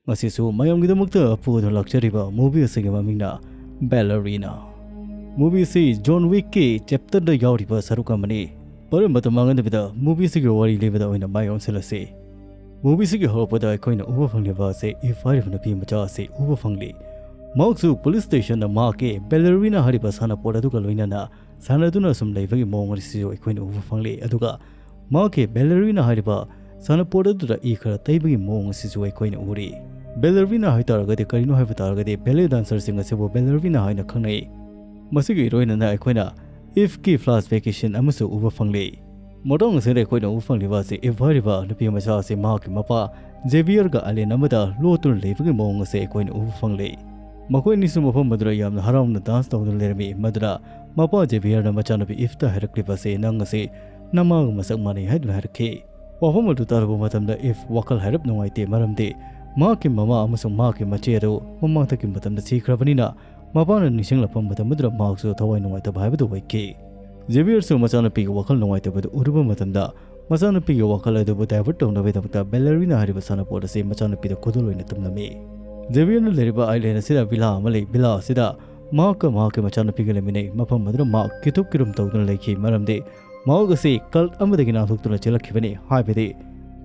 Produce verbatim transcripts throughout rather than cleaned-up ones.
ꯉꯁꯤꯁꯨ ꯃꯌꯥꯝꯒꯤꯗꯃꯛꯇ ꯄꯨꯗꯨꯅ ꯂꯥꯛꯆꯔꯤꯕ movie ꯑꯁꯤꯒꯤ ꯃꯃꯤꯡꯅ Ballerina꯫ Movie ꯑꯁꯤ John Wickꯀꯤ chapterꯗ ꯌꯥꯎꯔꯤꯕ ꯁꯔꯨꯛ ꯑꯃꯅꯤ꯫ ꯄꯔꯝꯕꯇ ꯃꯥꯡꯍꯟꯗꯕꯤꯗ movie ꯑꯁꯤꯒꯤ ꯋꯥꯔꯤ ꯂꯤꯕꯗ ꯑꯣꯏꯅ ꯃꯥꯏ ꯑꯣꯟꯁꯤꯜꯂꯁꯤ꯫ Movie ꯑꯁꯤꯒꯤ ꯍꯧꯔꯛꯄꯗ ꯑꯩꯈꯣꯏꯅ ꯎꯕ ꯐꯪꯂꯤꯕ ꯑꯁꯤ Eve ꯍꯥꯏꯔꯤꯕ ꯅꯨꯄꯤ ꯃꯆꯥ ꯑꯁꯤ ꯎꯕ ꯐꯪꯂꯤ꯫ ꯃꯍꯥꯛꯁꯨ police stationꯗ ꯃꯍꯥꯛꯀꯤ Ballerina ꯍꯥꯏꯔꯤꯕ ꯁꯥꯟꯅꯄꯣꯠ ꯑꯗꯨꯒ ꯂꯣꯏꯅꯅ ꯁꯥꯟꯅꯗꯨꯅ ꯁꯨꯝ ꯂꯩꯕꯒꯤ ꯃꯑꯣꯡ ꯑꯁꯤꯁꯨ ꯑꯩꯈꯣꯏꯅ ꯎꯕ ꯐꯪꯂꯤ꯫ ꯑꯗꯨꯒ ꯃꯍꯥꯛꯀꯤ Ballerina ꯍꯥꯏꯔꯤꯕ ꯁꯥꯟꯅꯄꯣꯠ ꯑꯗꯨꯗ ꯏ ꯈꯔ ꯇꯩꯕꯒꯤ ꯃꯑꯣꯡ ꯑꯁꯤꯁꯨ ꯑꯩꯈꯣꯏꯅ ꯎꯔꯤ꯫ Ballerina ꯍꯥꯏꯇꯥꯔꯒꯗꯤ ꯀꯔꯤꯅꯣ ꯍꯥꯏꯕ ꯇꯥꯔꯒꯗꯤ, ballet dancerꯁꯤꯡ ꯑꯁꯤꯕꯨ Ballerina ꯍꯥꯏꯅ ꯈꯪꯅꯩ꯫ ꯃꯁꯤꯒꯤ ꯏꯔꯣꯏꯅꯅ ꯑꯩꯈꯣꯏꯅ Eveꯀꯤ flashbackꯀꯤ scene ꯑꯃꯁꯨ ꯎꯕ ꯐꯪꯂꯤ꯫ ꯃꯇꯥꯡ ꯑꯁꯤꯗ ꯑꯩꯈꯣꯏꯅ ꯎꯕ ꯐꯪꯂꯤꯕ ꯑꯁꯤ Eve ꯍꯥꯏꯔꯤꯕ ꯅꯨꯄꯤ ꯃꯆꯥ ꯑꯁꯤ ꯃꯍꯥꯛꯀꯤ ꯃꯄꯥ Xavierꯒ island ꯑꯃꯗ ꯂꯣꯠꯇꯨꯅ ꯂꯩꯕꯒꯤ ꯃꯑꯣꯡ ꯑꯁꯤ ꯑꯩꯈꯣꯏꯅ ꯎꯕ ꯐꯪꯂꯤ꯫ ꯃꯈꯣꯏ ꯑꯅꯤꯁꯨ ꯃꯐꯝ ꯑꯗꯨꯗ ꯌꯥꯝꯅ ꯍꯔꯥꯎꯅ dance ꯇꯧꯗꯨꯅ ꯂꯩꯔꯝꯃꯤ꯫ ꯃꯗꯨꯗ ꯃꯄꯥ Xavierꯅ ꯃꯆꯥꯅꯨꯄꯤ Eveꯇ ꯍꯥꯏꯔꯛꯂꯤꯕ ꯑꯁꯤ, "ꯅꯪ ꯑꯁꯤ ꯅꯃꯥꯒ ꯃꯁꯛ ꯃꯥꯟꯅꯩ" ꯍꯥꯏꯗꯨꯅ ꯍꯥꯏꯔꯛꯈꯤ꯫ ꯋꯥꯐꯝ ꯑꯗꯨ ꯇꯥꯔꯕ ꯃꯇꯝꯗ Eve ꯋꯥꯈꯜ ꯍꯥꯏꯔꯞ ꯅꯨꯡꯉꯥꯏꯇꯦ, ꯃꯔꯝꯗꯤ ꯃꯍꯥꯛꯀꯤ ꯃꯃꯥ ꯑꯃꯁꯨꯡ ꯃꯍꯥꯛꯀꯤ ꯃꯆꯦ ꯑꯗꯨ ꯃꯃꯥꯡꯊꯛꯀꯤ ꯃꯇꯝꯗ ꯁꯤꯈ꯭ꯔꯕꯅꯤꯅ, ꯃꯄꯥꯅ ꯅꯤꯡꯁꯤꯡꯂꯛꯄ ꯃꯇꯝ ꯑꯗꯨꯗ ꯃꯍꯥꯛꯁꯨ ꯊꯋꯥꯏ ꯅꯨꯡꯉꯥꯏꯇꯕ ꯍꯥꯏꯕꯗꯨ ꯑꯣꯏꯈꯤ꯫ Xavierꯁꯨ ꯃꯆꯥꯅꯨꯄꯤꯒꯤ ꯋꯥꯈꯜ ꯅꯨꯡꯉꯥꯏꯇꯕꯗꯨ ꯎꯔꯨꯕ ꯃꯇꯝꯗ, ꯃꯆꯥꯅꯨꯄꯤꯒꯤ ꯋꯥꯈꯜ ꯑꯗꯨꯕꯨ divert ꯇꯧꯅꯕꯒꯤꯗꯃꯛꯇ Ballerina ꯍꯥꯏꯔꯤꯕ ꯁꯥꯟꯅꯄꯣꯠ ꯑꯁꯤ ꯃꯆꯥꯅꯨꯄꯤꯗ ꯈꯨꯗꯣꯜ ꯑꯣꯏꯅ ꯇꯝꯂꯝꯃꯤ꯫ Xavierꯅ ꯂꯩꯔꯤꯕ island ꯑꯁꯤꯗ villa ꯑꯃ ꯂꯩ꯫ Villa ꯑꯁꯤꯗ ꯃꯍꯥꯛꯀ ꯃꯍꯥꯛꯀꯤ ꯃꯆꯥꯅꯨꯄꯤꯒ ꯂꯩꯃꯤꯟꯅꯩ꯫ ꯃꯐꯝ ꯑꯗꯨꯗ ꯃꯍꯥꯛ ꯀꯤꯊꯨꯞ ꯀꯤꯔꯨꯝ ꯇꯧꯗꯨꯅ ꯂꯩꯈꯤ, ꯃꯔꯝꯗꯤ ꯃꯍꯥꯛ ꯑꯁꯤ cult ꯑꯃꯗꯒꯤ ꯅꯥꯟꯊꯣꯛꯇꯨꯅ ꯆꯦꯜꯂꯛꯈꯤꯕꯅꯤ꯫ ꯍꯥꯏꯕꯗꯤ,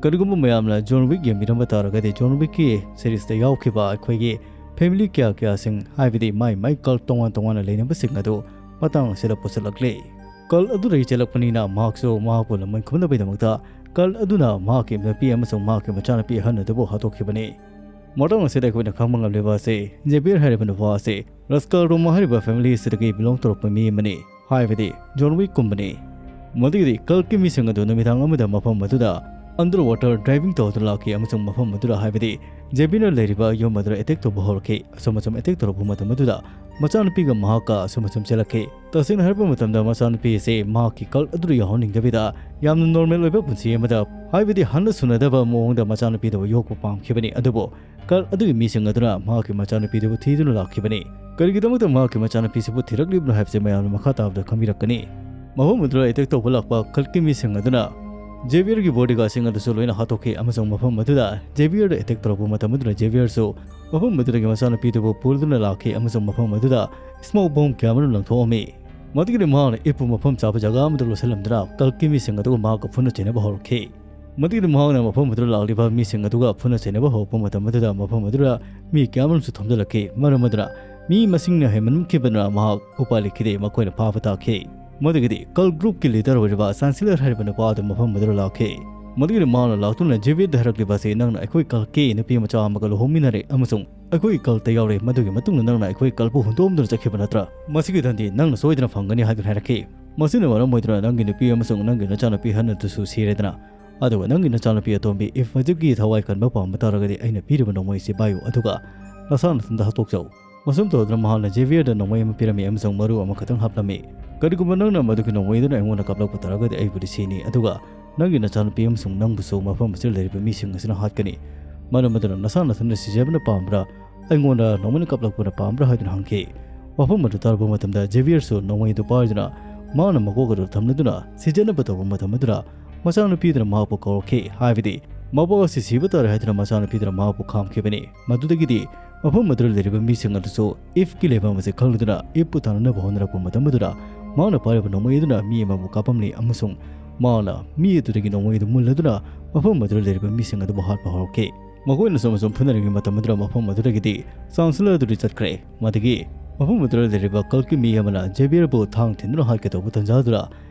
ꯀꯔꯤꯒꯨꯝꯕ ꯃꯌꯥꯝꯅ John Wick ꯌꯦꯡꯕꯤꯔꯝꯕ ꯇꯥꯔꯒꯗꯤ, John Wickꯀꯤ seriesꯇ ꯌꯥꯎꯈꯤꯕ ꯑꯩꯈꯣꯏꯒꯤ family ꯀꯌꯥ ꯀꯌꯥꯁꯤꯡ, ꯍꯥꯏꯕꯗꯤ ꯃꯥꯏ ꯃꯥꯏ cult ꯇꯣꯉꯥꯟ ꯇꯣꯉꯥꯟꯅ ꯂꯩꯅꯕꯁꯤꯡ ꯑꯗꯨ ꯃꯇꯥꯡ ꯑꯁꯤꯗ ꯄꯨꯁꯤꯜꯂꯛꯂꯤ꯫ Cult ꯑꯗꯨꯗꯒꯤ ꯆꯦꯜꯂꯛꯄꯅꯤꯅ ꯃꯍꯥꯛꯁꯨ ꯃꯍꯥꯛꯄꯨ ꯂꯃꯟ ꯈꯨꯝꯅꯕꯒꯤꯗꯃꯛꯇ cult ꯑꯗꯨꯅ ꯃꯍꯥꯛꯀꯤ ꯅꯨꯄꯤ ꯑꯃꯁꯨꯡ ꯃꯍꯥꯛꯀꯤ ꯃꯆꯥꯅꯨꯄꯤ ꯑꯍꯟ ꯑꯗꯨꯕꯨ ꯍꯥꯠꯇꯣꯛꯈꯤꯕꯅꯤ꯫ ꯃꯇꯥꯡ ꯑꯁꯤꯗ ꯑꯩꯈꯣꯏꯅ ꯈꯪꯕ ꯉꯝꯂꯤꯕ ꯑꯁꯤ, Xavier ꯍꯥꯏꯔꯤꯕ ꯅꯨꯄꯥ ꯑꯁꯤ Ruskar Roma ꯍꯥꯏꯔꯤꯕ family ꯑꯁꯤꯗꯒꯤ belong ꯇꯧꯔꯛꯄ ꯃꯤ ꯑꯃꯅꯤ, ꯍꯥꯏꯕꯗꯤ John Wick ꯀꯨꯝꯕꯅꯤ꯫ ꯃꯗꯨꯒꯤꯗꯤ cultꯀꯤ ꯃꯤꯁꯤꯡ ꯑꯗꯨ ꯅꯨꯃꯤꯗꯥꯡ ꯑꯃꯗ ꯃꯐꯝ ꯑꯗꯨꯗ underwater diving ꯇꯧꯗꯨꯅ ꯂꯥꯛꯈꯤ ꯑꯃꯁꯨꯡ ꯃꯐꯝ ꯑꯗꯨꯗ, ꯍꯥꯏꯕꯗꯤ Xavierꯅ ꯂꯩꯔꯤꯕ ꯌꯨꯝ ꯑꯗꯨꯗ attack ꯇꯧꯕ ꯍꯧꯔꯛꯈꯤ꯫ ꯑꯁꯨꯝ ꯑꯁꯨꯝ attack ꯇꯧꯔꯛꯄ ꯃꯇꯝ ꯑꯗꯨꯗ ꯃꯆꯥꯅꯨꯄꯤꯒ ꯃꯍꯥꯛꯀ ꯑꯁꯨꯝ ꯑꯁꯨꯝ ꯆꯦꯜꯂꯛꯈꯤ꯫ ꯇꯁꯦꯡꯅ ꯍꯥꯏꯔꯕ ꯃꯇꯝꯗ ꯃꯆꯥꯅꯨꯄꯤ ꯑꯁꯤ ꯃꯍꯥꯛꯀꯤ cult ꯑꯗꯨꯗ ꯌꯥꯎꯍꯟꯅꯤꯡꯗꯕꯤꯗ ꯌꯥꯝꯅ normal ꯑꯣꯏꯕ ꯄꯨꯟꯁꯤ ꯑꯃꯗ, ꯍꯥꯏꯕꯗꯤ ꯍꯟꯅ ꯁꯨꯅꯗꯕ ꯃꯑꯣꯡꯗ ꯃꯆꯥꯅꯨꯄꯤꯗꯨꯕꯨ ꯌꯣꯛꯄ ꯄꯥꯝꯈꯤꯕꯅꯤ꯫ ꯑꯗꯨꯕꯨ cult ꯑꯗꯨꯒꯤ ꯃꯤꯁꯤꯡ ꯑꯗꯨꯅ ꯃꯍꯥꯛꯀꯤ ꯃꯆꯥꯅꯨꯄꯤꯗꯨꯕꯨ ꯊꯤꯗꯨꯅ ꯂꯥꯛꯈꯤꯕꯅꯤ꯫ ꯀꯔꯤꯒꯤꯗꯃꯛꯇ ꯃꯍꯥꯛꯀꯤ ꯃꯆꯥꯅꯨꯄꯤꯁꯤꯕꯨ ꯊꯤꯔꯛꯂꯤꯕꯅꯣ ꯍꯥꯏꯕꯁꯤ ꯃꯌꯥꯝꯅ ꯃꯈꯥ ꯇꯥꯕꯗ ꯈꯪꯕꯤꯔꯛꯀꯅꯤ꯫ ꯃꯐꯝ ꯑꯗꯨꯗ attack ꯇꯧꯕ ꯂꯥꯛꯄ cultꯀꯤ ꯃꯤꯁꯤꯡ ꯑꯗꯨꯅ ꯖꯦꯕꯤꯌꯔꯒꯤ ꯕꯣꯗꯤꯒꯥꯔꯗꯁꯤꯡ ꯑꯗꯨꯁꯨ ꯂꯣꯏꯅ ꯍꯥꯠꯇꯣꯛꯈꯤ ꯑꯃꯁꯨꯡ ꯃꯐꯝ ꯑꯗꯨꯗ ꯖꯦꯕꯤꯌꯔꯗ ꯑꯦꯇꯦꯛ ꯇꯧꯔꯛꯄ ꯃꯇꯝ ꯑꯗꯨꯗ ꯖꯦꯕꯤꯌꯔꯁꯨ ꯃꯐꯝ ꯑꯗꯨꯗꯒꯤ ꯃꯆꯥꯅꯨꯄꯤꯗꯨꯕꯨ ꯄꯨꯗꯨꯅ ꯂꯥꯛꯈꯤ ꯑꯃꯁꯨꯡ ꯃꯐꯝ ꯑꯗꯨꯗ ꯁ꯭ꯃꯣꯛ ꯕꯣꯝ ꯀꯌꯥ ꯑꯃꯔꯣꯝ ꯂꯪꯊꯣꯛꯑꯝꯃꯤ꯫ ꯃꯗꯨꯒꯤꯗꯤ ꯃꯍꯥꯛꯅ ꯏꯞꯄꯨ ꯃꯐꯝ ꯆꯥꯕ ꯖꯒꯥ ꯑꯃꯗ ꯂꯣꯠꯁꯤꯜꯂꯝꯗꯨꯅ ꯀꯜꯀꯤ ꯃꯤꯁꯤꯡ ꯑꯗꯨꯒ ꯃꯍꯥꯛꯀ ꯐꯨꯅ ꯆꯩꯅꯕ ꯍꯧꯔꯛꯈꯤ꯫ ꯃꯗꯨꯒꯤꯗꯤ ꯃꯍꯥꯛꯅ ꯃꯐꯝ ꯑꯗꯨꯗ ꯂꯥꯛꯂꯤꯕ ꯃꯤꯁꯤꯡ ꯑꯗꯨꯒ ꯐꯨꯅ ꯆꯩꯅꯕ ꯍꯧꯔꯛꯄ ꯃꯇꯝ ꯑꯗꯨꯗ ꯃꯐꯝ ꯑꯗꯨꯗ ꯃꯤ ꯀꯌꯥ ꯑꯃꯔꯣꯝꯁꯨ ꯊꯣꯝꯖꯤꯜꯂꯛꯈꯤ꯫ ꯃꯔꯝ ꯑꯗꯨꯅ ꯃꯤ ꯃꯁꯤꯡꯅ ꯍꯦꯟꯃꯟꯈꯤꯕꯅ ꯃꯍꯥꯛ ꯎꯄꯥꯏ ꯂꯩꯈꯤꯗꯦ, ꯃꯈꯣꯏꯅ ꯐꯥꯕ ꯇꯥꯈꯤ꯫ ꯃꯗꯨꯒꯤꯗꯤ ꯀꯜ ꯒ꯭ꯔꯨꯞꯀꯤ ꯂꯤꯗꯔ ꯑꯣꯏꯔꯤꯕ ꯆꯥꯟꯁꯦꯂꯔ ꯍꯥꯏꯔꯤꯕ ꯅꯨꯄꯥ ꯑꯗꯨ ꯃꯐꯝ ꯑꯗꯨꯗ ꯂꯥꯛꯈꯤ꯫ ꯃꯗꯨꯒꯤꯗꯤ ꯃꯍꯥꯛꯅ ꯂꯥꯛꯇꯨꯅ ꯖꯦꯕꯤꯌꯔꯗ ꯍꯥꯏꯔꯛꯂꯤꯕ ꯑꯁꯤ, "ꯅꯪꯅ ꯑꯩꯈꯣꯏ ꯀꯜꯀꯤ ꯅꯨꯄꯤ ꯃꯆꯥ ꯑꯃꯒ ꯂꯨꯍꯣꯡꯃꯤꯟꯅꯔꯦ ꯑꯃꯁꯨꯡ ꯑꯩꯈꯣꯏꯒꯤ ꯀꯜꯇ ꯌꯥꯎꯔꯦ꯫ ꯃꯗꯨꯒꯤ ꯃꯇꯨꯡꯗ ꯅꯪꯅ ꯑꯩꯈꯣꯏ ꯀꯜꯕꯨ ꯍꯨꯟꯗꯣꯛꯑꯝꯗꯨꯅ ꯆꯠꯈꯤꯕ ꯅꯠꯇ꯭ꯔꯥ? ꯃꯁꯤꯒꯤ ꯗꯟꯗꯤ ꯅꯪꯅ ꯁꯣꯏꯗꯅ ꯐꯪꯒꯅꯤ" ꯍꯥꯏꯗꯨꯅ ꯍꯥꯏꯔꯛꯈꯤ꯫ ꯃꯁꯤꯅ ꯃꯔꯝ ꯑꯣꯏꯗꯨꯅ ꯅꯪꯒꯤ ꯅꯨꯄꯤ ꯑꯃꯁꯨꯡ ꯅꯪꯒꯤ ꯅꯆꯥꯅꯨꯄꯤ ꯑꯍꯟ ꯑꯗꯨꯁꯨ ꯁꯤꯔꯦꯗꯅ꯫ ꯑꯗꯨꯒ ꯅꯪꯒꯤ ꯅꯆꯥꯅꯨꯄꯤ ꯑꯇꯣꯝꯕꯤ ꯏꯐ ꯍꯧꯖꯤꯛꯀꯤ ꯊꯋꯥꯏ ꯀꯟꯕ ꯄꯥꯝꯕ ꯇꯥꯔꯒꯗꯤ ꯑꯩꯅ ꯄꯤꯔꯤꯕ ꯅꯣꯡꯃꯩꯁꯤ ꯄꯥꯏꯌꯨ, ꯑꯗꯨꯒ ꯅꯁꯥ ꯅꯊꯟꯇ ꯍꯥꯠꯇꯣꯛꯆꯧ꯫ ꯃꯁꯨꯝ ꯇꯧꯗꯨꯅ ꯃꯍꯥꯛꯅ ꯖꯦꯕꯤꯌꯔꯗ ꯅꯣꯡꯃꯩ ꯑꯃ ꯄꯤꯔꯝꯃꯤ ꯑꯃꯁꯨꯡ ꯃꯔꯨ ꯑꯃꯈꯛꯇꯪ ꯍꯥꯞꯂꯝꯃꯤ꯫ "ꯀꯔꯤꯒꯨꯝꯕ ꯅꯪꯅ ꯃꯗꯨꯒꯤ ꯅꯣꯡꯃꯩꯗꯨꯅ ꯑꯩꯉꯣꯟꯗ ꯀꯥꯞꯂꯛꯄ ꯇꯥꯔꯒꯗꯤ ꯑꯩꯕꯨꯗꯤ ꯁꯤꯅꯤ, ꯑꯗꯨꯒ ꯅꯪꯒꯤ ꯅꯆꯥꯅꯨꯄꯤ ꯑꯃꯁꯨꯡ ꯅꯪꯕꯨꯁꯨ ꯃꯐꯝ ꯑꯁꯤꯗ ꯂꯩꯔꯤꯕ ꯃꯤꯁꯤꯡ ꯑꯁꯤꯅ ꯍꯥꯠꯀꯅꯤ꯫ ꯃꯔꯝ ꯑꯗꯨꯅ ꯅꯁꯥ ꯅꯊꯟꯇ ꯁꯤꯖꯕꯅ ꯄꯥꯝꯕ꯭ꯔꯥ, ꯑꯩꯉꯣꯟꯗ ꯅꯣꯡꯃꯩꯅ ꯀꯥꯞꯂꯛꯄꯅ ꯄꯥꯝꯕ꯭ꯔꯥ?" ꯍꯥꯏꯗꯨꯅ ꯍꯪꯈꯤ꯫ ꯋꯥꯐꯝ ꯑꯗꯨ ꯇꯥꯔꯨꯕ ꯃꯇꯝꯗ ꯖꯦꯕꯤꯌꯔꯁꯨ ꯅꯣꯡꯃꯩ ꯑꯗꯨ ꯄꯥꯏꯗꯨꯅ ꯃꯍꯥꯛꯅ ꯃꯀꯣꯛ ꯑꯗꯨ ꯊꯝꯂꯗꯨꯅ ꯁꯤꯖꯅꯕ ꯇꯧꯕ ꯃꯇꯝ ꯑꯗꯨꯗ ꯃꯆꯥꯅꯨꯄꯤꯗꯨꯅ ꯃꯍꯥꯛꯄꯨ ꯀꯧꯔꯛꯈꯤ, ꯍꯥꯏꯕꯗꯤ ꯃꯄꯥ ꯑꯁꯤ ꯁꯤꯕ ꯇꯥꯔꯦ ꯍꯥꯏꯗꯨꯅ ꯃꯆꯥꯅꯨꯄꯤꯗꯨꯅ ꯃꯍꯥꯛꯄꯨ ꯈꯥꯝꯈꯤꯕꯅꯤ꯫ ꯃꯗꯨꯗꯒꯤꯗꯤ ꯃꯐꯝ ꯑꯗꯨꯗ ꯂꯩꯔꯤꯕ ꯃꯤꯁꯤꯡ ꯑꯗꯨꯁꯨ ꯏꯐꯀꯤ ꯂꯩꯐꯝ ꯑꯁꯤ ꯈꯪꯂꯗꯨꯅ ꯏꯐꯄꯨ ꯇꯥꯟꯅꯅꯕ ꯍꯣꯠꯅꯔꯛꯄ ꯃꯇꯝ ꯑꯗꯨꯗ ꯃꯍꯥꯛꯅ ꯄꯥꯏꯔꯤꯕ ꯅꯣꯡꯃꯩ ꯑꯗꯨꯅ ꯃꯤ ꯑꯃꯕꯨ ꯀꯥꯞꯂꯝꯂꯤ ꯑꯃꯁꯨꯡ ꯃꯍꯥꯛꯅ ꯃꯤ ꯑꯗꯨꯗꯒꯤ ꯅꯣꯡꯃꯩ ꯑꯗꯨ ꯃꯨꯜꯂꯗꯨꯅ ꯃꯐꯝ ꯑꯗꯨꯗ ꯂꯩꯔꯤꯕ ꯃꯤꯁꯤꯡ ꯑꯗꯨꯕꯨ ꯍꯥꯠꯄ ꯍꯧꯔꯛꯈꯤ꯫ ꯃꯈꯣꯏꯅ ꯁꯨꯝ ꯑꯁꯨꯝ ꯐꯨꯅꯔꯤꯉꯩ ꯃꯇꯝ ꯑꯗꯨꯗ ꯃꯐꯝ ꯑꯗꯨꯗꯒꯤꯗꯤ ꯆꯥꯟꯁꯦꯂꯔ ꯑꯗꯨꯗꯤ ꯆꯠꯈ꯭ꯔꯦ꯫ ꯃꯗꯨꯒꯤ ꯃꯐꯝ ꯑꯗꯨꯗ ꯂꯩꯔꯤꯕ ꯀꯜꯀꯤ ꯃꯤ ꯑꯃꯅ ꯖꯦꯕꯤꯌꯔꯕꯨ ꯊꯥꯡ ꯊꯤꯟꯗꯨꯅ ꯍꯥꯠꯀꯦ ꯇꯧꯕ ꯇꯟꯖꯥꯗꯨꯗ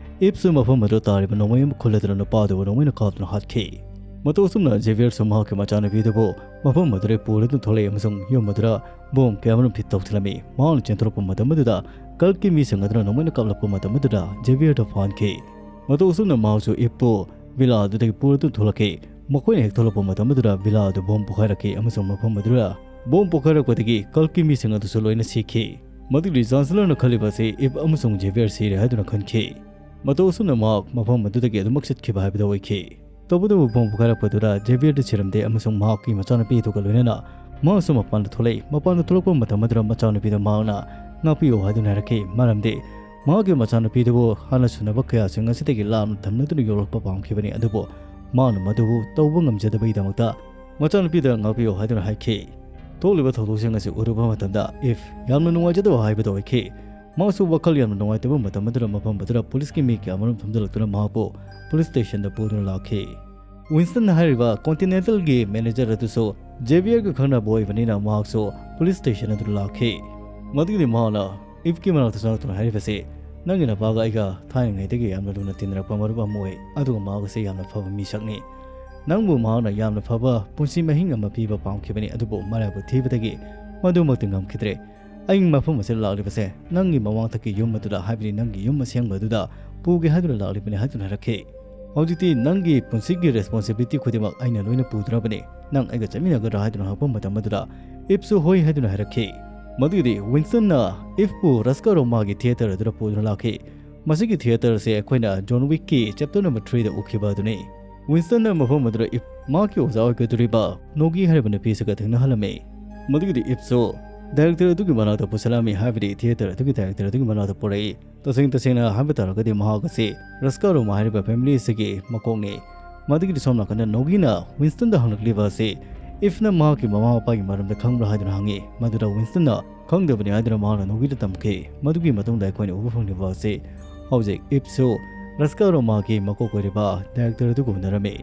ꯏꯞꯁꯨ ꯃꯐꯝ ꯑꯗꯨꯗ ꯇꯥꯔꯤꯕ ꯅꯣꯡꯃꯩ ꯑꯃ ꯈꯨꯜꯂꯗꯨꯅ ꯅꯨꯄꯥ ꯑꯗꯨꯕꯨ ꯅꯣꯡꯃꯩꯅ ꯀꯥꯞꯇꯨꯅ ꯍꯥꯠꯈꯤ꯫ ꯃꯇꯧ ꯑꯁꯨꯝꯅ ꯖꯦꯕꯤꯌꯔꯁꯨ ꯃꯍꯥꯛꯀꯤ ꯃꯆꯥꯅꯨꯄꯤꯗꯨꯕꯨ ꯃꯐꯝ ꯑꯗꯨꯗ ꯄꯨꯔꯗꯨꯅ ꯊꯣꯛꯂꯛꯏ ꯑꯃꯁꯨꯡ ꯌꯨꯝ ꯑꯗꯨꯗ ꯕꯣꯝ ꯀꯌꯥ ꯑꯃꯔꯣꯝ ꯐꯤꯠ ꯇꯧꯁꯤꯜꯂꯝꯃꯤ꯫ ꯃꯍꯥꯛꯅ ꯆꯦꯟꯊꯣꯔꯛꯄ ꯃꯇꯝ ꯑꯗꯨꯗ ꯀꯜꯀꯤ ꯃꯤꯁꯤꯡ ꯑꯗꯨꯅ ꯅꯣꯡꯃꯩꯅ ꯀꯥꯞꯂꯛꯄ ꯃꯇꯝ ꯑꯗꯨꯗ ꯖꯦꯕꯤꯌꯔꯗ ꯐꯥꯍꯟꯈꯤ꯫ ꯃꯇꯧ ꯑꯁꯨꯝꯅ ꯃꯍꯥꯛꯁꯨ ꯏꯞꯄꯨ ꯚꯤꯂꯥ ꯑꯗꯨꯗꯒꯤ ꯄꯨꯔꯗꯨꯅ ꯊꯣꯛꯂꯛꯈꯤ꯫ ꯃꯈꯣꯏꯅ ꯍꯦꯛ ꯊꯣꯛꯂꯛꯄ ꯃꯇꯝ ꯑꯗꯨꯗ ꯚꯤꯂꯥ ꯑꯗꯨ ꯕꯣꯝ ꯄꯣꯈꯥꯏꯔꯛꯈꯤ ꯑꯃꯁꯨꯡ ꯃꯐꯝ ꯑꯗꯨꯗ ꯕꯣꯝ ꯄꯣꯈꯥꯏꯔꯛꯄꯗꯒꯤ ꯀꯜꯀꯤ ꯃꯤꯁꯤꯡ ꯑꯗꯨꯁꯨ ꯂꯣꯏꯅ ꯁꯤꯈꯤ꯫ ꯃꯗꯨꯗꯤ ꯆꯥꯟꯁꯦꯂꯔꯅ ꯈꯜꯂꯤꯕ ꯑꯁꯤ ꯏꯞ ꯑꯃꯁꯨꯡ ꯖꯦꯕꯤꯌꯔ ꯁꯤꯔꯦ ꯍꯥꯏꯗꯨꯅ ꯈꯟꯈꯤ꯫ ꯃꯇꯧ ꯑꯁꯨꯝꯅ ꯃꯍꯥꯛ ꯃꯐꯝ ꯑꯗꯨꯗꯒꯤ ꯑꯗꯨꯃꯛ ꯆꯠꯈꯤꯕ ꯍꯥꯏꯕꯗꯨ ꯑꯣꯏꯈꯤ꯫ ꯇꯧꯕꯇꯕꯨ ꯕꯣꯝ ꯄꯣꯈꯥꯏꯔꯛꯄꯗꯨꯗ ꯖꯦꯕꯤꯌꯔꯗꯤ ꯁꯤꯔꯝꯗꯦ ꯑꯃꯁꯨꯡ ꯃꯍꯥꯛꯀꯤ ꯃꯆꯥꯅꯨꯄꯤ ꯑꯗꯨꯒ ꯂꯣꯏꯅꯅ ꯃꯍꯥꯛꯁꯨ ꯃꯄꯥꯟꯗ ꯊꯣꯛꯂꯛꯏ꯫ ꯃꯄꯥꯟꯗ ꯊꯣꯛꯂꯛꯄ ꯃꯇꯝ ꯑꯗꯨꯗ ꯃꯆꯥꯅꯨꯄꯤꯗ ꯃꯍꯥꯛꯅ "ꯉꯥꯛꯄꯤꯌꯨ" ꯍꯥꯏꯗꯨꯅ ꯍꯥꯏꯔꯛꯈꯤ, ꯃꯔꯝꯗꯤ ꯃꯍꯥꯛꯀꯤ ꯃꯆꯥꯅꯨꯄꯤꯗꯨꯕꯨ ꯍꯥꯟꯅ ꯁꯨꯅꯕ ꯀꯌꯥꯁꯤꯡ ꯑꯁꯤꯗꯒꯤ ꯂꯥꯞꯅ ꯊꯝꯅꯗꯨꯅ ꯌꯣꯛꯂꯛꯄ ꯄꯥꯝꯈꯤꯕꯅꯤ, ꯑꯗꯨꯕꯨ ꯃꯥꯅ ꯃꯗꯨꯕꯨ ꯇꯧꯕ ꯉꯝꯖꯗꯕꯒꯤꯗꯃꯛꯇ ꯃꯆꯥꯅꯨꯄꯤꯗ ꯉꯥꯛꯄꯤꯌꯨ ꯍꯥꯏꯗꯨꯅ ꯍꯥꯏꯈꯤ꯫ ꯊꯣꯛꯂꯤꯕ ꯊꯧꯗꯣꯛꯁꯤꯡ ꯑꯁꯤ ꯎꯔꯨꯕ ꯃꯇꯝꯗ ꯏꯐ ꯌꯥꯝꯅ ꯅꯨꯡꯉꯥꯏꯖꯗꯕ ꯍꯥꯏꯕꯗꯨ ꯑꯣꯏꯈꯤ꯫ ꯃꯍꯥꯛꯁꯨ ꯋꯥꯈꯜ ꯌꯥꯝꯅ ꯅꯨꯡꯉꯥꯏꯇꯕ ꯃꯇꯝ ꯑꯗꯨꯗ ꯃꯐꯝ ꯑꯗꯨꯗ ꯄꯨꯂꯤꯁꯀꯤ ꯃꯤ ꯀꯌꯥ ꯑꯃꯔꯣꯝ ꯊꯝꯖꯤꯜꯂꯛꯇꯨꯅ ꯃꯍꯥꯛꯄꯨ ꯄꯨꯂꯤꯁ ꯁ꯭ꯇꯦꯁꯟꯗ ꯄꯨꯗꯨꯅ ꯂꯥꯛꯈꯤ꯫ ꯋꯤꯟꯁꯇꯟ ꯍꯥꯏꯔꯤꯕ ꯀꯣꯟꯇꯤꯅꯦꯟꯇꯦꯜꯒꯤ ꯃꯦꯅꯦꯖꯔ ꯑꯗꯨꯁꯨ ꯖꯦꯕꯤꯌꯔꯒ ꯈꯪꯅꯕ ꯑꯣꯏꯕꯅꯤꯅ ꯃꯍꯥꯛꯁꯨ ꯄꯨꯂꯤꯁ ꯁ꯭ꯇꯦꯁꯟ ꯑꯗꯨꯗ ꯂꯥꯛꯈꯤ꯫ ꯃꯗꯨꯒꯤꯗꯤ ꯃꯍꯥꯛꯅ ꯏꯐꯀꯤ ꯃꯅꯥꯛꯇ ꯆꯪꯂꯛꯇꯨꯅ ꯍꯥꯏꯔꯤꯕꯁꯤ, "ꯅꯪꯒꯤ ꯅꯄꯥꯒ ꯑꯩꯒ ꯊꯥꯏꯅꯉꯩꯗꯒꯤ ꯌꯥꯝꯅ ꯂꯨꯅ ꯇꯤꯟꯅꯔꯛꯄ ꯃꯔꯨꯞ ꯑꯃ ꯑꯣꯏ, ꯑꯗꯨꯒ ꯃꯍꯥꯛ ꯑꯁꯤ ꯌꯥꯝꯅ ꯐꯕ ꯃꯤꯁꯛꯅꯤ꯫ ꯅꯪꯕꯨ ꯃꯍꯥꯛꯅ ꯌꯥꯝꯅ ꯐꯕ ꯄꯨꯟꯁꯤ ꯃꯍꯤꯡ ꯑꯃ ꯄꯤꯕ ꯄꯥꯝꯈꯤꯕꯅꯤ, ꯑꯗꯨꯕꯨ ꯃꯔꯥꯏꯕꯛ ꯊꯤꯕꯗꯒꯤ ꯃꯗꯨꯃꯛꯇꯤ ꯉꯝꯈꯤꯗ꯭ꯔꯦ꯫ ꯑꯩ ꯃꯐꯝ ꯑꯁꯤꯗ ꯂꯥꯛꯂꯤꯕꯁꯦ ꯅꯪꯒꯤ ꯃꯃꯥꯡꯊꯛꯀꯤ ꯌꯨꯝ ꯑꯗꯨꯗ, ꯍꯥꯏꯕꯗꯤ ꯅꯪꯒꯤ ꯌꯨꯝ ꯑꯁꯦꯡꯕ ꯑꯗꯨꯗ ꯄꯨꯒꯦ ꯍꯥꯏꯗꯨꯅ ꯂꯥꯛꯂꯤꯕꯅꯤ" ꯍꯥꯏꯗꯨꯅ ꯍꯥꯏꯔꯛꯈꯤ꯫ ꯍꯧꯖꯤꯛꯇꯤ ꯅꯪꯒꯤ ꯄꯨꯟꯁꯤꯒꯤ ꯔꯦꯁꯄꯣꯟꯁꯤꯕꯤꯂꯤꯇꯤ ꯈꯨꯗꯤꯡꯃꯛ ꯑꯩꯅ ꯂꯣꯏꯅ ꯄꯨꯗ꯭ꯔꯕꯅꯤ, ꯅꯪ ꯑꯩꯒ ꯆꯠꯃꯤꯟꯅꯒꯗ꯭ꯔꯥ ꯍꯥꯏꯗꯨꯅ ꯍꯪꯉꯛꯄ ꯃꯇꯝ ꯑꯗꯨꯗ ꯏꯐꯁꯨ ꯍꯣꯏ ꯍꯥꯏꯗꯨꯅ ꯍꯥꯏꯔꯛꯈꯤ꯫ ꯃꯗꯨꯒꯤꯗꯤ ꯋꯤꯟꯁꯇꯟꯅ ꯏꯐꯄꯨ ꯔꯁꯀꯥ ꯔꯣꯃꯥꯒꯤ ꯊꯤꯌꯦꯇꯔ ꯑꯗꯨꯗ ꯄꯨꯗꯨꯅ ꯂꯥꯛꯈꯤ꯫ ꯃꯁꯤꯒꯤ ꯊꯤꯌꯦꯇꯔ ꯑꯁꯤ ꯑꯩꯈꯣꯏꯅ ꯖꯣꯟ ꯋꯤꯛꯀꯤ ꯆꯦꯞꯇꯔ ꯅꯝꯕꯔ ꯊ꯭ꯔꯤꯗ ꯎꯈꯤꯕ ꯑꯗꯨꯅꯤ꯫ ꯋꯤꯟꯁꯇꯟꯅ ꯃꯐꯝ ꯑꯗꯨꯗ ꯏꯐ ꯃꯍꯥꯛꯀꯤ ꯑꯣꯖꯥ ꯑꯣꯏꯒꯗꯧꯔꯤꯕ ꯅꯣꯒꯤ ꯍꯥꯏꯔꯤꯕ ꯅꯨꯄꯤ ꯑꯁꯤꯒ ꯊꯦꯡꯅꯍꯜꯂꯝꯃꯤ꯫ ꯃꯗꯨꯒꯤꯗꯤ ꯏꯐꯁꯨ ꯗꯥꯏꯔꯦꯛꯇꯔ ꯑꯗꯨꯒꯤ ꯃꯅꯥꯛꯇ ꯄꯨꯁꯤꯜꯂꯝꯃꯤ, ꯍꯥꯏꯕꯗꯤ ꯊꯤꯌꯦꯇꯔ ꯑꯗꯨꯒꯤ ꯗꯥꯏꯔꯦꯛꯇꯔ ꯑꯗꯨꯒꯤ ꯃꯅꯥꯛꯇ ꯄꯨꯔꯛꯏ꯫ ꯇꯁꯦꯡ ꯇꯁꯦꯡꯅ ꯍꯥꯏꯕ ꯇꯥꯔꯒꯗꯤ ꯃꯍꯥꯛ ꯑꯁꯤ ꯔꯁꯀꯥ ꯔꯣꯃꯥ ꯍꯥꯏꯔꯤꯕ ꯐꯦꯃꯤꯂꯤ ꯑꯁꯤꯒꯤ ꯃꯀꯣꯛꯅꯤ꯫ ꯃꯗꯨꯒꯤꯗꯤ ꯁꯣꯝ ꯅꯥꯀꯟꯗ ꯅꯣꯒꯤꯅ ꯋꯤꯟꯁꯇꯟꯗ ꯍꯪꯂꯛꯂꯤꯕ ꯑꯁꯤ ꯏꯐꯅ ꯃꯍꯥꯛꯀꯤ ꯃꯃꯥ ꯃꯄꯥꯒꯤ ꯃꯔꯝꯗ ꯈꯪꯕ꯭ꯔꯥ ꯍꯥꯏꯗꯨꯅ ꯍꯪꯉꯤ꯫ ꯃꯗꯨꯗ ꯋꯤꯟꯁꯇꯟꯅ ꯈꯪꯗꯕꯅꯤ ꯍꯥꯏꯗꯨꯅ ꯃꯍꯥꯛꯅ ꯅꯣꯒꯤꯗ ꯇꯝꯈꯤ꯫ ꯃꯗꯨꯒꯤ ꯃꯇꯨꯡꯗ ꯑꯩꯈꯣꯏꯅ ꯎꯕ ꯐꯪꯂꯤꯕ ꯑꯁꯤ ꯍꯧꯖꯤꯛ ꯏꯐꯁꯨ ꯔꯁꯀꯥ ꯔꯣꯃꯥꯒꯤ ꯃꯀꯣꯛ ꯑꯣꯏꯔꯤꯕ ꯗꯥꯏꯔꯦꯛꯇꯔ ꯑꯗꯨꯒ ꯎꯅꯔꯝꯃꯤ꯫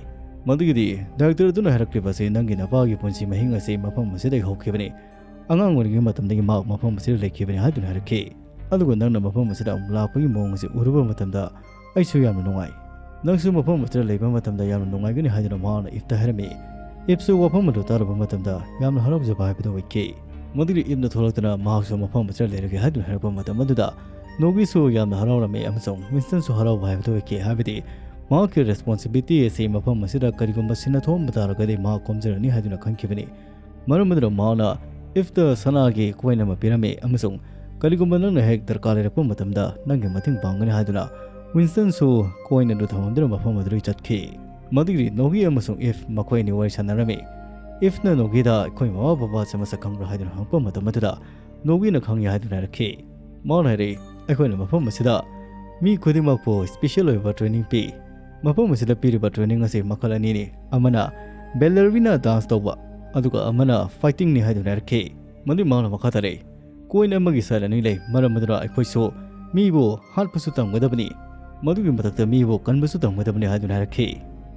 ꯃꯗꯨꯒꯤꯗꯤ ꯗꯥꯏꯔꯦꯛꯇꯔ ꯑꯗꯨꯅ ꯍꯥꯏꯔꯛꯂꯤꯕ ꯑꯁꯤ ꯅꯪꯒꯤ ꯅꯄꯥꯒꯤ ꯄꯨꯟꯁꯤ ꯃꯍꯤꯡ ꯑꯁꯤ ꯃꯐꯝ ꯑꯁꯤꯗꯒꯤ ꯍꯧꯈꯤꯕꯅꯤ꯫ ꯑꯉꯥꯡ ꯑꯣꯏꯔꯤꯉꯩ ꯃꯇꯝꯗꯒꯤ ꯃꯍꯥꯛ ꯃꯐꯝ ꯑꯁꯤꯗ ꯂꯩꯈꯤꯕꯅꯤ ꯍꯥꯏꯗꯨꯅ ꯍꯥꯏꯔꯛꯈꯤ꯫ ꯑꯗꯨꯒ ꯅꯪꯅ ꯃꯐꯝ ꯑꯁꯤꯗ ꯑꯃꯨꯛ ꯂꯥꯛꯄꯒꯤ ꯃꯑꯣꯡ ꯑꯁꯤ ꯎꯔꯨꯕ ꯃꯇꯝꯗ ꯑꯩꯁꯨ ꯌꯥꯝꯅ ꯅꯨꯡꯉꯥꯏ꯫ ꯅꯪꯁꯨ ꯃꯐꯝ ꯑꯁꯤꯗ ꯂꯩꯕ ꯃꯇꯝꯗ ꯌꯥꯝꯅ ꯅꯨꯡꯉꯥꯏꯒꯅꯤ ꯍꯥꯏꯗꯨꯅ ꯃꯍꯥꯛꯅ ꯏꯐꯇ ꯍꯥꯏꯔꯝꯃꯤ꯫ ꯏꯐꯁꯨ ꯋꯥꯐꯝ ꯑꯗꯨ ꯇꯥꯔꯨꯕ ꯃꯇꯝꯗ ꯌꯥꯝꯅ ꯍꯔꯥꯎꯖꯕ ꯍꯥꯏꯕꯗꯨ ꯑꯣꯏꯈꯤ꯫ ꯃꯗꯨꯒꯤ ꯏꯐꯅ ꯊꯣꯛꯂꯛꯇꯨꯅ ꯃꯍꯥꯛꯁꯨ ꯃꯐꯝ ꯑꯁꯤꯗ ꯂꯩꯔꯒꯦ ꯍꯥꯏꯗꯨꯅ ꯍꯥꯏꯔꯛꯄ ꯃꯇꯝ ꯑꯗꯨꯗ ꯅꯣꯒꯤꯁꯨ ꯌꯥꯝꯅ ꯍꯔꯥꯎꯔꯝꯃꯤ ꯑꯃꯁꯨꯡ ꯋꯤꯟꯁꯇꯟꯁꯨ ꯍꯔꯥꯎꯕ ꯍꯥꯏꯕꯗꯨ ꯑꯣꯏꯈꯤ, ꯍꯥꯏꯕꯗꯤ ꯃꯍꯥꯛꯀꯤ ꯔꯦꯁꯄꯣꯟꯁꯤꯕꯤꯂꯤꯇꯤ ꯑꯁꯤ ꯃꯐꯝ ꯑꯁꯤꯗ ꯀꯔꯤꯒꯨꯝꯕ ꯁꯤꯟꯅ ꯊꯣꯛꯑꯝꯕ ꯇꯥꯔꯒꯗꯤ ꯃꯍꯥꯛ ꯀꯣꯝꯖꯔꯅꯤ ꯍꯥꯏꯗꯨꯅ ꯈꯟꯈꯤꯕꯅꯤ꯫ ꯃꯔꯝ ꯑꯗꯨꯅ ꯃꯍꯥꯛꯅ ꯏꯐꯇ ꯁꯅꯥꯒꯤ ꯀꯣꯏꯟ ꯑꯃ ꯄꯤꯔꯝꯃꯤ ꯑꯃꯁꯨꯡ "ꯀꯔꯤꯒꯨꯝꯕ ꯅꯪꯅ ꯍꯦꯛ ꯗꯔꯀꯥꯔ ꯂꯩꯔꯛꯄ ꯃꯇꯝꯗ ꯅꯪꯒꯤ ꯃꯇꯦꯡ ꯄꯥꯡꯒꯅꯤ" ꯍꯥꯏꯗꯨꯅ ꯋꯤꯟꯁꯇꯟꯁꯨ ꯀꯣꯏꯟ ꯑꯗꯨ ꯊꯝꯃꯝꯗꯨꯅ ꯃꯐꯝ ꯑꯗꯨꯗꯒꯤ ꯆꯠꯈꯤ꯫ ꯃꯗꯨꯒꯤꯗꯤ ꯅꯣꯒꯤ ꯑꯃꯁꯨꯡ ꯏꯐ ꯃꯈꯣꯏ ꯑꯅꯤ ꯋꯥꯔꯤ ꯁꯥꯟꯅꯔꯝꯃꯤ꯫ ꯏꯐꯅ ꯅꯣꯒꯤꯗ "ꯑꯩꯈꯣꯏ ꯃꯃꯥ ꯕꯕꯥꯁꯦ ꯃꯁꯛ ꯈꯪꯕ꯭ꯔꯥ?" ꯍꯥꯏꯗꯨꯅ ꯍꯪꯉꯛꯄ ꯃꯇꯝ ꯑꯗꯨꯗ ꯅꯣꯒꯤꯅ "ꯈꯪꯉꯤ" ꯍꯥꯏꯗꯨꯅ ꯍꯥꯏꯔꯛꯈꯤ꯫ ꯃꯥꯅ ꯍꯥꯏꯔꯛꯏ, ꯑꯩꯈꯣꯏꯅ ꯃꯐꯝ ꯑꯁꯤꯗ ꯃꯤ ꯈꯨꯗꯤꯡꯃꯛꯄꯨ special ꯑꯣꯏꯕ training ꯄꯤ꯫ ꯃꯐꯝ ꯑꯁꯤꯗ ꯄꯤꯔꯤꯕ training ꯑꯁꯤ ꯃꯈꯜ ꯑꯅꯤꯅꯤ꯫ ꯑꯃꯅ ballerina dance ꯇꯧꯕ, ꯑꯗꯨꯒ ꯑꯃꯅ fighting ꯅꯤ ꯍꯥꯏꯗꯨꯅ ꯍꯥꯏꯔꯛꯈꯤ꯫ ꯃꯗꯨꯒꯤ ꯃꯍꯥꯛꯅ ꯃꯈꯥ ꯇꯥꯔꯛꯏ, "Coin ꯑꯃꯒꯤ side ꯑꯅꯤ ꯂꯩ, ꯃꯔꯝ ꯑꯗꯨꯅ ꯑꯩꯈꯣꯏꯁꯨ ꯃꯤꯕꯨ ꯍꯥꯠꯄꯁꯨ ꯇꯝꯒꯗꯕꯅꯤ, ꯃꯗꯨꯒꯤ ꯃꯊꯛꯇ ꯃꯤꯕꯨ ꯀꯟꯕꯁꯨ ꯇꯝꯒꯗꯕꯅꯤ" ꯍꯥꯏꯗꯨꯅ ꯍꯥꯏꯔꯛꯈꯤ꯫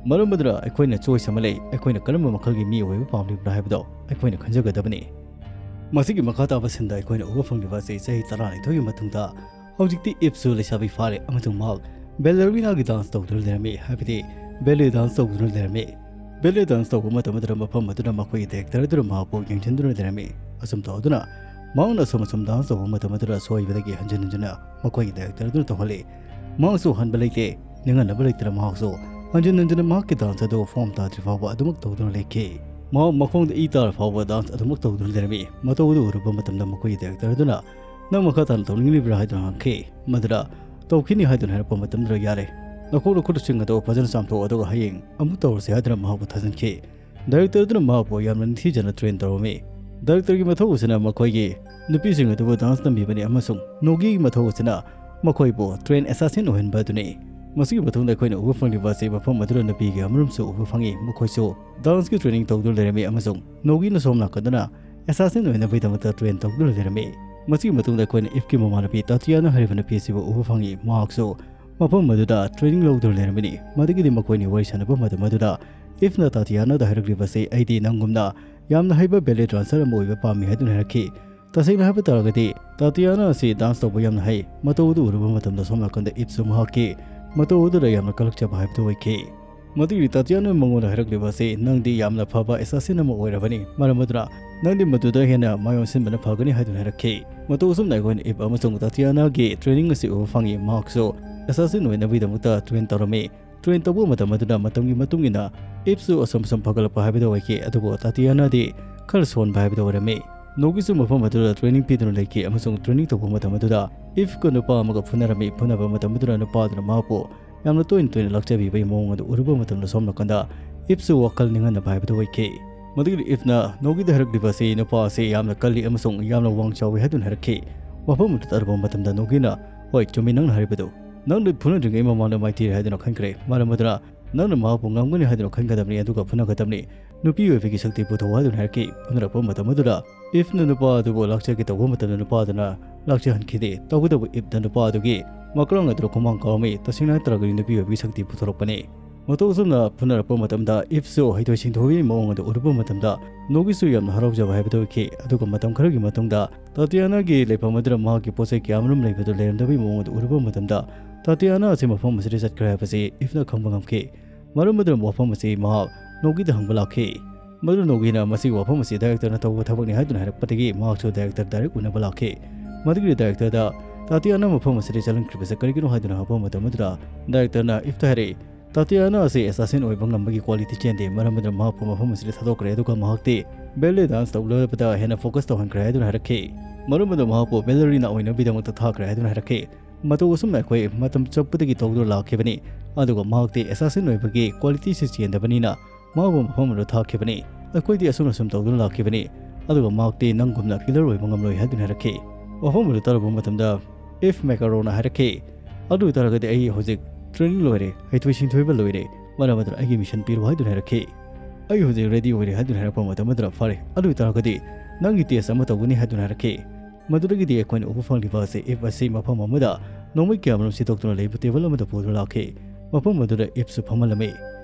ꯃꯔꯝ ꯑꯗꯨꯅ ꯑꯩꯈꯣꯏꯅ choice ꯑꯃ ꯂꯩ, ꯑꯩꯈꯣꯏꯅ ꯀꯔꯝꯕ ꯃꯈꯜꯒꯤ ꯃꯤ ꯑꯣꯏꯕ ꯄꯥꯝꯂꯤꯕꯅꯣ ꯍꯥꯏꯕꯗꯣ ꯑꯩꯈꯣꯏꯅ ꯈꯟꯖꯒꯗꯕꯅꯤ꯫ ꯃꯁꯤꯒꯤ ꯃꯈꯥ ꯇꯥꯕ scene ꯗ ꯑꯩꯈꯣꯏꯅ ꯎꯕ ꯐꯪꯂꯤꯕ ꯑꯁꯤ ꯆꯍꯤ ꯇꯔꯥꯅꯤꯊꯣꯏꯒꯤ ꯃꯇꯨꯡꯗ ꯍꯧꯖꯤꯛꯇꯤ ꯏꯞꯁꯨ ꯂꯩꯁꯥꯕꯤ ꯐꯥꯔꯦ ꯑꯃꯁꯨꯡ ꯃꯍꯥꯛ ballerina ꯒꯤ dance ꯇꯧꯗꯨꯅ ꯂꯩꯔꯝꯃꯤ, ꯍꯥꯏꯕꯗꯤ ballet dance ꯇꯧꯗꯨꯅ ꯂꯩꯔꯝꯃꯤ꯫ Ballet dance ꯇꯧꯕ ꯃꯇꯝ ꯑꯗꯨꯗ ꯃꯐꯝ ꯑꯗꯨꯗ ꯃꯈꯣꯏꯒꯤ director ꯑꯗꯨꯅ ꯃꯍꯥꯛꯄꯨ ꯌꯦꯡꯁꯤꯟꯗꯨꯅ ꯂꯩꯔꯝꯃꯤ꯫ ꯑꯁꯨꯝ ꯇꯧꯗꯨꯅ ꯃꯍꯥꯛꯅ ꯑꯁꯨꯝ ꯑꯁꯨꯝ dance ꯇꯧꯕ ꯃꯇꯝ ꯑꯗꯨꯗ ꯁꯣꯏꯕꯗꯒꯤ ꯍꯟꯖꯤꯟ ꯍꯟꯖꯤꯟꯅ ꯃꯈꯣꯏꯒꯤ director ꯑꯗꯨꯅ ꯇꯧꯍꯜꯂꯤ꯫ ꯃꯍꯥꯛꯁꯨ ꯍꯟꯕ ꯂꯩꯇꯦ, ꯅꯤꯡꯍꯟꯅꯕ ꯂꯩꯇꯅ ꯃꯍꯥꯛꯁꯨ ꯍꯟꯖꯤꯟ ꯍꯟꯖꯤꯟꯅ ꯃꯍꯥꯛꯀꯤ dance ꯑꯗꯨ form ꯇꯥꯗ꯭ꯔꯤ ꯐꯥꯎꯕ ꯑꯗꯨꯃꯛ ꯇꯧꯗꯨꯅ ꯂꯩꯈꯤ꯫ ꯃꯍꯥꯛ ꯃꯈꯣꯡꯗ ꯏ ꯇꯥꯔ ꯐꯥꯎꯕ dance ꯑꯗꯨꯃꯛ ꯇꯧꯗꯨꯅ ꯂꯩꯔꯝꯃꯤ꯫ ꯃꯇꯧ ꯑꯗꯨ ꯎꯔꯨꯕ ꯃꯇꯝꯗ ꯃꯈꯣꯏꯒꯤ director ꯑꯗꯨꯅ, "ꯅꯪ ꯃꯈꯥ ꯇꯥꯅ ꯇꯧꯅꯤꯡꯂꯤꯕ꯭ꯔꯥ?" ꯍꯥꯏꯗꯨꯅ ꯍꯪꯈꯤ꯫ ꯃꯗꯨꯗ, "ꯇꯧꯈꯤꯅꯤ" ꯍꯥꯏꯗꯨꯅ ꯍꯥꯏꯔꯛꯄ ꯃꯇꯝꯗ, "ꯌꯥꯔꯦ, ꯅꯈꯣꯡ ꯅꯈꯨꯠꯁꯤꯡ ꯑꯗꯨ ꯐꯖꯅ ꯆꯥꯝꯊꯣꯛ, ꯑꯗꯨꯒ ꯍꯌꯦꯡ ꯑꯃꯨꯛ ꯇꯧꯔꯁꯤ" ꯍꯥꯏꯗꯨꯅ ꯃꯍꯥꯛꯄꯨ ꯊꯥꯖꯤꯟꯈꯤ꯫ Director ꯑꯗꯨꯅ ꯃꯍꯥꯛꯄꯨ ꯌꯥꯝꯅ ꯅꯤꯡꯊꯤꯖꯅ train ꯇꯧꯔꯝꯃꯤ꯫ Director ꯒꯤ ꯃꯊꯧ ꯑꯁꯤꯅ ꯃꯈꯣꯏꯒꯤ ꯅꯨꯄꯤꯁꯤꯡ ꯑꯗꯨꯕꯨ dance ꯇꯝꯕꯤꯕꯅꯤ ꯑꯃꯁꯨꯡ ꯅꯣꯒꯤꯒꯤ ꯃꯊꯧ ꯑꯁꯤꯅ ꯃꯈꯣꯏꯕꯨ train assassin ꯑꯣꯏꯍꯟꯕ ꯑꯗꯨꯅꯤ꯫ ꯃꯁꯤꯒꯤ ꯃꯇꯨꯡꯗ ꯑꯩꯈꯣꯏꯅ ꯎꯕ ꯐꯪꯂꯤꯕ ꯑꯁꯤ ꯃꯐꯝ ꯑꯗꯨꯗ ꯅꯨꯄꯤꯒꯤ ꯑꯃꯔꯣꯝꯁꯨ ꯎꯕ ꯐꯪꯏ, ꯃꯈꯣꯏꯁꯨ dance ꯀꯤ training ꯇꯧꯗꯨꯅ ꯂꯩꯔꯝꯃꯤ ꯑꯃꯁꯨꯡ ꯅꯣꯒꯤꯅ ꯁꯣꯝ ꯅꯥꯀꯟꯗꯅ assassin ꯑꯣꯏꯅꯕꯒꯤꯗꯃꯛꯇ train ꯇꯧꯗꯨꯅ ꯂꯩꯔꯝꯃꯤ꯫ ꯃꯁꯤꯒꯤ ꯃꯇꯨꯡꯗ ꯑꯩꯈꯣꯏꯅ ꯏꯞꯀꯤ ꯃꯃꯥꯟꯅꯕꯤ ꯇꯥꯇꯤꯌꯥꯅꯥ ꯍꯥꯏꯔꯤꯕ ꯅꯨꯄꯤ ꯑꯁꯤꯕꯨ ꯎꯕ ꯐꯪꯏ, ꯃꯍꯥꯛꯁꯨ ꯃꯐꯝ ꯑꯗꯨꯗ training ꯂꯧꯗꯨꯅ ꯂꯩꯔꯝꯃꯤꯅꯤ꯫ ꯃꯗꯨꯒꯤꯗꯤ ꯃꯈꯣꯏꯅꯤ ꯋꯥꯔꯤ ꯁꯥꯟꯅꯕ ꯃꯇꯝ ꯑꯗꯨꯗ ꯏꯐꯅ ꯇꯥꯇꯤꯌꯥꯅꯥꯗ ꯍꯥꯏꯔꯛꯂꯤꯕꯁꯤ, "ꯑꯩꯗꯤ ꯅꯪꯒꯨꯝꯅ ꯌꯥꯝꯅ ꯍꯩꯕ ballet dancer ꯑꯃ ꯑꯣꯏꯕ ꯄꯥꯝꯃꯤ" ꯍꯥꯏꯗꯨꯅ ꯍꯥꯏꯔꯛꯈꯤ꯫ ꯇꯁꯦꯡꯅ ꯍꯥꯏꯕ ꯇꯥꯔꯒꯗꯤ, ꯇꯥꯇꯤꯌꯥꯅꯥ ꯑꯁꯤ dance ꯇꯧꯕ ꯌꯥꯝꯅ ꯍꯩ꯫ ꯃꯇꯧ ꯑꯗꯨ ꯎꯔꯨꯕ ꯃꯇꯝꯗ ꯁꯣꯝ ꯅꯥꯀꯟꯗ ꯏꯞꯁꯨ ꯃꯍꯥꯛꯀꯤ ꯃꯇꯧ ꯑꯗꯨꯗ ꯌꯥꯝꯅ ꯀꯜꯂꯛꯆꯕ ꯍꯥꯏꯕꯗꯨ ꯑꯣꯏꯈꯤ꯫ ꯃꯗꯨꯒꯤ ꯇꯥꯇꯤꯌꯥꯅꯥ ꯃꯉꯣꯟꯗ ꯍꯥꯏꯔꯛꯂꯤꯕ ꯑꯁꯤ, "ꯅꯪꯗꯤ ꯌꯥꯝꯅ ꯐꯕ assassin ꯑꯃ ꯑꯣꯏꯔꯕꯅꯤ, ꯃꯔꯝ ꯑꯗꯨꯅ ꯅꯪꯗꯤ ꯃꯗꯨꯗ ꯍꯦꯟꯅ ꯃꯥꯏ ꯑꯣꯟꯁꯤꯟꯕꯅ ꯐꯒꯅꯤ" ꯍꯥꯏꯗꯨꯅ ꯍꯥꯏꯔꯛꯈꯤ꯫ ꯃꯇꯧ ꯑꯁꯨꯝꯅ ꯑꯩꯈꯣꯏꯅ ꯏꯞ ꯑꯃꯁꯨꯡ ꯇꯥꯇꯤꯌꯥꯅꯥꯒꯤ training ꯑꯁꯤ ꯎꯕ ꯐꯪꯏ꯫ ꯃꯍꯥꯛꯁꯨ assassin ꯑꯣꯏꯅꯕꯒꯤꯗꯃꯛꯇ train ꯇꯧꯔꯝꯃꯤ꯫ Train ꯇꯧꯕ ꯃꯇꯝ ꯑꯗꯨꯗ ꯃꯇꯝꯒꯤ ꯃꯇꯨꯡ ꯏꯟꯅ ꯏꯞꯁꯨ ꯑꯁꯨꯝ ꯑꯁꯨꯝ ꯐꯒꯠꯂꯛꯄ ꯍꯥꯏꯕꯗꯨ ꯑꯣꯏꯈꯤ, ꯑꯗꯨꯕꯨ ꯇꯥꯇꯤꯌꯥꯅꯥꯗꯤ ꯈꯔ ꯁꯣꯟꯕ ꯍꯥꯏꯕꯗꯨ ꯑꯣꯏꯔꯝꯃꯤ꯫ ꯅꯣꯒꯤꯁꯨ ꯃꯐꯝ ꯑꯗꯨꯗ training ꯄꯤꯗꯨꯅ ꯂꯩꯈꯤ ꯑꯃꯁꯨꯡ training ꯇꯧꯕ ꯃꯇꯝ ꯑꯗꯨꯗ ꯏꯐꯀ ꯅꯨꯄꯥ ꯑꯃꯒ ꯐꯨꯅꯔꯝꯃꯤ꯫ ꯐꯨꯅꯕ ꯃꯇꯝ ꯑꯗꯨꯗ ꯅꯨꯄꯥ ꯑꯗꯨꯅ ꯃꯍꯥꯛꯄꯨ ꯌꯥꯝꯅ ꯇꯣꯏꯅ ꯇꯣꯏꯅ ꯂꯥꯛꯆꯕꯤꯕꯒꯤ ꯃꯑꯣꯡ ꯑꯗꯨ ꯎꯔꯨꯕ ꯃꯇꯝꯗ ꯁꯣꯝ ꯅꯥꯀꯟꯗ ꯏꯐꯁꯨ ꯋꯥꯈꯜ ꯅꯤꯡꯍꯟꯅꯕ ꯍꯥꯏꯕꯗꯨ ꯑꯣꯏꯈꯤ꯫ ꯃꯗꯨꯒꯤ ꯏꯐꯅ ꯅꯣꯒꯤꯗ ꯍꯥꯏꯔꯛꯂꯤꯕ ꯑꯁꯤ ꯅꯨꯄꯥ ꯑꯁꯤ ꯌꯥꯝꯅ ꯀꯜꯂꯤ ꯑꯃꯁꯨꯡ ꯌꯥꯝꯅ ꯋꯥꯡ ꯆꯥꯎꯏ ꯍꯥꯏꯗꯨꯅ ꯍꯥꯏꯔꯛꯈꯤ꯫ ꯋꯥꯐꯝ ꯑꯗꯨ ꯇꯥꯔꯨꯕ ꯃꯇꯝꯗ ꯅꯣꯒꯤꯅ, "ꯍꯣꯏ, ꯆꯨꯝꯃꯤ ꯅꯪꯅ ꯍꯥꯏꯔꯤꯕꯗꯨ꯫ ꯅꯪꯅ ꯐꯨꯅꯗ꯭ꯔꯤꯉꯩ ꯃꯃꯥꯡꯗ ꯃꯥꯏꯊꯤꯔꯦ ꯍꯥꯏꯗꯨꯅ ꯈꯟꯈ꯭ꯔꯦ꯫ ꯃꯔꯝ ꯑꯗꯨꯅ ꯅꯪꯅ ꯃꯍꯥꯛꯄꯨ ꯉꯝꯒꯅꯤ ꯍꯥꯏꯗꯨꯅ ꯈꯟꯒꯗꯕꯅꯤ, ꯑꯗꯨꯒ ꯐꯨꯅꯒꯗꯕꯅꯤ꯫ ꯅꯨꯄꯤ ꯑꯣꯏꯕꯒꯤ ꯁꯛꯇꯤ ꯄꯨꯊꯣꯛꯎ" ꯍꯥꯏꯗꯨꯅ ꯍꯥꯏꯔꯛꯈꯤ꯫ ꯐꯨꯅꯔꯛꯄ ꯃꯇꯝ ꯑꯗꯨꯗ ꯏꯐꯅ ꯅꯨꯄꯥ ꯑꯗꯨꯕꯨ ꯂꯥꯛꯆꯒꯦ ꯇꯧꯕ ꯃꯇꯝꯗ ꯅꯨꯄꯥ ꯑꯗꯨꯅ ꯂꯥꯛꯆꯍꯟꯈꯤꯗꯦ꯫ ꯇꯧꯕꯇꯕꯨ ꯏꯐꯅ ꯅꯨꯄꯥ ꯑꯗꯨꯒꯤ ꯃꯀ꯭ꯔꯥꯡ ꯑꯗꯨꯗ ꯈꯨꯃꯥꯡ ꯀꯥꯎꯔꯝꯃꯤ꯫ ꯇꯁꯦꯡꯅ ꯍꯥꯏꯇꯥꯔꯒꯗꯤ ꯅꯨꯄꯤ ꯑꯣꯏꯕꯒꯤ ꯁꯛꯇꯤ ꯄꯨꯊꯣꯔꯛꯄꯅꯤ꯫ ꯃꯇꯧ ꯑꯁꯨꯝꯅ ꯐꯨꯅꯔꯛꯄ ꯃꯇꯝꯗ ꯏꯐꯁꯨ ꯍꯩꯊꯣꯏ ꯁꯤꯡꯊꯣꯏꯕꯒꯤ ꯃꯑꯣꯡ ꯑꯗꯨ ꯎꯔꯨꯕ ꯃꯇꯝꯗ ꯅꯣꯒꯤꯁꯨ ꯌꯥꯝꯅ ꯍꯔꯥꯎꯖꯕ ꯍꯥꯏꯕꯗꯨ ꯑꯣꯏꯈꯤ꯫ ꯑꯗꯨꯒ ꯃꯇꯝ ꯈꯔꯒꯤ ꯃꯇꯨꯡꯗ ꯇꯥꯇꯤꯌꯥꯅꯥꯒꯤ ꯂꯩꯐꯝ ꯑꯗꯨꯗ ꯃꯍꯥꯛꯀꯤ ꯄꯣꯠ ꯆꯩ ꯀꯌꯥ ꯑꯃꯔꯣꯝ ꯂꯩꯕꯗꯨ ꯂꯩꯔꯝꯗꯕꯒꯤ ꯃꯑꯣꯡ ꯑꯗꯨ ꯎꯔꯨꯕ ꯃꯇꯝꯗ ꯇꯥꯇꯤꯌꯥꯅꯥ ꯑꯁꯤ ꯃꯐꯝ ꯑꯁꯤꯗ ꯆꯠꯈ꯭ꯔꯦ ꯍꯥꯏꯕꯁꯤ ꯏꯐꯅ ꯈꯪꯕ ꯉꯝꯈꯤ꯫ ꯃꯔꯝ ꯑꯗꯨꯅ ꯋꯥꯐꯝ ꯑꯁꯤ ꯃꯍꯥꯛ ꯅꯣꯒꯤꯗ ꯍꯪꯕ ꯂꯥꯛꯈꯤ꯫ ꯃꯗꯨ ꯅꯣꯒꯤꯅ ꯃꯁꯤꯒꯤ ꯋꯥꯐꯝ ꯑꯁꯤ ꯗꯥꯏꯔꯦꯛꯇꯔꯅ ꯇꯧꯕ ꯊꯕꯛꯅꯤ ꯍꯥꯏꯗꯨꯅ ꯍꯥꯏꯔꯛꯄꯗꯒꯤ ꯃꯍꯥꯛꯁꯨ ꯗꯥꯏꯔꯦꯛꯇꯔ ꯗꯥꯏꯔꯦꯛ ꯎꯅꯕ ꯂꯥꯛꯈꯤ꯫ ꯃꯗꯨꯒꯤ ꯗꯥꯏꯔꯦꯛꯇꯔꯗ ꯇꯥꯇꯤꯌꯥꯅꯥ ꯃꯐꯝ ꯑꯁꯤꯗ ꯆꯠꯍꯟꯈ꯭ꯔꯤꯕꯁꯤ ꯀꯔꯤꯒꯤꯅꯣ ꯍꯥꯏꯗꯨꯅ ꯍꯪꯕ ꯃꯇꯝ ꯑꯗꯨꯗ ꯗꯥꯏꯔꯦꯛꯇꯔꯅ ꯏꯐꯇ ꯍꯥꯏꯔꯛꯏ, "ꯇꯥꯇꯤꯌꯥꯅꯥ ꯑꯁꯤ ꯑꯦꯁꯥꯁꯤꯟ ꯑꯣꯏꯕ ꯉꯝꯕꯒꯤ ꯀ꯭ꯋꯥꯂꯤꯇꯤ ꯆꯦꯟꯗꯦ, ꯃꯔꯝ ꯑꯗꯨꯅ ꯃꯍꯥꯛꯄꯨ ꯃꯐꯝ ꯑꯁꯤꯗ ꯊꯥꯗꯣꯛꯈ꯭ꯔꯦ, ꯑꯗꯨꯒ ꯃꯍꯥꯛꯇꯤ ꯕꯦꯂꯦ ꯗꯥꯟꯁ ꯇꯧꯂꯕꯗ ꯍꯦꯟꯅ ꯐꯣꯀꯁ ꯇꯧꯍꯟꯈ꯭ꯔꯦ" ꯍꯥꯏꯗꯨꯅ ꯍꯥꯏꯔꯛꯈꯤ꯫ ꯃꯔꯝ ꯑꯗꯨꯅ ꯃꯍꯥꯛꯄꯨ ꯕꯦꯂꯔꯤꯅꯥ ꯑꯣꯏꯅꯕꯒꯤꯗꯃꯛꯇ ꯊꯥꯈ꯭ꯔꯦ ꯍꯥꯏꯗꯨꯅ ꯍꯥꯏꯔꯛꯈꯤ꯫ ꯃꯇꯧ ꯑꯁꯨꯝꯅ ꯑꯩꯈꯣꯏ ꯃꯇꯝ ꯆꯨꯞꯄꯗꯒꯤ ꯇꯧꯗꯨꯅ ꯂꯥꯛꯈꯤꯕꯅꯤ, ꯑꯗꯨꯒ ꯃꯍꯥꯛꯇꯤ ꯑꯦꯁꯥꯁꯤꯟ ꯑꯣꯏꯕꯒꯤ ꯀ꯭ꯋꯥꯂꯤꯇꯤꯁꯤ ꯆꯦꯟꯗꯕꯅꯤꯅ ꯃꯍꯥꯛꯄꯨ ꯃꯐꯝ ꯑꯗꯨꯗ ꯊꯥꯈꯤꯕꯅꯤ꯫ ꯑꯩꯈꯣꯏꯗꯤ ꯑꯁꯨꯝꯅ ꯁꯨꯝ ꯇꯧꯗꯨꯅ ꯂꯥꯛꯈꯤꯕꯅꯤ, ꯑꯗꯨꯒ ꯃꯍꯥꯛꯇꯤ ꯅꯪꯒꯨꯝꯅ ꯀꯤꯂꯔ ꯑꯣꯏꯕ ꯉꯝꯂꯣꯏ ꯍꯥꯏꯗꯨꯅ ꯍꯥꯏꯔꯛꯈꯤ꯫ ꯋꯥꯐꯝ ꯑꯗꯨ ꯇꯥꯔꯨꯕ ꯃꯇꯝꯗ ꯏꯐ ꯃꯦꯀꯥꯔꯣꯅ ꯍꯥꯏꯔꯛꯈꯤ, "ꯑꯗꯨ ꯑꯣꯏꯇꯥꯔꯒꯗꯤ ꯑꯩ ꯍꯧꯖꯤꯛ ꯇ꯭ꯔꯦꯅꯤꯡ ꯂꯣꯏꯔꯦ, ꯍꯩꯊꯣꯏ ꯁꯤꯡꯊꯣꯏꯕ ꯂꯣꯏꯔꯦ, ꯃꯔꯝ ꯑꯗꯨꯅ ꯑꯩꯒꯤ ꯃꯤꯁꯟ ꯄꯤꯔꯣ" ꯍꯥꯏꯗꯨꯅ ꯍꯥꯏꯔꯛꯈꯤ꯫ "ꯑꯩ ꯍꯧꯖꯤꯛ ꯔꯦꯗꯤ ꯑꯣꯏꯔꯦ" ꯍꯥꯏꯗꯨꯅ ꯍꯥꯏꯔꯛꯄ ꯃꯇꯝ ꯑꯗꯨꯗ, "ꯐꯔꯦ, ꯑꯗꯨ ꯑꯣꯏꯇꯥꯔꯒꯗꯤ ꯅꯪꯒꯤ ꯇꯦꯁ ꯑꯃ ꯇꯧꯒꯅꯤ" ꯍꯥꯏꯗꯨꯅ ꯍꯥꯏꯔꯛꯈꯤ꯫ ꯃꯗꯨꯗꯒꯤꯗꯤ ꯑꯩꯈꯣꯏꯅ ꯎꯕ ꯐꯪꯂꯤꯕ ꯑꯁꯤ ꯏꯐ ꯑꯁꯤ ꯃꯐꯝ ꯑꯃꯗ ꯅꯣꯡꯃꯩ ꯀꯌꯥ ꯑꯃꯔꯣꯝ ꯁꯤꯗꯣꯛꯇꯨꯅ ꯂꯩꯕ ꯇꯦꯕꯜ ꯑꯃꯗ ꯄꯨꯗꯨꯅ ꯂꯥꯛꯈꯤ꯫ ꯃꯐꯝ ꯑꯗꯨꯗ ꯏꯐꯁꯨ ꯐꯝꯍꯜꯂꯝꯃꯤ꯫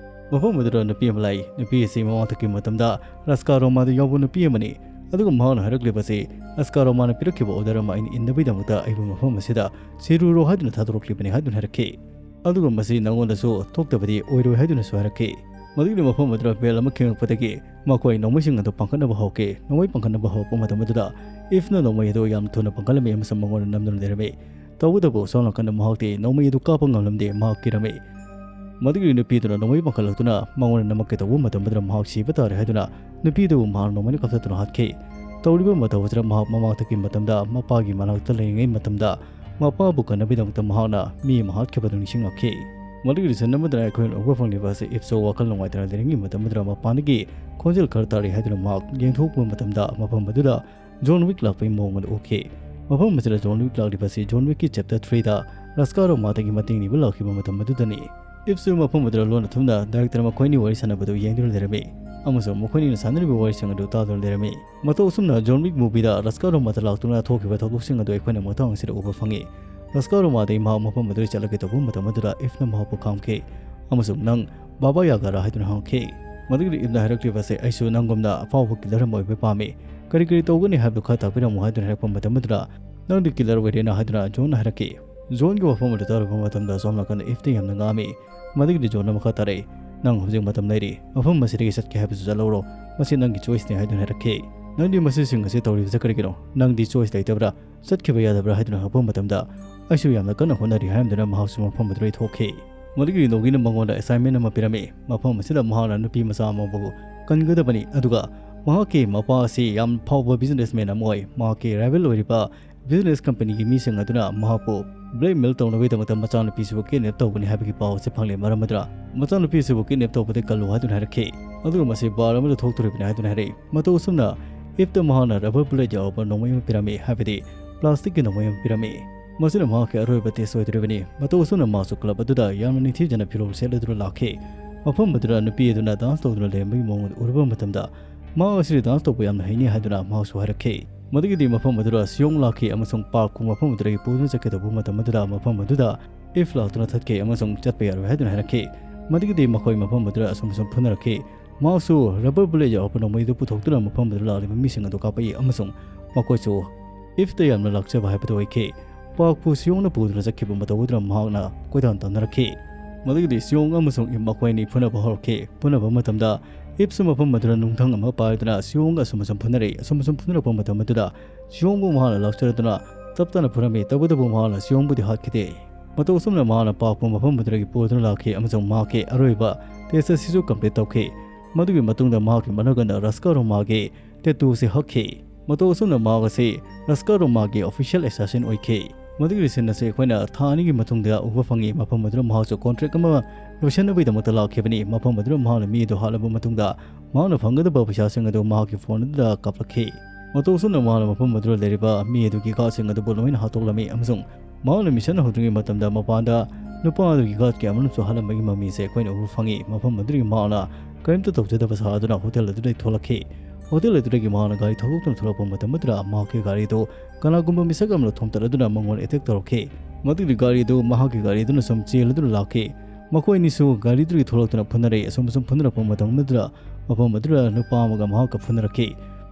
ꯃꯐꯝ ꯑꯗꯨꯗ ꯅꯨꯄꯤ ꯑꯃ ꯂꯥꯛꯏ꯫ ꯅꯨꯄꯤ ꯑꯁꯤ ꯃꯃꯥꯡꯊꯛꯀꯤ ꯃꯇꯝꯗ ꯔꯥꯖꯀꯥꯔꯣꯃꯥꯗ ꯌꯥꯎꯕ ꯅꯨꯄꯤ ꯑꯃꯅꯤ꯫ ꯑꯗꯨꯒ ꯃꯍꯥꯛꯅ ꯍꯥꯏꯔꯛꯂꯤꯕꯁꯤ, "ꯔꯥꯖꯀꯥꯔꯣꯃꯥꯅ ꯄꯤꯔꯛꯈꯤꯕ ꯑꯣꯔꯗꯔ ꯑꯃ ꯑꯩꯅ ꯏꯟꯅꯕꯒꯤꯗꯃꯛꯇ ꯑꯩꯕꯨ ꯃꯐꯝ ꯑꯁꯤꯗ ꯁꯤꯔꯨꯔꯣ ꯍꯥꯏꯗꯨꯅ ꯊꯥꯗꯣꯔꯛꯂꯤꯕꯅꯤ" ꯍꯥꯏꯗꯨꯅ ꯍꯥꯏꯔꯛꯈꯤ꯫ "ꯑꯗꯨꯒ ꯃꯁꯤ ꯅꯉꯣꯟꯗꯁꯨ ꯊꯣꯛꯇꯕꯗꯤ ꯑꯣꯏꯔꯣꯏ" ꯍꯥꯏꯗꯨꯅꯁꯨ ꯍꯥꯏꯔꯛꯈꯤ꯫ ꯃꯗꯨꯒꯤ ꯃꯐꯝ ꯑꯗꯨꯗ ꯕꯦꯜ ꯑꯃ ꯈꯤꯡꯂꯛꯄꯗꯒꯤ ꯃꯈꯣꯏ ꯅꯣꯡꯃꯩꯁꯤꯡ ꯑꯗꯨ ꯄꯥꯡꯈꯠꯅꯕ ꯍꯧꯔꯛꯈꯤ꯫ ꯅꯣꯡꯃꯩ ꯄꯥꯡꯈꯠꯅꯕ ꯍꯧꯔꯛꯄ ꯃꯇꯝ ꯑꯗꯨꯗ ꯏꯐꯅ ꯅꯣꯡꯃꯩ ꯑꯗꯨ ꯌꯥꯝ ꯊꯨꯅ ꯄꯥꯡꯈꯠꯂꯝꯃꯤ ꯑꯃꯁꯨꯡ ꯃꯉꯣꯟꯗ ꯅꯝꯗꯨꯅ ꯂꯩꯔꯝꯃꯤ꯫ ꯇꯧꯕꯇꯕꯨ ꯁꯣꯝ ꯅꯥꯀꯟꯗ ꯃꯍꯥꯛꯇꯤ ꯅꯣꯡꯃꯩ ꯑꯗꯨ ꯀꯥꯞꯄ ꯉꯝꯂꯝꯗꯦ, ꯃꯍꯥꯛ ꯀꯤꯔꯝꯃꯤ꯫ ꯃꯗꯨꯒꯤ ꯅꯨꯄꯤꯗꯨꯅ ꯅꯣꯡꯃꯩ ꯄꯥꯡꯈꯠꯂꯛꯇꯨꯅ ꯃꯉꯣꯟꯗ ꯅꯝꯃꯛꯀꯦ ꯇꯧꯕ ꯃꯇꯝ ꯑꯗꯨꯗ ꯃꯍꯥꯛ ꯁꯤꯕ ꯇꯥꯔꯦ ꯍꯥꯏꯗꯨꯅ ꯅꯨꯄꯤꯗꯨꯕꯨ ꯃꯍꯥꯛ ꯅꯣꯡꯃꯩꯅ ꯀꯥꯞꯊꯠꯇꯨꯅ ꯍꯥꯠꯈꯤ꯫ ꯇꯧꯔꯤꯕ ꯃꯇꯧ ꯑꯁꯤꯗ ꯃꯍꯥꯛ ꯃꯃꯥꯡꯊꯛꯀꯤ ꯃꯇꯝꯗ ꯃꯄꯥꯒꯤ ꯃꯅꯥꯛꯇ ꯂꯩꯔꯤꯉꯩ ꯃꯇꯝꯗ ꯃꯄꯥꯕꯨ ꯀꯟꯅꯕꯒꯤꯗꯃꯛꯇ ꯃꯍꯥꯛꯅ ꯃꯤ ꯑꯃ ꯍꯥꯠꯈꯤꯕꯗꯨ ꯅꯤꯡꯁꯤꯡꯂꯛꯈꯤ꯫ ꯃꯗꯨꯒꯤ ꯔꯤꯖꯟ ꯑꯃꯗꯅ ꯑꯩꯈꯣꯏꯅ ꯎꯕ ꯐꯪꯂꯤꯕ ꯑꯁꯤ ꯏꯐꯁꯨ ꯋꯥꯈꯜ ꯅꯨꯡꯉꯥꯏꯇꯅ ꯂꯩꯔꯤꯉꯩ ꯃꯇꯝ ꯑꯗꯨꯗ ꯃꯄꯥꯟꯗꯒꯤ ꯈꯣꯟꯖꯦꯜ ꯈꯔ ꯇꯥꯔꯤ ꯍꯥꯏꯗꯨꯅ ꯃꯍꯥꯛ ꯌꯦꯡꯊꯣꯛꯄ ꯃꯇꯝꯗ ꯃꯐꯝ ꯑꯗꯨꯗ ꯖꯣꯟ ꯋꯤꯛ ꯂꯥꯛꯄꯒꯤ ꯃꯑꯣꯡ ꯑꯗꯨ ꯎꯈꯤ꯫ ꯃꯐꯝ ꯑꯁꯤꯗ ꯖꯣꯟ ꯋꯤꯛ ꯂꯥꯛꯂꯤꯕꯁꯤ ꯖꯣꯟ ꯋꯤꯛꯀꯤ ꯆꯦꯞꯇꯔ ꯊ꯭ꯔꯤꯗ ꯔꯁꯀꯥ ꯔꯣꯃꯥꯗꯒꯤ ꯃꯇꯦꯡ ꯅꯤꯕ ꯂꯥꯛꯈꯤꯕ ꯃꯇꯝ ꯑꯗꯨꯗꯅꯤ꯫ ꯏꯞꯁꯨ ꯃꯐꯝ ꯑꯗꯨꯗ ꯂꯣꯟꯅ ꯊꯨꯝꯅ ꯗꯥꯏꯔꯦꯛꯇꯔ ꯃꯈꯣꯏꯅꯤ ꯋꯥꯔꯤ ꯁꯥꯟꯅꯕꯗꯨ ꯌꯦꯡꯗꯨꯅ ꯂꯩꯔꯝꯃꯤ, ꯑꯃꯁꯨꯡ ꯃꯈꯣꯏꯅꯤꯅ ꯁꯥꯟꯅꯔꯤꯕ ꯋꯥꯔꯤꯁꯤꯡ ꯑꯗꯨ ꯇꯥꯗꯨꯅ ꯂꯩꯔꯝꯃꯤ꯫ ꯃꯇꯧ ꯑꯁꯨꯝꯅ ꯖꯣꯟ ꯋꯤꯛ ꯃꯨꯚꯤꯗ ꯔꯁꯀꯥ ꯔꯣꯃꯥꯗ ꯂꯥꯛꯇꯨꯅ ꯊꯣꯛꯈꯤꯕ ꯊꯧꯗꯣꯛꯁꯤꯡ ꯑꯗꯨ ꯑꯩꯈꯣꯏꯅ ꯃꯇꯥꯡ ꯑꯁꯤꯗ ꯎꯕ ꯐꯪꯉꯤ꯫ ꯔꯁꯀꯥ ꯔꯣꯃꯥꯗꯒꯤ ꯃꯍꯥꯛ ꯃꯐꯝ ꯑꯗꯨꯗ ꯆꯠꯂꯒꯦ ꯇꯧꯕ ꯃꯇꯝ ꯑꯗꯨꯗ ꯏꯐꯅ ꯃꯍꯥꯛꯄꯨ ꯈꯥꯝꯈꯤ ꯑꯃꯁꯨꯡ "ꯅꯪ ꯕꯥꯕꯥ ꯌꯥꯒꯥꯔꯥ?" ꯍꯥꯏꯗꯨꯅ ꯍꯪꯈꯤ꯫ ꯃꯗꯨꯒꯤꯗꯤ ꯏꯐꯅ ꯍꯥꯏꯔꯛꯂꯤꯕꯁꯦ, "ꯑꯩꯁꯨ ꯅꯪꯒꯨꯝꯅ ꯑꯐꯥꯎꯕ ꯀꯤꯂꯔ ꯑꯃ ꯑꯣꯏꯕ ꯄꯥꯝꯃꯤ꯫ ꯀꯔꯤ ꯀꯔꯤ ꯇꯧꯒꯅꯤ ꯍꯥꯏꯕꯗꯨ ꯈꯔ ꯇꯥꯛꯄꯤꯔꯝꯃꯨ" ꯍꯥꯏꯗꯨꯅ ꯍꯥꯏꯔꯛꯄ ꯃꯇꯝ ꯑꯗꯨꯗ, "ꯅꯪꯗꯤ ꯀꯤꯂꯔ ꯑꯣꯏꯔꯦꯅ" ꯍꯥꯏꯗꯨꯅ ꯖꯣꯟꯅ ꯍꯥꯏꯔꯛꯈꯤ꯫ ꯖꯣꯟꯒꯤ ꯋꯥꯐꯝ ꯑꯗꯨ ꯇꯥꯔꯨꯕ ꯃꯇꯝꯗ ꯁꯣꯝ ꯅꯥꯀꯟꯗ ꯏꯐꯇ ꯌꯥꯝꯅ ꯉꯥꯡꯉꯝꯃꯤ꯫ ꯃꯗꯨꯒꯤꯗꯤ ꯖꯣꯟꯅ ꯃꯈꯥ ꯇꯥꯔꯛꯏ, "ꯅꯪ ꯍꯧꯖꯤꯛ ꯃꯇꯝ ꯂꯩꯔꯤ꯫ ꯃꯐꯝ ꯑꯁꯤꯗꯒꯤ ꯆꯠꯀꯦ ꯍꯥꯏꯕꯁꯨ ꯆꯠꯍꯧꯔꯣ꯫ ꯃꯁꯤ ꯅꯪꯒꯤ ꯆꯣꯏꯁꯅꯤ" ꯍꯥꯏꯗꯨꯅ ꯍꯥꯏꯔꯛꯈꯤ꯫ "ꯅꯪꯗꯤ ꯃꯁꯤꯁꯤꯡ ꯑꯁꯤ ꯇꯧꯔꯤꯕꯁꯦ ꯀꯔꯤꯒꯤꯅꯣ? ꯅꯪꯗꯤ ꯆꯣꯏꯁ ꯂꯩꯇꯕ꯭ꯔꯥ? ꯆꯠꯈꯤꯕ ꯌꯥꯗꯕ꯭ꯔꯥ?" ꯍꯥꯏꯗꯨꯅ ꯍꯪꯉꯛꯄ ꯃꯇꯝꯗ, "ꯑꯩꯁꯨ ꯌꯥꯝꯅ ꯀꯟꯅ ꯍꯣꯠꯅꯔꯤ" ꯍꯥꯏꯔꯝꯗꯨꯅ ꯃꯍꯥꯛꯁꯨ ꯃꯐꯝ ꯑꯗꯨꯗꯒꯤ ꯊꯣꯛꯈꯤ꯫ ꯃꯗꯨꯒꯤ ꯅꯣꯒꯤꯅ ꯃꯉꯣꯟꯗ ꯑꯦꯁꯥꯏꯟꯃꯦꯟ ꯑꯃ ꯄꯤꯔꯝꯃꯤ꯫ ꯃꯐꯝ ꯑꯁꯤꯗ ꯃꯍꯥꯛꯅ ꯅꯨꯄꯤ ꯃꯆꯥ ꯑꯃꯕꯨ ꯀꯟꯒꯗꯕꯅꯤ, ꯑꯗꯨꯒ ꯃꯍꯥꯛꯀꯤ ꯃꯄꯥ ꯑꯁꯤ ꯌꯥꯝ ꯐꯥꯎꯕ ꯕꯤꯖꯤꯅꯦꯁꯃꯦꯟ ꯑꯃ ꯑꯣꯏ꯫ ꯃꯍꯥꯛꯀꯤ ꯔꯥꯏꯕꯦꯜ ꯑꯣꯏꯔꯤꯕ ꯕꯤꯖꯤꯅꯦꯁ ꯀꯝꯄꯅꯤꯒꯤ ꯃꯤꯁꯤꯡ ꯑꯗꯨꯅ ꯃꯍꯥꯛꯄꯨ ꯕ꯭ꯂꯦꯛꯃꯦꯜ ꯇꯧꯅꯕꯒꯤꯗꯃꯛꯇ ꯃꯆꯥꯅꯨꯄꯤꯁꯤꯕꯨ ꯀꯤꯗꯅꯦꯞ ꯇꯧꯒꯅꯤ ꯍꯥꯏꯕꯒꯤ ꯄꯥꯎ ꯑꯁꯤ ꯐꯪꯂꯦ꯫ ꯃꯔꯝ ꯑꯗꯨꯅ ꯃꯆꯥꯅꯨꯄꯤꯁꯤꯕꯨ ꯀꯤꯗꯅꯦꯞ ꯇꯧꯕꯗꯒꯤ ꯀꯜꯂꯨ ꯍꯥꯏꯗꯨꯅ ꯍꯥꯏꯔꯛꯈꯤ꯫ ꯑꯗꯨꯒ ꯃꯁꯤ ꯕꯥꯔ ꯑꯃꯗ ꯊꯣꯛꯇꯣꯔꯤꯕꯅꯤ ꯍꯥꯏꯗꯨꯅ ꯍꯥꯏꯔꯛꯏ꯫ ꯃꯇꯧ ꯑꯁꯨꯝꯅ ꯏꯐꯇ ꯃꯍꯥꯛꯅ ꯔꯕꯔ ꯕꯨꯂꯦꯠ ꯌꯥꯎꯔꯕ ꯅꯣꯡꯃꯩ ꯑꯃ ꯄꯤꯔꯝꯃꯤ, ꯍꯥꯏꯕꯗꯤ ꯄ꯭ꯂꯥꯁꯇꯤꯛꯀꯤ ꯅꯣꯡꯃꯩ ꯑꯃ ꯄꯤꯔꯝꯃꯤ꯫ ꯃꯁꯤꯅ ꯃꯍꯥꯛꯀꯤ ꯑꯔꯣꯏꯕ ꯇꯦꯁ ꯑꯣꯏꯗꯣꯔꯤꯕꯅꯤ꯫ ꯃꯇꯧ ꯑꯁꯨꯝꯅ ꯃꯍꯥꯛꯁꯨ ꯀ꯭ꯂꯕ ꯑꯗꯨꯗ ꯌꯥꯝꯅ ꯅꯤꯡꯊꯤꯖꯅ ꯐꯤꯔꯣꯜ ꯁꯦꯠꯂꯗꯨꯅ ꯂꯥꯛꯈꯤ꯫ ꯃꯐꯝ ꯑꯗꯨꯗ ꯅꯨꯄꯤ ꯑꯗꯨꯅ ꯗꯥꯟꯁ ꯇꯧꯗꯨꯅ ꯂꯩꯔꯝꯕꯒꯤ ꯃꯑꯣꯡ ꯑꯗꯨ ꯎꯔꯨꯕ ꯃꯇꯝꯗ, "ꯃꯍꯥꯛ ꯑꯁꯤꯗꯤ ꯗꯥꯟꯁ ꯇꯧꯕ ꯌꯥꯝꯅ ꯍꯩꯅꯤ" ꯍꯥꯏꯗꯨꯅ ꯃꯍꯥꯛꯁꯨ ꯍꯥꯏꯔꯛꯈꯤ꯫ ꯃꯗꯨꯒꯤꯗꯤ ꯃꯐꯝ ꯑꯗꯨꯗ ꯁꯤꯌꯣꯡ ꯂꯥꯛꯈꯤ ꯑꯃꯁꯨꯡ ꯄꯥꯔꯛꯄꯨ ꯃꯐꯝ ꯑꯗꯨꯗꯒꯤ ꯄꯨꯗꯨꯅ ꯆꯠꯀꯗꯧꯕ ꯃꯇꯝ ꯑꯗꯨꯗ, ꯃꯐꯝ ꯑꯗꯨꯗ ꯏꯐ ꯂꯥꯛꯇꯨꯅ ꯊꯠꯈꯤ ꯑꯃꯁꯨꯡ ꯆꯠꯄ ꯌꯥꯔꯣꯏ ꯍꯥꯏꯗꯨꯅ ꯍꯥꯏꯔꯛꯈꯤ꯫ ꯃꯗꯨꯒꯤꯗꯤ ꯃꯈꯣꯏ ꯃꯐꯝ ꯑꯗꯨꯗ ꯑꯁꯨꯝ ꯑꯁꯨꯝ ꯐꯨꯅꯔꯛꯈꯤ꯫ ꯃꯍꯥꯛꯁꯨ ꯔꯕꯔ ꯕꯨꯂꯦꯠ ꯌꯥꯎꯔꯛꯄ ꯅꯣꯡꯃꯩꯗꯨ ꯄꯨꯊꯣꯛꯇꯨꯅ ꯃꯐꯝ ꯑꯗꯨꯗ ꯂꯥꯛꯂꯤꯕ ꯃꯤꯁꯤꯡ ꯑꯗꯨ ꯀꯥꯞꯄꯛꯏ ꯑꯃꯁꯨꯡ ꯃꯈꯣꯏꯁꯨ ꯏꯐꯇ ꯌꯥꯝꯅ ꯂꯥꯛꯆꯕ ꯍꯥꯏꯕꯗꯨ ꯑꯣꯏꯈꯤ꯫ ꯄꯥꯛꯄꯨ ꯁꯤꯌꯣꯡꯅ ꯄꯨꯗꯨꯅ ꯆꯠꯈꯤꯕ ꯃꯇꯧ ꯑꯗꯨꯅ ꯃꯍꯥꯛꯅ ꯀꯣꯏꯇꯥꯟ ꯇꯥꯟꯅꯔꯛꯈꯤ꯫ ꯃꯗꯨꯒꯤꯗꯤ ꯁꯤꯌꯣꯡ ꯑꯃꯁꯨꯡ ꯏꯐ ꯃꯈꯣꯏ ꯑꯅꯤ ꯐꯨꯅꯕ ꯍꯧꯔꯛꯈꯤ꯫ ꯐꯨꯅꯕ ꯃꯇꯝꯗ ꯏꯐꯁꯨ ꯃꯐꯝ ꯑꯗꯨꯗ ꯅꯨꯡꯊꯪ ꯑꯃ ꯄꯥꯏꯗꯨꯅ ꯁꯤꯌꯣꯡꯒ ꯑꯁꯨꯝ ꯑꯁꯨꯝ ꯐꯨꯅꯔꯛꯏ꯫ ꯑꯁꯨꯝ ꯑꯁꯨꯝ ꯐꯨꯅꯔꯛꯄ ꯃꯇꯝ ꯑꯗꯨꯗ ꯁꯤꯌꯣꯡꯕꯨ ꯃꯍꯥꯛꯅ ꯂꯥꯛꯆꯔꯗꯨꯅ ꯇꯞ ꯇꯞꯅ ꯐꯨꯔꯝꯃꯤ꯫ ꯇꯧꯕꯇꯕꯨ ꯃꯍꯥꯛꯅ ꯁꯤꯌꯣꯡꯕꯨꯗꯤ ꯍꯥꯠꯈꯤꯗꯦ꯫ ꯃꯇꯧ ꯑꯁꯨꯝꯅ ꯃꯍꯥꯛꯅ ꯄꯥꯛꯄ ꯃꯐꯝ ꯑꯗꯨꯗꯒꯤ ꯄꯨꯗꯨꯅ ꯂꯥꯛꯈꯤ ꯑꯃꯁꯨꯡ ꯃꯍꯥꯛꯀꯤ ꯑꯔꯣꯏꯕ ꯇꯦꯁ ꯑꯁꯤꯁꯨ ꯀꯝꯄ꯭ꯂꯤꯠ ꯇꯧꯈꯤ꯫ ꯃꯗꯨꯒꯤ ꯃꯇꯨꯡꯗ ꯃꯍꯥꯛꯀꯤ ꯃꯅꯥꯒꯟꯗ ꯔꯁꯀꯥ ꯔꯣꯃꯥꯒꯤ ꯇꯦꯇꯨ ꯑꯁꯤ ꯍꯛꯈꯤ꯫ ꯃꯇꯧ ꯑꯁꯨꯝꯅ ꯃꯍꯥꯛ ꯑꯁꯤ ꯔꯁꯀꯥ ꯔꯣꯃꯥꯒꯤ ꯑꯣꯐꯤꯁꯤꯌꯦꯜ ꯑꯦꯁꯥꯁꯤꯟ ꯑꯣꯏꯈꯤ꯫ ꯃꯗꯨꯒꯤ ꯁꯤꯟ ꯑꯁꯤ ꯑꯩꯈꯣꯏꯅ ꯊꯥ ꯑꯅꯤꯒꯤ ꯃꯇꯨꯡꯗ ꯎꯕ ꯐꯪꯉꯤ꯫ ꯃꯐꯝ ꯑꯗꯨꯗ ꯃꯍꯥꯛꯁꯨ ꯀꯣꯟꯇ꯭ꯔꯦꯛ ꯑꯃ ꯂꯣꯏꯁꯤꯟꯅꯕꯒꯤꯗꯃꯛꯇ ꯂꯥꯛꯈꯤꯕꯅꯤ꯫ ꯃꯐꯝ ꯑꯗꯨꯗ ꯃꯍꯥꯛꯅ ꯃꯤ ꯑꯗꯨ ꯍꯥꯠꯂꯕ ꯃꯇꯨꯡꯗ, ꯃꯍꯥꯛꯅ ꯐꯪꯒꯗꯕ ꯄꯩꯁꯥꯁꯤꯡ ꯑꯗꯨ ꯃꯍꯥꯛꯀꯤ ꯐꯣꯟ ꯑꯗꯨꯗ ꯀꯥꯞꯂꯛꯈꯤ꯫ ꯃꯇꯧ ꯑꯁꯨꯝꯅ ꯃꯍꯥꯛꯅ ꯃꯐꯝ ꯑꯗꯨꯗ ꯂꯩꯔꯤꯕ ꯃꯤ ꯑꯗꯨꯒꯤ guardꯁꯤꯡ ꯑꯗꯨꯕꯨ ꯂꯣꯏꯅ ꯍꯥꯠꯇꯣꯛꯂꯝꯃꯤ ꯑꯃꯁꯨꯡ ꯃꯍꯥꯛꯅ mission ꯍꯧꯗ꯭ꯔꯤꯉꯩ ꯃꯇꯝꯗ ꯃꯄꯥꯟꯗ ꯅꯨꯄꯥ ꯑꯗꯨꯒꯤ guardꯀꯤ ꯑꯃꯅꯁꯨ ꯍꯥꯠꯂꯝꯕꯒꯤ ꯃꯃꯤꯁꯦ ꯑꯩꯈꯣꯏꯅ ꯎꯕ ꯐꯪꯉꯤ꯫ ꯃꯐꯝ ꯑꯗꯨꯗꯒꯤ ꯃꯍꯥꯛꯅ ꯀꯔꯤꯝꯇ ꯇꯧꯖꯗꯕ ꯁꯥꯗꯨꯅ hotel ꯑꯗꯨꯗꯒꯤ ꯊꯣꯛꯂꯛꯈꯤ꯫ Hotel ꯑꯗꯨꯗꯒꯤ ꯃꯍꯥꯛꯅ ꯒꯥꯔꯤ ꯊꯧꯗꯣꯛꯇꯨꯅ ꯊꯣꯛꯂꯛꯄ ꯃꯇꯝ ꯑꯗꯨꯗ ꯃꯍꯥꯛꯀꯤ ꯒꯥꯔꯤꯗꯨ ꯀꯅꯥꯒꯨꯝꯕ ꯃꯤꯁꯛ ꯑꯃꯅ ꯊꯣꯝꯇꯠꯂꯗꯨꯅ ꯃꯉꯣꯟꯗ attack ꯇꯧꯔꯛꯈꯤ꯫ ꯃꯗꯨꯒꯤ ꯒꯥꯔꯤꯗꯨ ꯃꯍꯥꯛꯀꯤ ꯒꯥꯔꯤꯗꯨꯅ ꯁꯨꯝ ꯆꯦꯜꯂꯗꯨꯅ ꯂꯥꯛꯈꯤ꯫ ꯃꯈꯣꯏ ꯑꯅꯤꯁꯨ ꯒꯥꯔꯤꯗꯨꯗꯒꯤ ꯊꯣꯛꯂꯛꯇꯨꯅ ꯐꯨꯅꯔꯛꯏ꯫ ꯑꯁꯨꯝ ꯑꯁꯨꯝ ꯐꯨꯅꯔꯛꯄ ꯃꯇꯝ ꯑꯗꯨꯗ ꯃꯐꯝ ꯑꯗꯨꯗ ꯅꯨꯄꯥ ꯑꯃꯒ ꯃꯍꯥꯛꯀ ꯐꯨꯅꯔꯛꯈꯤ꯫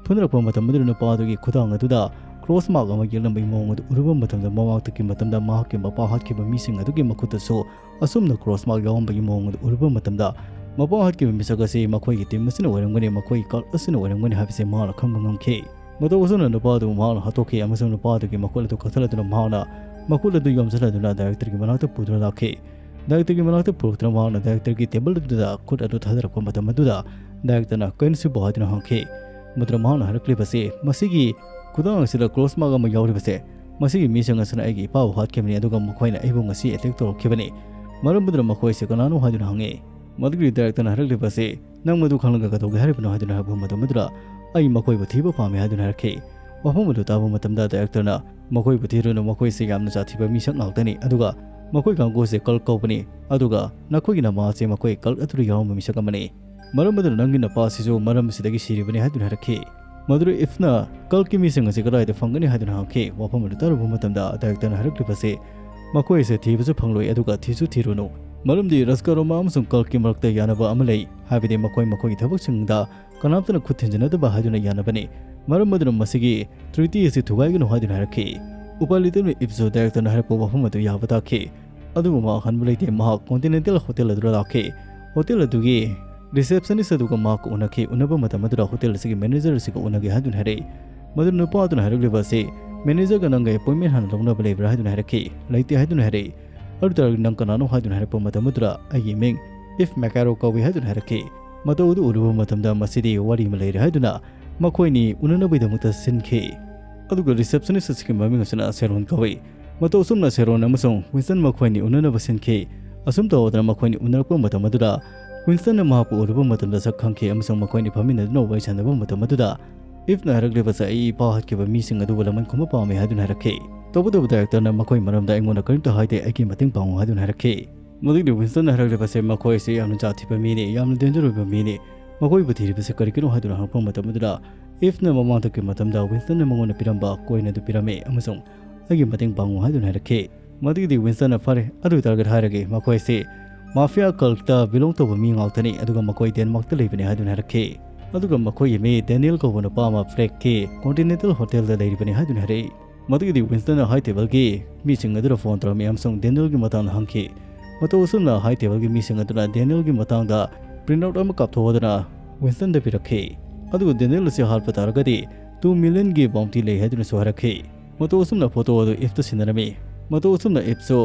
ꯐꯨꯅꯔꯛꯄ ꯃꯇꯝ ꯑꯗꯨꯗ ꯅꯨꯄꯥ ꯑꯗꯨꯒꯤ ꯈꯨꯗꯥꯡ ꯑꯗꯨꯗ cross mark ꯑꯃ ꯌꯦꯛꯂꯝꯕꯒꯤ ꯃꯑꯣꯡ ꯑꯗꯨ ꯎꯔꯨꯕ ꯃꯇꯝꯗ, ꯃꯃꯥꯡꯗꯒꯤ ꯃꯇꯝꯗ ꯃꯍꯥꯛꯀꯤ ꯃꯄꯥ ꯍꯥꯠꯈꯤꯕ ꯃꯤꯁꯤꯡ ꯑꯗꯨꯒꯤ ꯃꯈꯨꯠꯇꯁꯨ ꯑꯁꯨꯝꯅ cross mark ꯌꯥꯎꯔꯝꯕꯒꯤ ꯃꯑꯣꯡ ꯑꯗꯨ ꯎꯔꯨꯕ ꯃꯇꯝꯗ, ꯃꯄꯥ ꯍꯥꯠꯈꯤꯕ ꯃꯤꯁꯛ ꯑꯁꯤ ꯃꯈꯣꯏꯒꯤ team ꯑꯁꯤꯅ ꯑꯣꯏꯔꯝꯒꯅꯤ, ꯃꯈꯣꯏꯒꯤ cult ꯑꯁꯤꯅ ꯑꯣꯏꯔꯝꯒꯅꯤ ꯍꯥꯏꯕꯁꯤ ꯃꯍꯥꯛꯅ ꯈꯪꯕ ꯉꯝꯈꯤ꯫ ꯃꯇꯧ ꯑꯁꯨꯝꯅ ꯅꯨꯄꯥ ꯑꯗꯨꯕꯨ ꯃꯍꯥꯛꯅ ꯍꯥꯠꯇꯣꯛꯈꯤ ꯑꯃꯁꯨꯡ ꯅꯨꯄꯥ ꯑꯗꯨꯒꯤ ꯃꯈꯨꯠ ꯑꯗꯨ ꯀꯛꯊꯠꯂꯗꯨꯅ ꯃꯍꯥꯛꯅ ꯃꯈꯨꯠ ꯑꯗꯨ ꯌꯣꯝꯁꯤꯜꯂꯗꯨꯅ directorꯒꯤ ꯃꯅꯥꯛꯇ ꯄꯨꯗꯨꯅ ꯂꯥꯛꯈꯤ꯫ Directorꯒꯤ ꯃꯅꯥꯛꯇ ꯄꯨꯔꯛꯇꯨꯅ ꯃꯍꯥꯛꯅ directorꯒꯤ table ꯑꯗꯨꯗ ꯈꯨꯠ ꯑꯗꯨ ꯊꯥꯗꯔꯛꯄ ꯃꯇꯝ ꯑꯗꯨꯗ directorꯅ "ꯀꯩꯅꯣ ꯁꯤꯕꯨ?" ꯍꯥꯏꯗꯨꯅ ꯍꯪꯈꯤ꯫ ꯃꯗꯨꯗ ꯃꯍꯥꯛꯅ ꯍꯥꯏꯔꯛꯂꯤꯕꯁꯤ, "ꯃꯁꯤꯒꯤ ꯈꯨꯗꯥꯡ ꯑꯁꯤꯗ cross mark ꯑꯃ ꯌꯥꯎꯔꯤꯕꯁꯦ, ꯃꯁꯤꯒꯤ ꯃꯤꯁꯤꯡ ꯑꯁꯤꯅ ꯑꯩꯒꯤ ꯏꯄꯥꯕꯨ ꯍꯥꯠꯈꯤꯕꯅꯤ, ꯑꯗꯨꯒ ꯃꯈꯣꯏꯅ ꯑꯩꯕꯨ ꯉꯁꯤ attack ꯇꯧꯔꯛꯈꯤꯕꯅꯤ꯫ ꯃꯔꯝ ꯑꯗꯨꯅ ꯃꯈꯣꯏꯁꯦ ꯀꯅꯥꯅꯣ?" ꯍꯥꯏꯗꯨꯅ ꯍꯪꯉꯤ꯫ ꯃꯗꯨꯒꯤ directorꯅ ꯍꯥꯏꯔꯛꯂꯤꯕꯁꯤ, "ꯅꯪ ꯃꯗꯨ ꯈꯪꯂꯒ ꯀꯩꯗꯧꯒꯦ ꯍꯥꯏꯔꯤꯕꯅꯣ?" ꯍꯥꯏꯗꯨꯅ ꯍꯥꯏꯔꯛꯄ ꯃꯇꯝ ꯑꯗꯨꯗ, "ꯑꯩ ꯃꯈꯣꯏꯕꯨ ꯊꯤꯕ ꯄꯥꯝꯃꯤ" ꯍꯥꯏꯗꯨꯅ ꯍꯥꯏꯔꯛꯈꯤ꯫ ꯋꯥꯐꯝ ꯑꯗꯨ ꯇꯥꯕ ꯃꯇꯝꯗ directorꯅ, "ꯃꯈꯣꯏꯕꯨ ꯊꯤꯔꯨꯅꯨ, ꯃꯈꯣꯏꯁꯤ ꯌꯥꯝꯅ ꯖꯥꯠ ꯊꯤꯕ ꯃꯤꯁꯛ ꯉꯥꯛꯇꯅꯤ, ꯑꯗꯨꯒ ꯃꯈꯣꯏ ꯀꯥꯡꯕꯨꯁꯦ cult ꯀꯧꯕꯅꯤ, ꯑꯗꯨꯒ ꯅꯈꯣꯏꯒꯤ ꯅꯃꯥ ꯑꯁꯤ ꯃꯈꯣꯏ cult ꯑꯗꯨꯗ ꯌꯥꯎꯔꯝꯕ ꯃꯤꯁꯛ ꯑꯃꯅꯤ꯫ ꯃꯔꯝ ꯑꯗꯨꯅ ꯅꯪꯒꯤ ꯅꯄꯥ ꯑꯁꯤꯁꯨ ꯃꯔꯝ ꯑꯁꯤꯗꯒꯤ ꯁꯤꯔꯤꯕꯅꯤ" ꯍꯥꯏꯗꯨꯅ ꯍꯥꯏꯔꯛꯈꯤ꯫ ꯃꯗꯨꯗ Ifꯅ, "Cultꯀꯤ ꯃꯤꯁꯤꯡ ꯑꯁꯤ ꯀꯗꯥꯏꯗ ꯐꯪꯒꯅꯤ?" ꯍꯥꯏꯗꯨꯅ ꯍꯪꯈꯤ꯫ ꯋꯥꯐꯝ ꯑꯗꯨ ꯇꯥꯔꯨꯕ ꯃꯇꯝꯗ directorꯅ ꯍꯥꯏꯔꯛꯂꯤꯕꯁꯤ, "ꯃꯈꯣꯏ ꯑꯁꯦ ꯊꯤꯕꯁꯨ ꯐꯪꯂꯣꯏ, ꯑꯗꯨꯒ ꯊꯤꯁꯨ ꯊꯤꯔꯨꯅꯨ, ꯃꯔꯝꯗꯤ ꯔꯥꯖꯀꯔꯃ ꯑꯃꯁꯨꯡ cultꯀꯤ ꯃꯔꯛꯇ ꯌꯥꯅꯕ ꯑꯃ ꯂꯩ, ꯍꯥꯏꯕꯗꯤ ꯃꯈꯣꯏ ꯃꯈꯣꯏꯒꯤ ꯊꯕꯛꯁꯤꯡꯗ ꯀꯅꯥꯝꯇꯅ ꯈꯨꯠ ꯊꯤꯟꯖꯤꯟꯅꯗꯕ ꯍꯥꯏꯗꯨꯅ ꯌꯥꯅꯕꯅꯤ꯫ ꯃꯔꯝ ꯑꯗꯨꯅ ꯃꯁꯤꯒꯤ treaty ꯑꯁꯤ ꯊꯨꯒꯥꯏꯒꯅꯨ" ꯍꯥꯏꯗꯨꯅ ꯍꯥꯏꯔꯛꯈꯤ꯫ ꯎꯄꯥꯏ ꯂꯩꯇꯕꯅ Ifꯁꯨ directorꯅ ꯍꯥꯏꯔꯛꯄ ꯋꯥꯐꯝ ꯑꯗꯨ ꯌꯥꯕ ꯇꯥꯈꯤ꯫ ꯑꯗꯨꯕꯨ ꯃꯍꯥꯛ ꯍꯟꯕ ꯂꯩꯇꯦ, ꯃꯍꯥꯛ Continental Hotel ꯑꯗꯨꯗ ꯂꯥꯛꯈꯤ꯫ Hotel ꯑꯗꯨꯒꯤ receptionist ꯑꯗꯨꯒ ꯃꯍꯥꯛꯀ ꯎꯅꯈꯤ꯫ ꯎꯅꯕ ꯃꯇꯝ ꯑꯗꯨꯗ hotel ꯑꯁꯤꯒꯤ manager ꯑꯁꯤꯒ ꯎꯅꯒꯦ ꯍꯥꯏꯗꯨꯅ ꯍꯥꯏꯔꯛꯏ꯫ ꯃꯗꯨ ꯅꯨꯄꯥ ꯑꯗꯨꯅ ꯍꯥꯏꯔꯛꯂꯤꯕ ꯑꯁꯤ, "Managerꯒ ꯅꯪꯒ appointment ꯍꯥꯟꯅ ꯂꯧꯅꯕ ꯂꯩꯕ꯭ꯔꯥ?" ꯍꯥꯏꯗꯨꯅ ꯍꯥꯏꯔꯛꯈꯤ꯫ "ꯂꯩꯇꯦ" ꯍꯥꯏꯗꯨꯅ ꯍꯥꯏꯔꯛꯏ꯫ "ꯑꯗꯨ ꯇꯥꯔꯗꯤ ꯅꯪ ꯀꯅꯥꯅꯣ?" ꯍꯥꯏꯗꯨꯅ ꯍꯥꯏꯔꯛꯄ ꯃꯇꯝ ꯑꯗꯨꯗ, "ꯑꯩꯒꯤ ꯃꯤꯡ If McCarroll ꯀꯧꯏ" ꯍꯥꯏꯗꯨꯅ ꯍꯥꯏꯔꯛꯈꯤ꯫ ꯃꯇꯧ ꯑꯗꯨ ꯎꯔꯨꯕ ꯃꯇꯝꯗ ꯃꯁꯤꯗꯤ ꯋꯥꯔꯤ ꯑꯃ ꯂꯩꯔꯦ ꯍꯥꯏꯗꯨꯅ ꯃꯈꯣꯏꯅꯤ ꯎꯅꯅꯕꯒꯤꯗꯃꯛꯇ ꯁꯤꯟꯈꯤ꯫ ꯑꯗꯨꯒ receptionist ꯑꯁꯤꯒꯤ ꯃꯃꯤꯡ ꯑꯁꯤꯅ ꯁꯦꯔꯣꯟ ꯀꯧꯏ꯫ ꯃꯇꯧ ꯑꯁꯨꯝꯅ ꯁꯦꯔꯣꯟ ꯑꯃꯁꯨꯡ ꯋꯤꯟꯁꯇꯟ ꯃꯈꯣꯏꯅꯤ ꯎꯅꯅꯕ ꯁꯤꯟꯈꯤ꯫ ꯑꯁꯨꯝ ꯇꯧꯗꯅ ꯃꯈꯣꯏꯅꯤ ꯎꯅꯔꯛꯄ ꯃꯇꯝ ꯑꯗꯨꯗ ꯋꯤꯟꯁꯇꯟꯅ ꯃꯍꯥꯛꯄꯨ ꯎꯔꯨꯕ ꯃꯇꯝꯗ ꯁꯛ ꯈꯪꯈꯤ ꯑꯃꯁꯨꯡ ꯃꯈꯣꯏꯅꯤ ꯐꯝꯃꯤꯟꯅꯗꯨꯅ ꯋꯥꯔꯤ ꯁꯥꯟꯅꯕ ꯃꯇꯝ ꯑꯗꯨꯗ ꯏꯐꯅ ꯍꯥꯏꯔꯛꯂꯤꯕꯁꯦ ꯑꯩ ꯏꯄꯥ ꯍꯥꯠꯈꯤꯕ ꯃꯤꯁꯤꯡ ꯑꯗꯨꯕꯨ ꯂꯃꯟ ꯈꯨꯝꯕ ꯄꯥꯝꯃꯤ ꯍꯥꯏꯗꯨꯅ ꯍꯥꯏꯔꯛꯈꯤ꯫ ꯇꯧꯕꯇꯕꯨ ꯗꯥꯏꯔꯦꯛꯇꯔꯅ ꯃꯈꯣꯏ ꯃꯔꯝꯗ ꯑꯩꯉꯣꯟꯗ ꯀꯔꯤꯝꯇ ꯍꯥꯏꯗꯦ, ꯑꯩꯒꯤ ꯃꯇꯦꯡ ꯄꯥꯡꯉꯨ ꯍꯥꯏꯗꯨꯅ ꯍꯥꯏꯔꯛꯈꯤ꯫ ꯃꯗꯨꯒꯤꯗꯤ ꯋꯤꯟꯁꯇꯟꯅ ꯍꯥꯏꯔꯛꯂꯤꯕꯁꯦ ꯃꯈꯣꯏ ꯑꯁꯤ ꯌꯥꯝꯅ ꯖꯥꯠ ꯊꯤꯕ ꯃꯤꯅꯤ, ꯌꯥꯝꯅ ꯗꯦꯟꯖꯔ ꯑꯣꯏꯕ ꯃꯤꯅꯤ, ꯃꯈꯣꯏꯕꯨ ꯊꯤꯔꯤꯕꯁꯦ ꯀꯔꯤꯒꯤꯅꯣ ꯍꯥꯏꯗꯨꯅ ꯍꯪꯉꯛꯄ ꯃꯇꯝ ꯑꯗꯨꯗ ꯏꯐꯅ ꯃꯃꯥꯡꯗꯒꯤ ꯃꯇꯝꯗ ꯋꯤꯟꯁꯇꯟꯅ ꯃꯉꯣꯟꯗ ꯄꯤꯔꯝꯕ ꯀꯣꯏꯟ ꯑꯗꯨ ꯄꯤꯔꯝꯃꯤ ꯑꯃꯁꯨꯡ ꯑꯩꯒꯤ ꯃꯇꯦꯡ ꯄꯥꯡꯉꯨ ꯍꯥꯏꯗꯨꯅ ꯍꯥꯏꯔꯛꯈꯤ꯫ ꯃꯗꯨꯒꯤꯗꯤ ꯋꯤꯟꯁꯇꯟꯅ ꯐꯔꯦ, ꯑꯗꯨ ꯑꯣꯏꯇꯥꯔꯒꯗꯤ ꯍꯥꯏꯔꯒꯦ, ꯃꯈꯣꯏ ꯑꯁꯤ ꯃꯥꯐꯤꯌꯥ ꯀꯜꯇ ꯕꯤꯂꯣꯡ ꯇꯧꯕ ꯃꯤ ꯉꯥꯛꯇꯅꯤ, ꯑꯗꯨꯒ ꯃꯈꯣꯏ ꯗꯦꯟꯃꯥꯔꯛꯇ ꯂꯩꯕꯅꯤ ꯍꯥꯏꯗꯨꯅ ꯍꯥꯏꯔꯛꯈꯤ꯫ ꯑꯗꯨꯒ ꯃꯈꯣꯏꯒꯤ ꯃꯤ ꯗꯦꯅꯤꯌꯦꯜ ꯀꯧꯕ ꯅꯨꯄꯥ ꯑꯃ ꯐ꯭ꯔꯦꯛꯀꯤ ꯀꯣꯟꯇꯤꯅꯦꯟꯇꯦꯜ ꯍꯣꯇꯦꯜꯗ ꯂꯩꯔꯤꯕꯅꯤ ꯍꯥꯏꯗꯨꯅ ꯍꯥꯏꯔꯛꯏ꯫ ꯃꯗꯨꯒꯤꯗꯤ ꯋꯤꯟꯁꯇꯟꯅ ꯍꯥꯏ ꯇꯦꯕꯜꯒꯤ ꯃꯤꯁꯤꯡ ꯑꯗꯨꯗ ꯐꯣꯟ ꯇꯧꯔꯝꯃꯤ ꯑꯃꯁꯨꯡ ꯗꯦꯅꯤꯌꯦꯜꯒꯤ ꯃꯇꯥꯡꯗ ꯍꯪꯈꯤ꯫ ꯃꯇꯧ ꯑꯁꯨꯝꯅ ꯍꯥꯏ ꯇꯦꯕꯜꯒꯤ ꯃꯤꯁꯤꯡ ꯑꯗꯨꯅ ꯗꯦꯅꯤꯌꯦꯜꯒꯤ ꯃꯇꯥꯡꯗ ꯄ꯭ꯔꯤꯟꯠ ꯑꯥꯎꯠ ꯑꯃ ꯀꯥꯞꯊꯣꯛꯑꯗꯨꯅ ꯋꯤꯟꯁꯇꯟꯗ ꯄꯤꯔꯛꯈꯤ꯫ ꯑꯗꯨꯒ ꯗꯦꯅꯤꯌꯦꯜ ꯑꯁꯤ ꯍꯥꯠꯄ ꯇꯥꯔꯒꯗꯤ ꯇꯨ ꯃꯤꯂꯤꯌꯟꯒꯤ ꯕꯥꯎꯟꯇꯤ ꯂꯩ ꯍꯥꯏꯗꯨꯅꯁꯨ ꯍꯥꯏꯔꯛꯈꯤ꯫ ꯃꯇꯧ ꯑꯁꯨꯝꯅ ꯐꯣꯇꯣ ꯑꯗꯨ ꯏꯐꯇ ꯁꯤꯟꯅꯔꯝꯃꯤ꯫ ꯃꯇꯧ ꯑꯁꯨꯝꯅ ꯏꯐꯁꯨ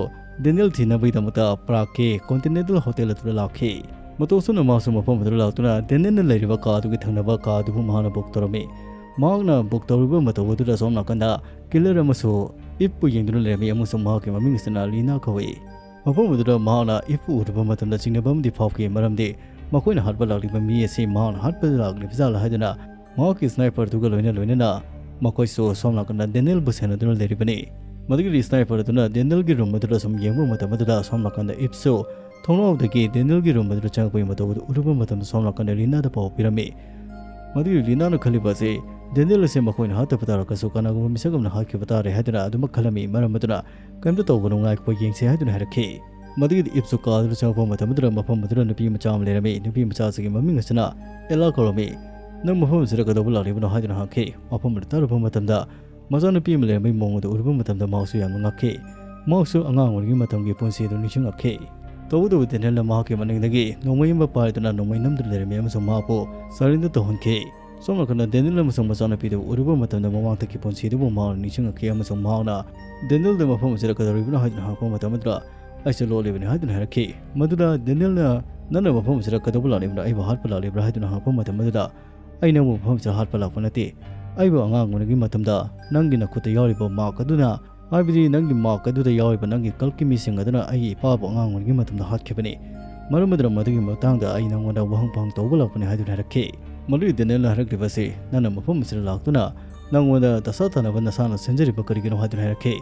ꯗꯦꯅꯤꯌꯦꯜ ꯊꯤꯅꯕꯒꯤꯗꯃꯛꯇ ꯄ꯭ꯔꯥꯒꯀꯤ ꯀꯣꯟꯇꯤꯅꯦꯟꯇꯦꯜ ꯍꯣꯇꯦꯜ ꯑꯗꯨꯗ ꯂꯥꯛꯈꯤ꯫ ꯃꯇꯧ ꯑꯁꯨꯝꯅ ꯃꯥꯁꯨ ꯃꯐꯝ ꯑꯗꯨꯗ ꯂꯥꯛꯇꯨꯅ ꯗꯦꯅꯤꯌꯦꯜꯅ ꯂꯩꯔꯤꯕ ꯀꯥ ꯑꯗꯨꯒꯤ ꯊꯪꯅꯕ ꯀꯥ ꯑꯗꯨꯕꯨ ꯃꯍꯥꯛꯅ ꯕꯨꯛ ꯇꯧꯔꯝꯃꯤ꯫ ꯃꯍꯥꯛꯅ ꯕꯨꯛ ꯇꯧꯔꯤꯕ ꯃꯇꯧ ꯑꯗꯨꯗ ꯑꯁꯣꯝ ꯅꯥꯀꯟꯗ ꯀꯤꯂꯔ ꯑꯃꯁꯨ ꯏꯐꯄꯨ ꯌꯦꯡꯗꯨꯅ ꯂꯩꯔꯝꯃꯤ ꯑꯃꯁꯨꯡ ꯃꯍꯥꯛꯀꯤ ꯃꯃꯤꯡ ꯑꯁꯤꯅ ꯂꯤꯅꯥ ꯀꯧꯏ꯫ ꯃꯐꯝ ꯑꯗꯨꯗ ꯃꯍꯥꯛꯅ ꯏꯐꯄꯨ ꯎꯔꯨꯕ ꯃꯇꯝꯗ ꯆꯤꯡꯅꯕ ꯑꯃꯗꯤ ꯐꯥꯎꯈꯤ, ꯃꯔꯝꯗꯤ ꯃꯈꯣꯏꯅ ꯍꯥꯠꯄ ꯂꯥꯛꯂꯤꯕ ꯃꯤ ꯑꯁꯤ ꯃꯍꯥꯛꯅ ꯍꯥꯠꯄ ꯂꯥꯛꯂꯤꯕ ꯖꯥꯠꯂ ꯍꯥꯏꯗꯨꯅ ꯃꯍꯥꯛꯀꯤ ꯁ꯭ꯅꯥꯏꯄꯔꯗꯨꯒ ꯂꯣꯏꯅ ꯂꯣꯏꯅꯅ ꯃꯈꯣꯏꯁꯨ ꯁꯣꯝ ꯅꯥꯀꯟꯗ ꯗꯦꯅꯤꯌꯦꯜꯕꯨ ꯁꯦꯟꯅꯗꯨꯅ ꯂꯩꯔꯤꯕꯅꯤ꯫ ꯃꯗꯨꯒꯤꯗꯤ ꯁ꯭ꯅꯥꯏꯄꯔ ꯑꯗꯨꯅ ꯗꯦꯅꯤꯌꯦꯜꯒꯤ ꯔꯨꯝ ꯑꯗꯨꯗ ꯁꯨꯝ ꯌꯦꯡꯕ ꯃꯇꯝ ꯑꯗꯨꯗ ꯁꯣꯝ ꯅꯥꯀꯟꯗ ꯏꯐꯁꯨ ꯊꯣꯡꯅꯥꯎꯗꯒꯤ ꯗꯦꯅꯤꯌꯦꯜꯒꯤ ꯔꯨꯝ ꯑꯗꯨꯗ ꯆꯪꯉꯛꯄꯒꯤ ꯃꯇꯧ ꯑꯗꯨ ꯎꯔꯨꯕ ꯃꯇꯝꯗ ꯁꯣꯝ ꯅꯥꯀꯟꯗ ꯂꯤꯅꯥꯗ ꯄꯥꯎ ꯄꯤꯔꯝꯃꯤ꯫ ꯃꯗꯨꯒꯤ ꯂꯤꯅꯥꯅ ꯈꯜꯂꯤꯕ ꯑꯁꯤ ꯗꯦꯅꯤꯌꯦꯜ ꯑꯁꯤ ꯃꯈꯣꯏꯅ ꯍꯥꯠꯇꯕ ꯇꯥꯔꯒꯁꯨ ꯀꯅꯥꯒꯨꯝꯕ ꯃꯤꯁꯛ ꯑꯃꯅ ꯍꯥꯠꯈꯤꯕ ꯇꯥꯔꯦ ꯍꯥꯏꯗꯨꯅ ꯑꯗꯨꯃꯛ ꯈꯜꯂꯝꯃꯤ꯫ ꯃꯔꯝ ꯑꯗꯨꯅ ꯀꯔꯤꯝꯇ ꯇꯧꯒꯅꯨ, ꯉꯥꯏꯈꯣ, ꯌꯦꯡꯁꯤ ꯍꯥꯏꯗꯨꯅ ꯍꯥꯏꯔꯛꯈꯤ꯫ ꯃꯗꯨꯒꯤꯗꯤ ꯏꯐꯁꯨ ꯀꯥ ꯑꯗꯨꯗ ꯆꯪꯉꯛꯄ ꯃꯇꯝ ꯑꯗꯨꯗ ꯃꯐꯝ ꯑꯗꯨꯗ ꯅꯨꯄꯤ ꯃꯆꯥ ꯑꯃ ꯂꯩꯔꯝꯃꯤ꯫ ꯅꯨꯄꯤ ꯃꯆꯥ ꯑꯁꯤꯒꯤ ꯃꯃꯤꯡ ꯑꯁꯤꯅ ꯑꯦꯂꯥ ꯀꯧꯔꯝꯃꯤ꯫ "ꯅꯪ ꯃꯐꯝ ꯑꯁꯤꯗ ꯀꯩꯗꯧꯕ ꯂꯥꯛꯂꯤꯕꯅꯣ?" ꯍꯥꯏꯗꯨꯅ ꯍꯪꯈꯤ꯫ ꯃꯐꯝ ꯑꯗꯨ ꯇꯥꯔꯨꯕ ꯃꯇꯝꯗ ꯃꯆꯥꯅꯨꯄꯤ ꯑꯃ ꯂꯩꯔꯝꯕꯒꯤ ꯃꯑꯣꯡ ꯑꯗꯨ ꯎꯔꯨꯕ ꯃꯇꯝꯗ ꯃꯍꯥꯛꯁꯨ ꯌꯥꯝꯅ ꯉꯛꯈꯤ꯫ ꯃꯍꯥꯛꯁꯨ ꯑꯉꯥꯡ ꯑꯣꯏꯔꯤꯉꯩ ꯃꯇꯝꯒꯤ ꯄꯨꯟꯁꯤ ꯑꯗꯨ ꯅꯤꯡꯁꯤꯡꯂꯛꯈꯤ꯫ ꯇꯧꯕꯇꯕꯨ ꯗꯦꯅꯤꯌꯦꯜꯅ ꯃꯍꯥꯛꯀꯤ ꯃꯅꯤꯡꯗꯒꯤ ꯅꯣꯡꯃꯩ ꯑꯃ ꯄꯥꯏꯗꯨꯅ ꯅꯣꯡꯃꯩ ꯅꯝꯗꯨꯅ ꯂꯩꯔꯝꯃꯤ ꯑꯃꯁꯨꯡ ꯃꯍꯥꯛꯄꯨ ꯁꯔꯦꯟꯗꯔ ꯇꯧꯍꯟꯈꯤ꯫ ꯁꯣꯝ ꯅꯥꯀꯟꯗ ꯗꯦꯅꯤꯌꯦꯜ ꯑꯃꯁꯨꯡ ꯃꯆꯥꯅꯨꯄꯤꯗꯨ ꯎꯔꯨꯕ ꯃꯇꯝꯗ ꯃꯃꯥꯡꯗꯒꯤ ꯄꯨꯟꯁꯤꯗꯨꯕꯨ ꯃꯍꯥꯛꯅ ꯅꯤꯡꯁꯤꯡꯂꯛꯈꯤ ꯑꯃꯁꯨꯡ ꯃꯍꯥꯛꯅ ꯗꯦꯅꯤꯌꯦꯜꯗ ꯃꯐꯝ ꯑꯁꯤꯗ ꯀꯩꯗꯧꯔꯤꯕꯅꯣ ꯍꯥꯏꯗꯨꯅ ꯍꯪꯂꯛꯄ ꯃꯇꯝ ꯑꯗꯨꯗ ꯑꯩꯁꯨ ꯂꯣꯠꯂꯤꯕꯅꯤ ꯍꯥꯏꯗꯨꯅ ꯍꯥꯏꯔꯛꯈꯤ꯫ ꯃꯗꯨꯗ ꯗꯦꯅꯤꯌꯦꯜꯅ, "ꯅꯪꯅ ꯃꯐꯝ ꯑꯁꯤꯗ ꯀꯩꯗꯧꯕ ꯂꯥꯛꯂꯤꯕꯅꯣ? ꯑꯩꯕꯨ ꯍꯥꯠꯄ ꯂꯥꯛꯂꯤꯕ꯭ꯔꯥ?" ꯍꯥꯏꯗꯨꯅ ꯍꯪꯂꯛꯄ ꯃꯇꯝ ꯑꯗꯨꯗ ꯑꯩ ꯅꯪꯕꯨ ꯃꯐꯝ ꯑꯁꯤꯗ ꯍꯥꯠꯄ ꯂꯥꯛꯄ ꯅꯠꯇꯦ꯫ ꯑꯩꯕꯨ ꯑꯉꯥꯡ ꯑꯣꯏꯔꯤꯉꯩ ꯃꯇꯝꯗ ꯅꯪꯒꯤ ꯅꯈꯨꯠꯇ ꯌꯥꯎꯔꯤꯕ ꯃꯥꯔꯛ ꯑꯗꯨꯅ, ꯍꯥꯏꯕꯗꯤ ꯅꯪꯒꯤ ꯃꯥꯔꯛ ꯑꯗꯨꯗ ꯌꯥꯎꯔꯤꯕ ꯅꯪꯒꯤ ꯀꯜꯀꯤ ꯃꯤꯁꯤꯡ ꯑꯗꯨꯅ ꯑꯩꯒꯤ ꯏꯄꯥꯕꯨ ꯑꯉꯥꯡ ꯑꯣꯏꯔꯤꯉꯩ ꯃꯇꯝꯗ ꯍꯥꯠꯈꯤꯕꯅꯤ꯫ ꯃꯔꯝ ꯑꯗꯨꯅ ꯃꯗꯨꯒꯤ ꯃꯇꯥꯡꯗ ꯑꯩ ꯅꯪꯉꯣꯟꯗ ꯋꯥꯍꯪ ꯄꯥꯎꯍꯪ ꯇꯧꯕ ꯂꯥꯛꯄꯅꯤ ꯍꯥꯏꯗꯨꯅ ꯍꯥꯏꯔꯛꯈꯤ꯫ ꯃꯗꯨꯒꯤ ꯗꯦꯅꯤꯌꯦꯜꯅ ꯍꯥꯏꯔꯛꯂꯤꯕ ꯑꯁꯤ, "ꯅꯪꯅ ꯃꯐꯝ ꯑꯁꯤꯗ ꯂꯥꯛꯇꯨꯅ ꯅꯪꯉꯣꯟꯗ ꯗꯁꯥ ꯇꯥꯅꯕ ꯅꯁꯥꯅ ꯁꯤꯟꯖꯔꯤꯕ ꯀꯔꯤꯒꯤꯅꯣ?" ꯍꯥꯏꯗꯨꯅ ꯍꯥꯏꯔꯛꯈꯤ꯫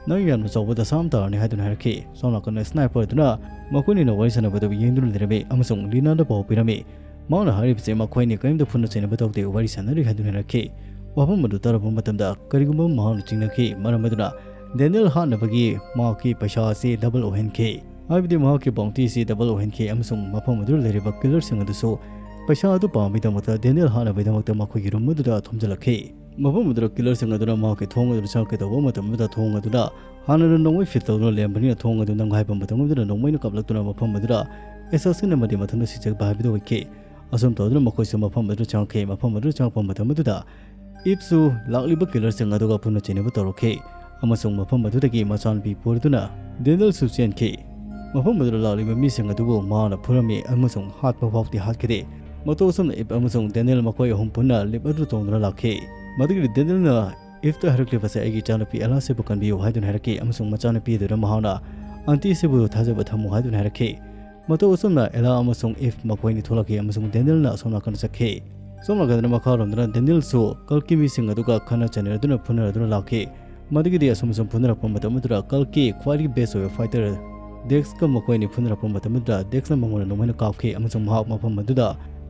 "ꯅꯪ ꯌꯥꯝꯅ ꯆꯥꯎꯕ ꯗꯁꯥ ꯑꯃ ꯇꯥꯔꯅꯤ" ꯍꯥꯏꯗꯨꯅ ꯍꯥꯏꯔꯛꯈꯤ꯫ ꯁꯣꯝ ꯅꯥꯀꯟꯗ ꯁ꯭ꯅꯥꯏꯄꯔ ꯑꯗꯨꯅ ꯃꯈꯣꯏꯅꯤꯅ ꯋꯥꯔꯤ ꯁꯥꯟꯅꯕꯗꯨ ꯌꯦꯡꯗꯨꯅ ꯂꯩꯔꯝꯃꯤ ꯑꯃꯁꯨꯡ ꯂꯤꯅꯥꯗ ꯄꯥꯎ ꯄꯤꯔꯝꯃꯤ꯫ ꯃꯍꯥꯛꯅ ꯍꯥꯏꯔꯤꯕꯁꯤ ꯃꯈꯣꯏꯅꯤ ꯀꯔꯤꯝꯇ ꯐꯨꯅ ꯆꯩꯅꯕ ꯇꯧꯗꯦ, ꯋꯥꯔꯤ ꯁꯥꯟꯅꯔꯤ ꯍꯥꯏꯗꯨꯅ ꯍꯥꯏꯔꯛꯈꯤ꯫ ꯋꯥꯐꯝ ꯑꯗꯨ ꯇꯥꯔꯕ ꯃꯇꯝꯗ ꯀꯔꯤꯒꯨꯝꯕ ꯃꯍꯥꯛꯅ ꯆꯤꯡꯅꯈꯤ, ꯃꯔꯝ ꯑꯗꯨꯅ ꯗꯦꯅꯤꯌꯦꯜ ꯍꯥꯠꯅꯕꯒꯤ ꯃꯍꯥꯛꯀꯤ ꯄꯩꯁꯥ ꯑꯁꯤ ꯗꯕꯜ ꯑꯣꯏꯍꯟꯈꯤ꯫ ꯍꯥꯏꯕꯗꯤ ꯃꯍꯥꯛꯀꯤ ꯕꯥꯎꯟꯇꯤ ꯑꯁꯤ ꯗꯕꯜ ꯑꯣꯏꯍꯟꯈꯤ ꯑꯃꯁꯨꯡ ꯃꯐꯝ ꯑꯗꯨꯗ ꯂꯩꯔꯤꯕ ꯀꯤꯂꯔꯁꯤꯡ ꯑꯗꯨꯁꯨ ꯄꯩꯁꯥ ꯑꯗꯨ ꯄꯥꯝꯕꯒꯤꯗꯃꯛꯇ ꯗꯦꯅꯤꯌꯦꯜ ꯍꯥꯠꯅꯕꯒꯤꯗꯃꯛꯇ ꯃꯈꯣꯏꯒꯤ ꯔꯨꯝ ꯑꯗꯨꯗ ꯊꯣꯝꯖꯤꯜꯂꯛꯈꯤ꯫ ꯃꯐꯝ ꯑꯗꯨꯗ ꯀꯤꯂꯔꯁꯤꯡ ꯑꯗꯨꯅ ꯃꯍꯥꯛꯀꯤ ꯊꯣꯡ ꯑꯗꯨ ꯆꯪꯉꯛꯀꯦ ꯇꯧꯕ ꯃꯇꯝ ꯑꯗꯨꯗ ꯊꯣꯡ ꯑꯗꯨꯗ ꯍꯥꯟꯅꯅ ꯅꯣꯡꯃꯩ ꯐꯤꯠ ꯇꯧꯗꯨꯅ ꯂꯩꯔꯝꯕꯅꯤꯅ ꯊꯣꯡ ꯑꯗꯨ ꯅꯝꯒꯥꯏꯕ ꯃꯇꯝ ꯑꯗꯨꯗ ꯅꯣꯡꯃꯩꯅ ꯀꯥꯞꯂꯛꯇꯨꯅ ꯃꯐꯝ ꯑꯗꯨꯗ ꯑꯦꯁꯥꯁꯤꯟ ꯑꯃꯗꯤ ꯃꯊꯟꯇ ꯁꯤꯖꯕ ꯍꯥꯏꯕꯗꯨ ꯑꯣꯏꯈꯤ꯫ ꯑꯁꯨꯝ ꯇꯧꯗꯨꯅ ꯃꯈꯣꯏꯁꯨ ꯃꯐꯝ ꯑꯗꯨꯗ ꯆꯪꯉꯛꯈꯤ꯫ ꯃꯐꯝ ꯑꯗꯨꯗ ꯆꯪꯉꯛꯄ ꯃꯇꯝ ꯑꯗꯨꯗ ꯏꯞꯁꯨ ꯂꯥꯛꯂꯤꯕ ꯀꯤꯂꯔꯁꯤꯡ ꯑꯗꯨꯒ ꯄꯨꯟꯅ ꯆꯩꯅꯕ ꯇꯧꯔꯛꯈꯤ ꯑꯃꯁꯨꯡ ꯃꯐꯝ ꯑꯗꯨꯗꯒꯤ ꯃꯆꯥꯅꯨꯄꯤ ꯄꯨꯔꯗꯨꯅ ꯗꯦꯅꯤꯌꯦꯜꯁꯨ ꯆꯦꯟꯈꯤ꯫ ꯃꯐꯝ ꯑꯗꯨꯗ ꯂꯥꯛꯂꯤꯕ ꯃꯤꯁꯤꯡ ꯑꯗꯨꯕꯨ ꯃꯍꯥꯛꯅ ꯐꯨꯔꯝꯃꯤ ꯑꯃꯁꯨꯡ ꯍꯥꯠꯄ ꯐꯥꯎꯗꯤ ꯍꯥꯠꯈꯤꯗꯦ꯫ ꯃꯇꯧ ꯑꯁꯨꯝꯅ ꯏꯞ ꯑꯃꯁꯨꯡ ꯗꯦꯅꯤꯌꯦꯜ ꯃꯈꯣꯏ ꯑꯍꯨꯝ ꯄꯨꯟꯅ ꯂꯤꯞ ꯑꯗꯨ ꯇꯣꯡꯗꯨꯅ ꯂꯥꯛꯈꯤ꯫ ꯃꯗꯨꯒꯤꯗꯤ ꯗꯦꯅꯤꯌꯦꯜꯅ ꯏꯞꯇ ꯍꯥꯏꯔꯛꯂꯤꯕꯁꯦ, "ꯑꯩꯒꯤ ꯏꯆꯥꯅꯨꯄꯤ ꯑꯦꯂꯥꯁꯤꯕꯨ ꯀꯟꯕꯤꯌꯨ" ꯍꯥꯏꯗꯨꯅ ꯍꯥꯏꯔꯛꯈꯤ ꯑꯃꯁꯨꯡ ꯃꯆꯥꯅꯨꯄꯤ ꯑꯗꯨꯗ ꯃꯍꯥꯛꯅ "ꯑꯟꯇꯤꯁꯤꯕꯨ ꯊꯥꯖꯕ ꯊꯝꯃꯨ" ꯍꯥꯏꯗꯨꯅ ꯍꯥꯏꯔꯛꯈꯤ꯫ ꯃꯇꯧ ꯑꯁꯨꯝꯅ ꯑꯦꯂꯥ ꯑꯃꯁꯨꯡ ꯏꯐ ꯃꯈꯣꯏꯅꯤ ꯊꯣꯛꯂꯛꯈꯤ ꯑꯃꯁꯨꯡ ꯗꯦꯅꯤꯌꯦꯜꯅ ꯑꯁꯣꯝ ꯅꯥꯀꯟꯗ ꯆꯠꯈꯤ꯫ ꯁꯣꯝ ꯅꯥꯀꯟꯗꯅ ꯃꯈꯥꯔꯣꯝꯗꯅ ꯗꯦꯅꯤꯌꯦꯜꯁꯨ ꯀꯜꯀꯤ ꯃꯤꯁꯤꯡ ꯑꯗꯨꯒ ꯈꯠꯅ ꯆꯩꯅꯗꯨꯅ ꯐꯨꯅꯔꯗꯨꯅ ꯂꯥꯛꯈꯤ꯫ ꯃꯗꯨꯒꯤꯗꯤ ꯑꯁꯨꯝ ꯑꯁꯨꯝ ꯐꯨꯅꯔꯛꯄ ꯃꯇꯝ ꯑꯗꯨꯗ ꯀꯜꯀꯤ ꯈ꯭ꯋꯥꯏꯗꯒꯤ ꯕꯦꯁ ꯑꯣꯏꯕ ꯐꯥꯏꯇꯔ ꯗꯦꯛꯁꯀ ꯃꯈꯣꯏ ꯑꯅꯤ ꯐꯨꯅꯔꯛꯄ ꯃꯇꯝ ꯑꯗꯨꯗ ꯗꯦꯛꯁꯅ ꯃꯉꯣꯟꯗ ꯅꯣꯡꯃꯩꯅ ꯀꯥꯞꯈꯤ ꯑꯃꯁꯨꯡ ꯃꯍꯥꯛ ꯃꯐꯝ ꯑꯗꯨꯗ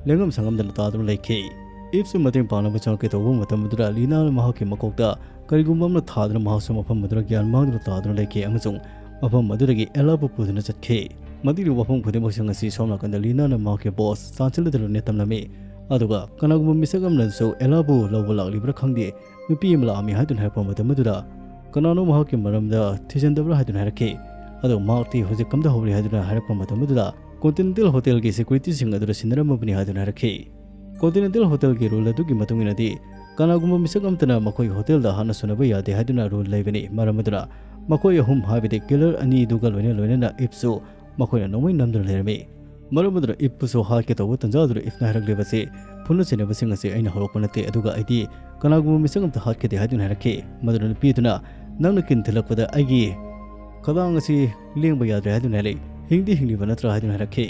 ꯂꯦꯡꯉꯝ ꯁꯥꯉꯝꯗꯅ ꯇꯥꯗꯨꯅ ꯂꯩꯈꯤ꯫ ꯏꯐꯁꯨ ꯃꯇꯦꯡ ꯄꯥꯡꯅꯕ ꯆꯪꯉꯛꯀꯦ ꯇꯧꯕ ꯃꯇꯝ ꯑꯗꯨꯗ ꯂꯤꯅꯥꯅ ꯃꯍꯥꯛꯀꯤ ꯃꯀꯣꯛꯇ ꯀꯔꯤꯒꯨꯝꯕ ꯑꯃꯅ ꯊꯥꯗꯨꯅ ꯃꯍꯥꯛꯁꯨ ꯃꯐꯝ ꯑꯗꯨꯗ ꯒ꯭ꯌꯥꯟ ꯃꯥꯡꯗꯨꯅ ꯇꯥꯗꯨꯅ ꯂꯩꯈꯤ ꯑꯃꯁꯨꯡ ꯃꯐꯝ ꯑꯗꯨꯗꯒꯤ ꯑꯦꯂꯥꯕꯨ ꯄꯨꯗꯨꯅ ꯆꯠꯈꯤ꯫ ꯃꯗꯨꯒꯤ ꯋꯥꯐꯝ ꯈꯨꯗꯤꯡꯃꯛꯁꯤꯡ ꯑꯁꯤ ꯁꯣꯝ ꯅꯥꯀꯟꯗ ꯂꯤꯅꯥꯅ ꯃꯍꯥꯛꯀꯤ ꯕꯣꯁ ꯆꯥꯟꯁꯦꯂꯔꯗ ꯂꯣꯏꯅ ꯇꯝꯂꯝꯃꯤ꯫ ꯑꯗꯨꯒ ꯀꯅꯥꯒꯨꯝꯕ ꯃꯤꯁꯛ ꯑꯃꯅꯁꯨ ꯑꯦꯂꯥꯕꯨ ꯂꯧꯕ ꯂꯥꯛꯂꯤꯕ꯭ꯔꯥ ꯈꯪꯗꯦ, ꯅꯨꯄꯤ ꯑꯃ ꯂꯥꯛꯂꯝꯃꯤ ꯍꯥꯏꯗꯨꯅ ꯍꯥꯏꯔꯛꯄ ꯃꯇꯝ ꯑꯗꯨꯗ ꯀꯅꯥꯅꯣ ꯃꯍꯥꯛꯀꯤ ꯃꯔꯝꯗ ꯊꯤꯖꯤꯟꯗꯕ꯭ꯔꯥ ꯍꯥꯏꯗꯨꯅ ꯍꯥꯏꯔꯛꯈꯤ꯫ ꯑꯗꯨꯒ ꯃꯍꯥꯛꯇꯤ ꯍꯧꯖꯤꯛ ꯀꯝꯗꯍꯧꯔꯤ ꯍꯥꯏꯗꯨꯅ ꯍꯥꯏꯔꯛꯄ ꯃꯇꯝ ꯑꯗꯨꯗ ꯀꯣꯟꯇꯤꯅꯦꯟꯇꯦꯜ ꯍꯣꯇꯦꯜꯒꯤ ꯁꯦꯀ꯭ꯌꯨꯔꯤꯇꯤꯁꯤꯡ ꯑꯗꯨꯗ ꯁꯤꯟꯅꯔꯝꯃꯕꯅꯤ ꯍꯥꯏꯗꯨꯅ ꯍꯥꯏꯔꯛꯈꯤ꯫ ꯀꯣꯟꯇꯤꯅꯦꯟꯇꯦꯜ ꯍꯣꯇꯦꯜꯒꯤ ꯔꯨꯜ ꯑꯗꯨꯒꯤ ꯃꯇꯨꯡ ꯏꯟꯅꯗꯤ ꯀꯅꯥꯒꯨꯝꯕ ꯃꯤꯁꯛ ꯑꯃꯠꯇꯅ ꯃꯈꯣꯏꯒꯤ ꯍꯣꯇꯦꯜꯗ ꯍꯥꯠꯅ ꯁꯨꯅꯕ ꯌꯥꯗꯦ ꯍꯥꯏꯗꯨꯅ ꯔꯨꯜ ꯂꯩꯕꯅꯤ꯫ ꯃꯔꯝ ꯑꯗꯨꯅ ꯃꯈꯣꯏ ꯑꯍꯨꯝ, ꯍꯥꯏꯕꯗꯤ ꯀꯤꯂꯔ ꯑꯅꯤꯗꯨꯒ ꯂꯣꯏꯅ ꯂꯣꯏꯅꯅ ꯏꯞꯁꯨ ꯃꯈꯣꯏꯅ ꯅꯣꯡꯃꯩ ꯅꯝꯗꯨꯅ ꯂꯩꯔꯝꯃꯤ꯫ ꯃꯔꯝ ꯑꯗꯨꯅ ꯏꯞꯄꯨꯁꯨ ꯍꯥꯠꯀꯦ ꯇꯧꯕ ꯇꯟꯖꯥ ꯑꯗꯨꯗ ꯏꯞꯅ ꯍꯥꯏꯔꯛꯂꯤꯕꯁꯤ, "ꯐꯨꯅ ꯆꯩꯅꯕꯁꯤꯡ ꯑꯁꯤ ꯑꯩꯅ ꯍꯧꯔꯛꯄ ꯅꯠꯇꯦ, ꯑꯗꯨꯒ ꯑꯩꯗꯤ ꯀꯅꯥꯒꯨꯝꯕ ꯃꯤꯁꯛ ꯑꯃꯠꯇ ꯍꯥꯠꯈꯤꯗꯦ" ꯍꯥꯏꯗꯨꯅ ꯍꯥꯏꯔꯛꯈꯤ꯫ ꯃꯗꯨꯅ ꯅꯨꯄꯤ ꯑꯗꯨꯅ, "ꯅꯪꯅ ꯀꯤꯟ ꯊꯤꯜꯂꯛꯄꯗ ꯑꯩꯒꯤ ꯈꯗꯥꯡ ꯑꯁꯤ ꯂꯦꯡꯕ ꯌꯥꯗ꯭ꯔꯦ" ꯍꯥꯏꯗꯨꯅ ꯍꯥꯏꯔꯛꯏ꯫ "ꯍꯤꯡꯗꯤ ꯍꯤꯡꯂꯤꯕ ꯅꯠꯇ꯭ꯔꯥ?" ꯍꯥꯏꯗꯨꯅ ꯍꯥꯏꯔꯛꯈꯤ꯫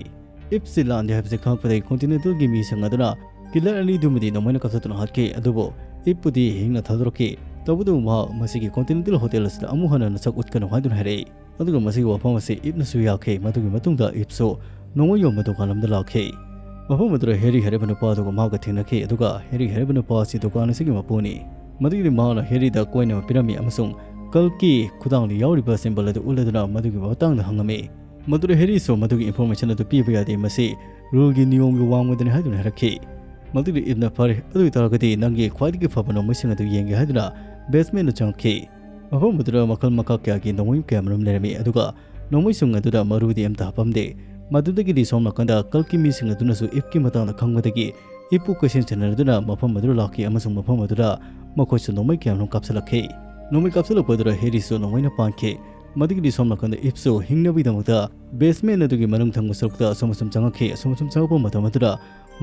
ꯏꯞꯁꯤ ꯂꯥꯟꯗꯦ ꯍꯥꯏꯕꯁꯤ ꯈꯪꯂꯛꯄꯗꯒꯤ ꯀꯣꯟꯇꯤꯅꯦꯟꯇꯦꯜꯒꯤ ꯃꯤꯁꯤꯡ ꯑꯗꯨꯅ ꯀꯤꯂꯔ ꯑꯅꯤꯗꯨꯃꯗꯤ ꯅꯣꯡꯃꯩꯅ ꯀꯥꯞꯊꯠꯇꯨꯅ ꯍꯥꯠꯈꯤ, ꯑꯗꯨꯕꯨ ꯏꯞꯄꯨꯗꯤ ꯍꯤꯡꯅ ꯊꯥꯗꯣꯔꯛꯈꯤ꯫ ꯇꯧꯕꯇꯕꯨ ꯃꯍꯥꯛ ꯃꯁꯤꯒꯤ ꯀꯣꯟꯇꯤꯅꯦꯟꯇꯦꯜ ꯍꯣꯇꯦꯜ ꯑꯁꯤꯗ ꯑꯃꯨꯛ ꯍꯟꯅ ꯅꯁꯛ ꯎꯠꯀꯅꯨ ꯍꯥꯏꯗꯨꯅ ꯍꯥꯏꯔꯛꯏ꯫ ꯑꯗꯨꯒ ꯃꯁꯤꯒꯤ ꯋꯥꯐꯝ ꯑꯁꯤ ꯏꯞꯅꯁꯨ ꯌꯥꯈꯤ꯫ ꯃꯗꯨꯒꯤ ꯃꯇꯨꯡꯗ ꯏꯞꯁꯨ ꯅꯣꯡꯃꯩ ꯌꯣꯟꯕ ꯗꯨꯀꯥꯟ ꯑꯃꯗ ꯂꯥꯛꯈꯤ꯫ ꯃꯐꯝ ꯑꯗꯨꯗ ꯍꯦꯔꯤ ꯍꯥꯏꯔꯤꯕ ꯅꯨꯄꯥ ꯑꯗꯨꯒ ꯃꯍꯥꯛꯀ ꯊꯦꯡꯅꯈꯤ, ꯑꯗꯨꯒ ꯍꯦꯔꯤ ꯍꯥꯏꯔꯤꯕ ꯅꯨꯄꯥ ꯑꯁꯤ ꯗꯨꯀꯥꯟ ꯑꯁꯤꯒꯤ ꯃꯄꯨꯅꯤ꯫ ꯃꯗꯨꯒꯤꯗꯤ ꯃꯍꯥꯛꯅ ꯍꯦꯔꯤꯗ ꯀꯣꯏꯟ ꯑꯃ ꯄꯤꯔꯝꯃꯤ ꯑꯃꯁꯨꯡ ꯀꯜꯀꯤ ꯈꯨꯗꯥꯡꯗ ꯌꯥꯎꯔꯤꯕ ꯁꯤꯝꯕꯜ ꯑꯗꯨ ꯎꯠꯂꯗꯨꯅ ꯃꯗꯨꯒꯤ ꯃꯇꯥꯡꯗ ꯍꯪꯉꯝꯃꯤ꯫ ꯃꯗꯨꯗ ꯍꯦꯔꯤꯁꯨ ꯃꯗꯨꯒꯤ ꯏꯟꯐꯣꯔꯃꯦꯁꯟ ꯑꯗꯨ ꯄꯤꯕ ꯌꯥꯗꯦ, ꯃꯁꯤ ꯔꯨꯜꯒꯤ ꯅꯤꯌꯣꯝꯒꯤ ꯋꯥꯡꯃꯗꯅꯤ ꯍꯥꯏꯗꯨꯅ ꯍꯥꯏꯔꯛꯈꯤ꯫ ꯃꯗꯨꯒꯤ ꯏꯞꯅ, "ꯐꯔꯦ, ꯑꯗꯨ ꯑꯣꯏꯇꯥꯔꯒꯗꯤ ꯅꯪꯒꯤ ꯈ꯭ꯋꯥꯏꯗꯒꯤ ꯐꯕ ꯅꯣꯡꯃꯩꯁꯤꯡ ꯑꯗꯨ ꯌꯦꯡꯒꯦ" ꯍꯥꯏꯗꯨꯅ ꯕꯦꯁꯃꯦꯟꯗ ꯆꯪꯉꯛꯈꯤ꯫ ꯃꯐꯝ ꯑꯗꯨꯗ ꯃꯈꯜ ꯃꯈꯥ ꯀꯌꯥꯒꯤ ꯅꯣꯡꯃꯩ ꯀꯌꯥꯃꯔꯨꯝ ꯂꯩꯔꯝꯃꯤ, ꯑꯗꯨꯒ ꯅꯣꯡꯃꯩꯁꯤꯡ ꯑꯗꯨꯗ ꯃꯔꯨꯗꯤ ꯑꯃꯠꯇ ꯍꯥꯞꯄꯝꯗꯦ꯫ ꯃꯗꯨꯗꯒꯤꯗꯤ ꯁꯣꯝ ꯅꯥꯀꯟꯗ ꯀꯜꯀꯤ ꯃꯤꯁꯤꯡ ꯑꯗꯨꯅꯁꯨ ꯏꯞꯀꯤ ꯃꯇꯥꯡꯗ ꯈꯪꯕꯗꯒꯤ ꯏꯞꯄꯨ ꯀꯣꯏꯁꯦꯟ ꯁꯦꯟꯅꯗꯨꯅ ꯃꯐꯝ ꯑꯗꯨꯗ ꯂꯥꯛꯈꯤ ꯑꯃꯁꯨꯡ ꯃꯐꯝ ꯑꯗꯨꯗ ꯃꯈꯣꯏꯁꯨ ꯅꯣꯡꯃꯩ ꯀꯌꯥꯃꯔꯨꯝ ꯀꯥꯞꯁꯤꯜꯂꯛꯈꯤ꯫ ꯅꯣꯡꯃꯩ ꯀꯥꯞꯁꯤꯜꯂꯛꯄ ꯑꯗꯨꯗ ꯍꯦꯔꯤꯁꯨ ꯅꯣꯡꯃꯩꯅ ꯄꯥꯟꯈꯤ꯫ ꯃꯗꯨꯒꯤꯗꯤ ꯁꯣꯝ ꯅꯥꯀꯟꯗ ꯏꯞꯁꯨ ꯍꯤꯡꯅꯕꯒꯤꯗꯃꯛꯇ ꯕꯦꯁꯃꯦꯟ ꯑꯗꯨꯒꯤ ꯃꯅꯨꯡ ꯊꯪꯕ ꯁꯔꯨꯛꯇ ꯑꯁꯨꯝ ꯑꯁꯨꯝ ꯆꯪꯉꯛꯈꯤ꯫ ꯑꯁꯨꯝ ꯑꯁꯨꯝ ꯆꯪꯉꯛꯄ ꯃꯇꯝ ꯑꯗꯨꯗ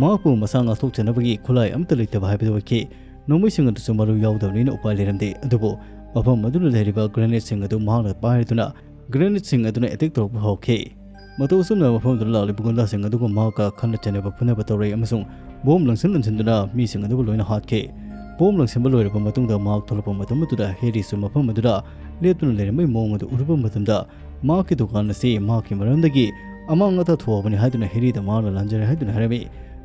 ꯃꯍꯥꯛꯄꯨ ꯃꯁꯥ ꯉꯥꯛꯊꯣꯛꯆꯅꯕꯒꯤ ꯈꯨꯠꯂꯥꯏ ꯑꯃꯠꯇ ꯂꯩꯇꯕ ꯍꯥꯏꯕꯗꯨ ꯑꯣꯏꯈꯤ꯫ ꯅꯣꯡꯃꯩꯁꯤꯡ ꯑꯗꯨꯁꯨ ꯃꯔꯨ ꯌꯥꯎꯗꯕꯅꯤꯅ ꯎꯄꯥꯏ ꯂꯩꯔꯝꯗꯦ꯫ ꯑꯗꯨꯕꯨ ꯃꯐꯝ ꯑꯗꯨꯗ ꯂꯩꯔꯤꯕ ꯒ꯭ꯔꯦꯅꯦꯗꯁꯤꯡ ꯑꯗꯨ ꯃꯍꯥꯛꯅ ꯄꯥꯏꯔꯗꯨꯅ ꯒ꯭ꯔꯦꯅꯦꯗꯁꯤꯡ ꯑꯗꯨꯅ ꯑꯦꯇꯦꯛ ꯇꯧꯔꯛꯄ ꯍꯧꯔꯛꯈꯤ꯫ ꯃꯇꯧ ꯑꯁꯨꯝꯅ ꯃꯐꯝ ꯑꯗꯨꯗ ꯂꯥꯛꯂꯤꯕ ꯒꯨꯟꯗꯥꯁꯤꯡ ꯑꯗꯨꯒ ꯃꯍꯥꯛꯀ ꯈꯠꯅ ꯆꯩꯅꯕ ꯐꯨꯅꯕ ꯇꯧꯔꯛꯏ ꯑꯃꯁꯨꯡ ꯕꯣꯝ ꯂꯪꯁꯤꯟ ꯂꯪꯁꯤꯟꯗꯨꯅ ꯃꯤꯁꯤꯡ ꯑꯗꯨꯕꯨ ꯂꯣꯏꯅ ꯍꯥꯠꯈꯤ꯫ ꯕꯣꯝ ꯂꯪꯁꯤꯟꯕ ꯂꯣꯏꯔꯕ ꯃꯇꯨꯡꯗ ꯃꯍꯥꯛ ꯊꯣꯛꯂꯛꯄ ꯃꯇꯝ ꯑꯗꯨꯗ ꯍꯦꯔꯤꯁꯨ ꯃꯐꯝ ꯑꯗꯨꯗ ꯂꯦꯞꯇꯨꯅ ꯂꯩꯔꯝꯕꯒꯤ ꯃꯑꯣꯡ ꯑꯗꯨ ꯎꯔꯨꯕ ꯃꯇꯝꯗ ꯃꯍꯥꯛꯀꯤ ꯗꯨꯀꯥꯟ ꯑꯁꯤ ꯃꯍꯥꯛꯀꯤ ꯃꯔꯝꯗꯒꯤ ꯑꯃꯥꯡ ꯑꯇꯥ ꯊꯣꯛꯑꯕꯅꯤ ꯍꯥꯏꯗꯨꯅ ꯍꯦꯔꯤꯗ ꯃꯍꯥꯛꯅ ꯂꯥꯟꯖꯔꯦ ꯍꯥꯏꯗꯨꯅ ꯍꯥꯏꯔꯝꯃꯤ꯫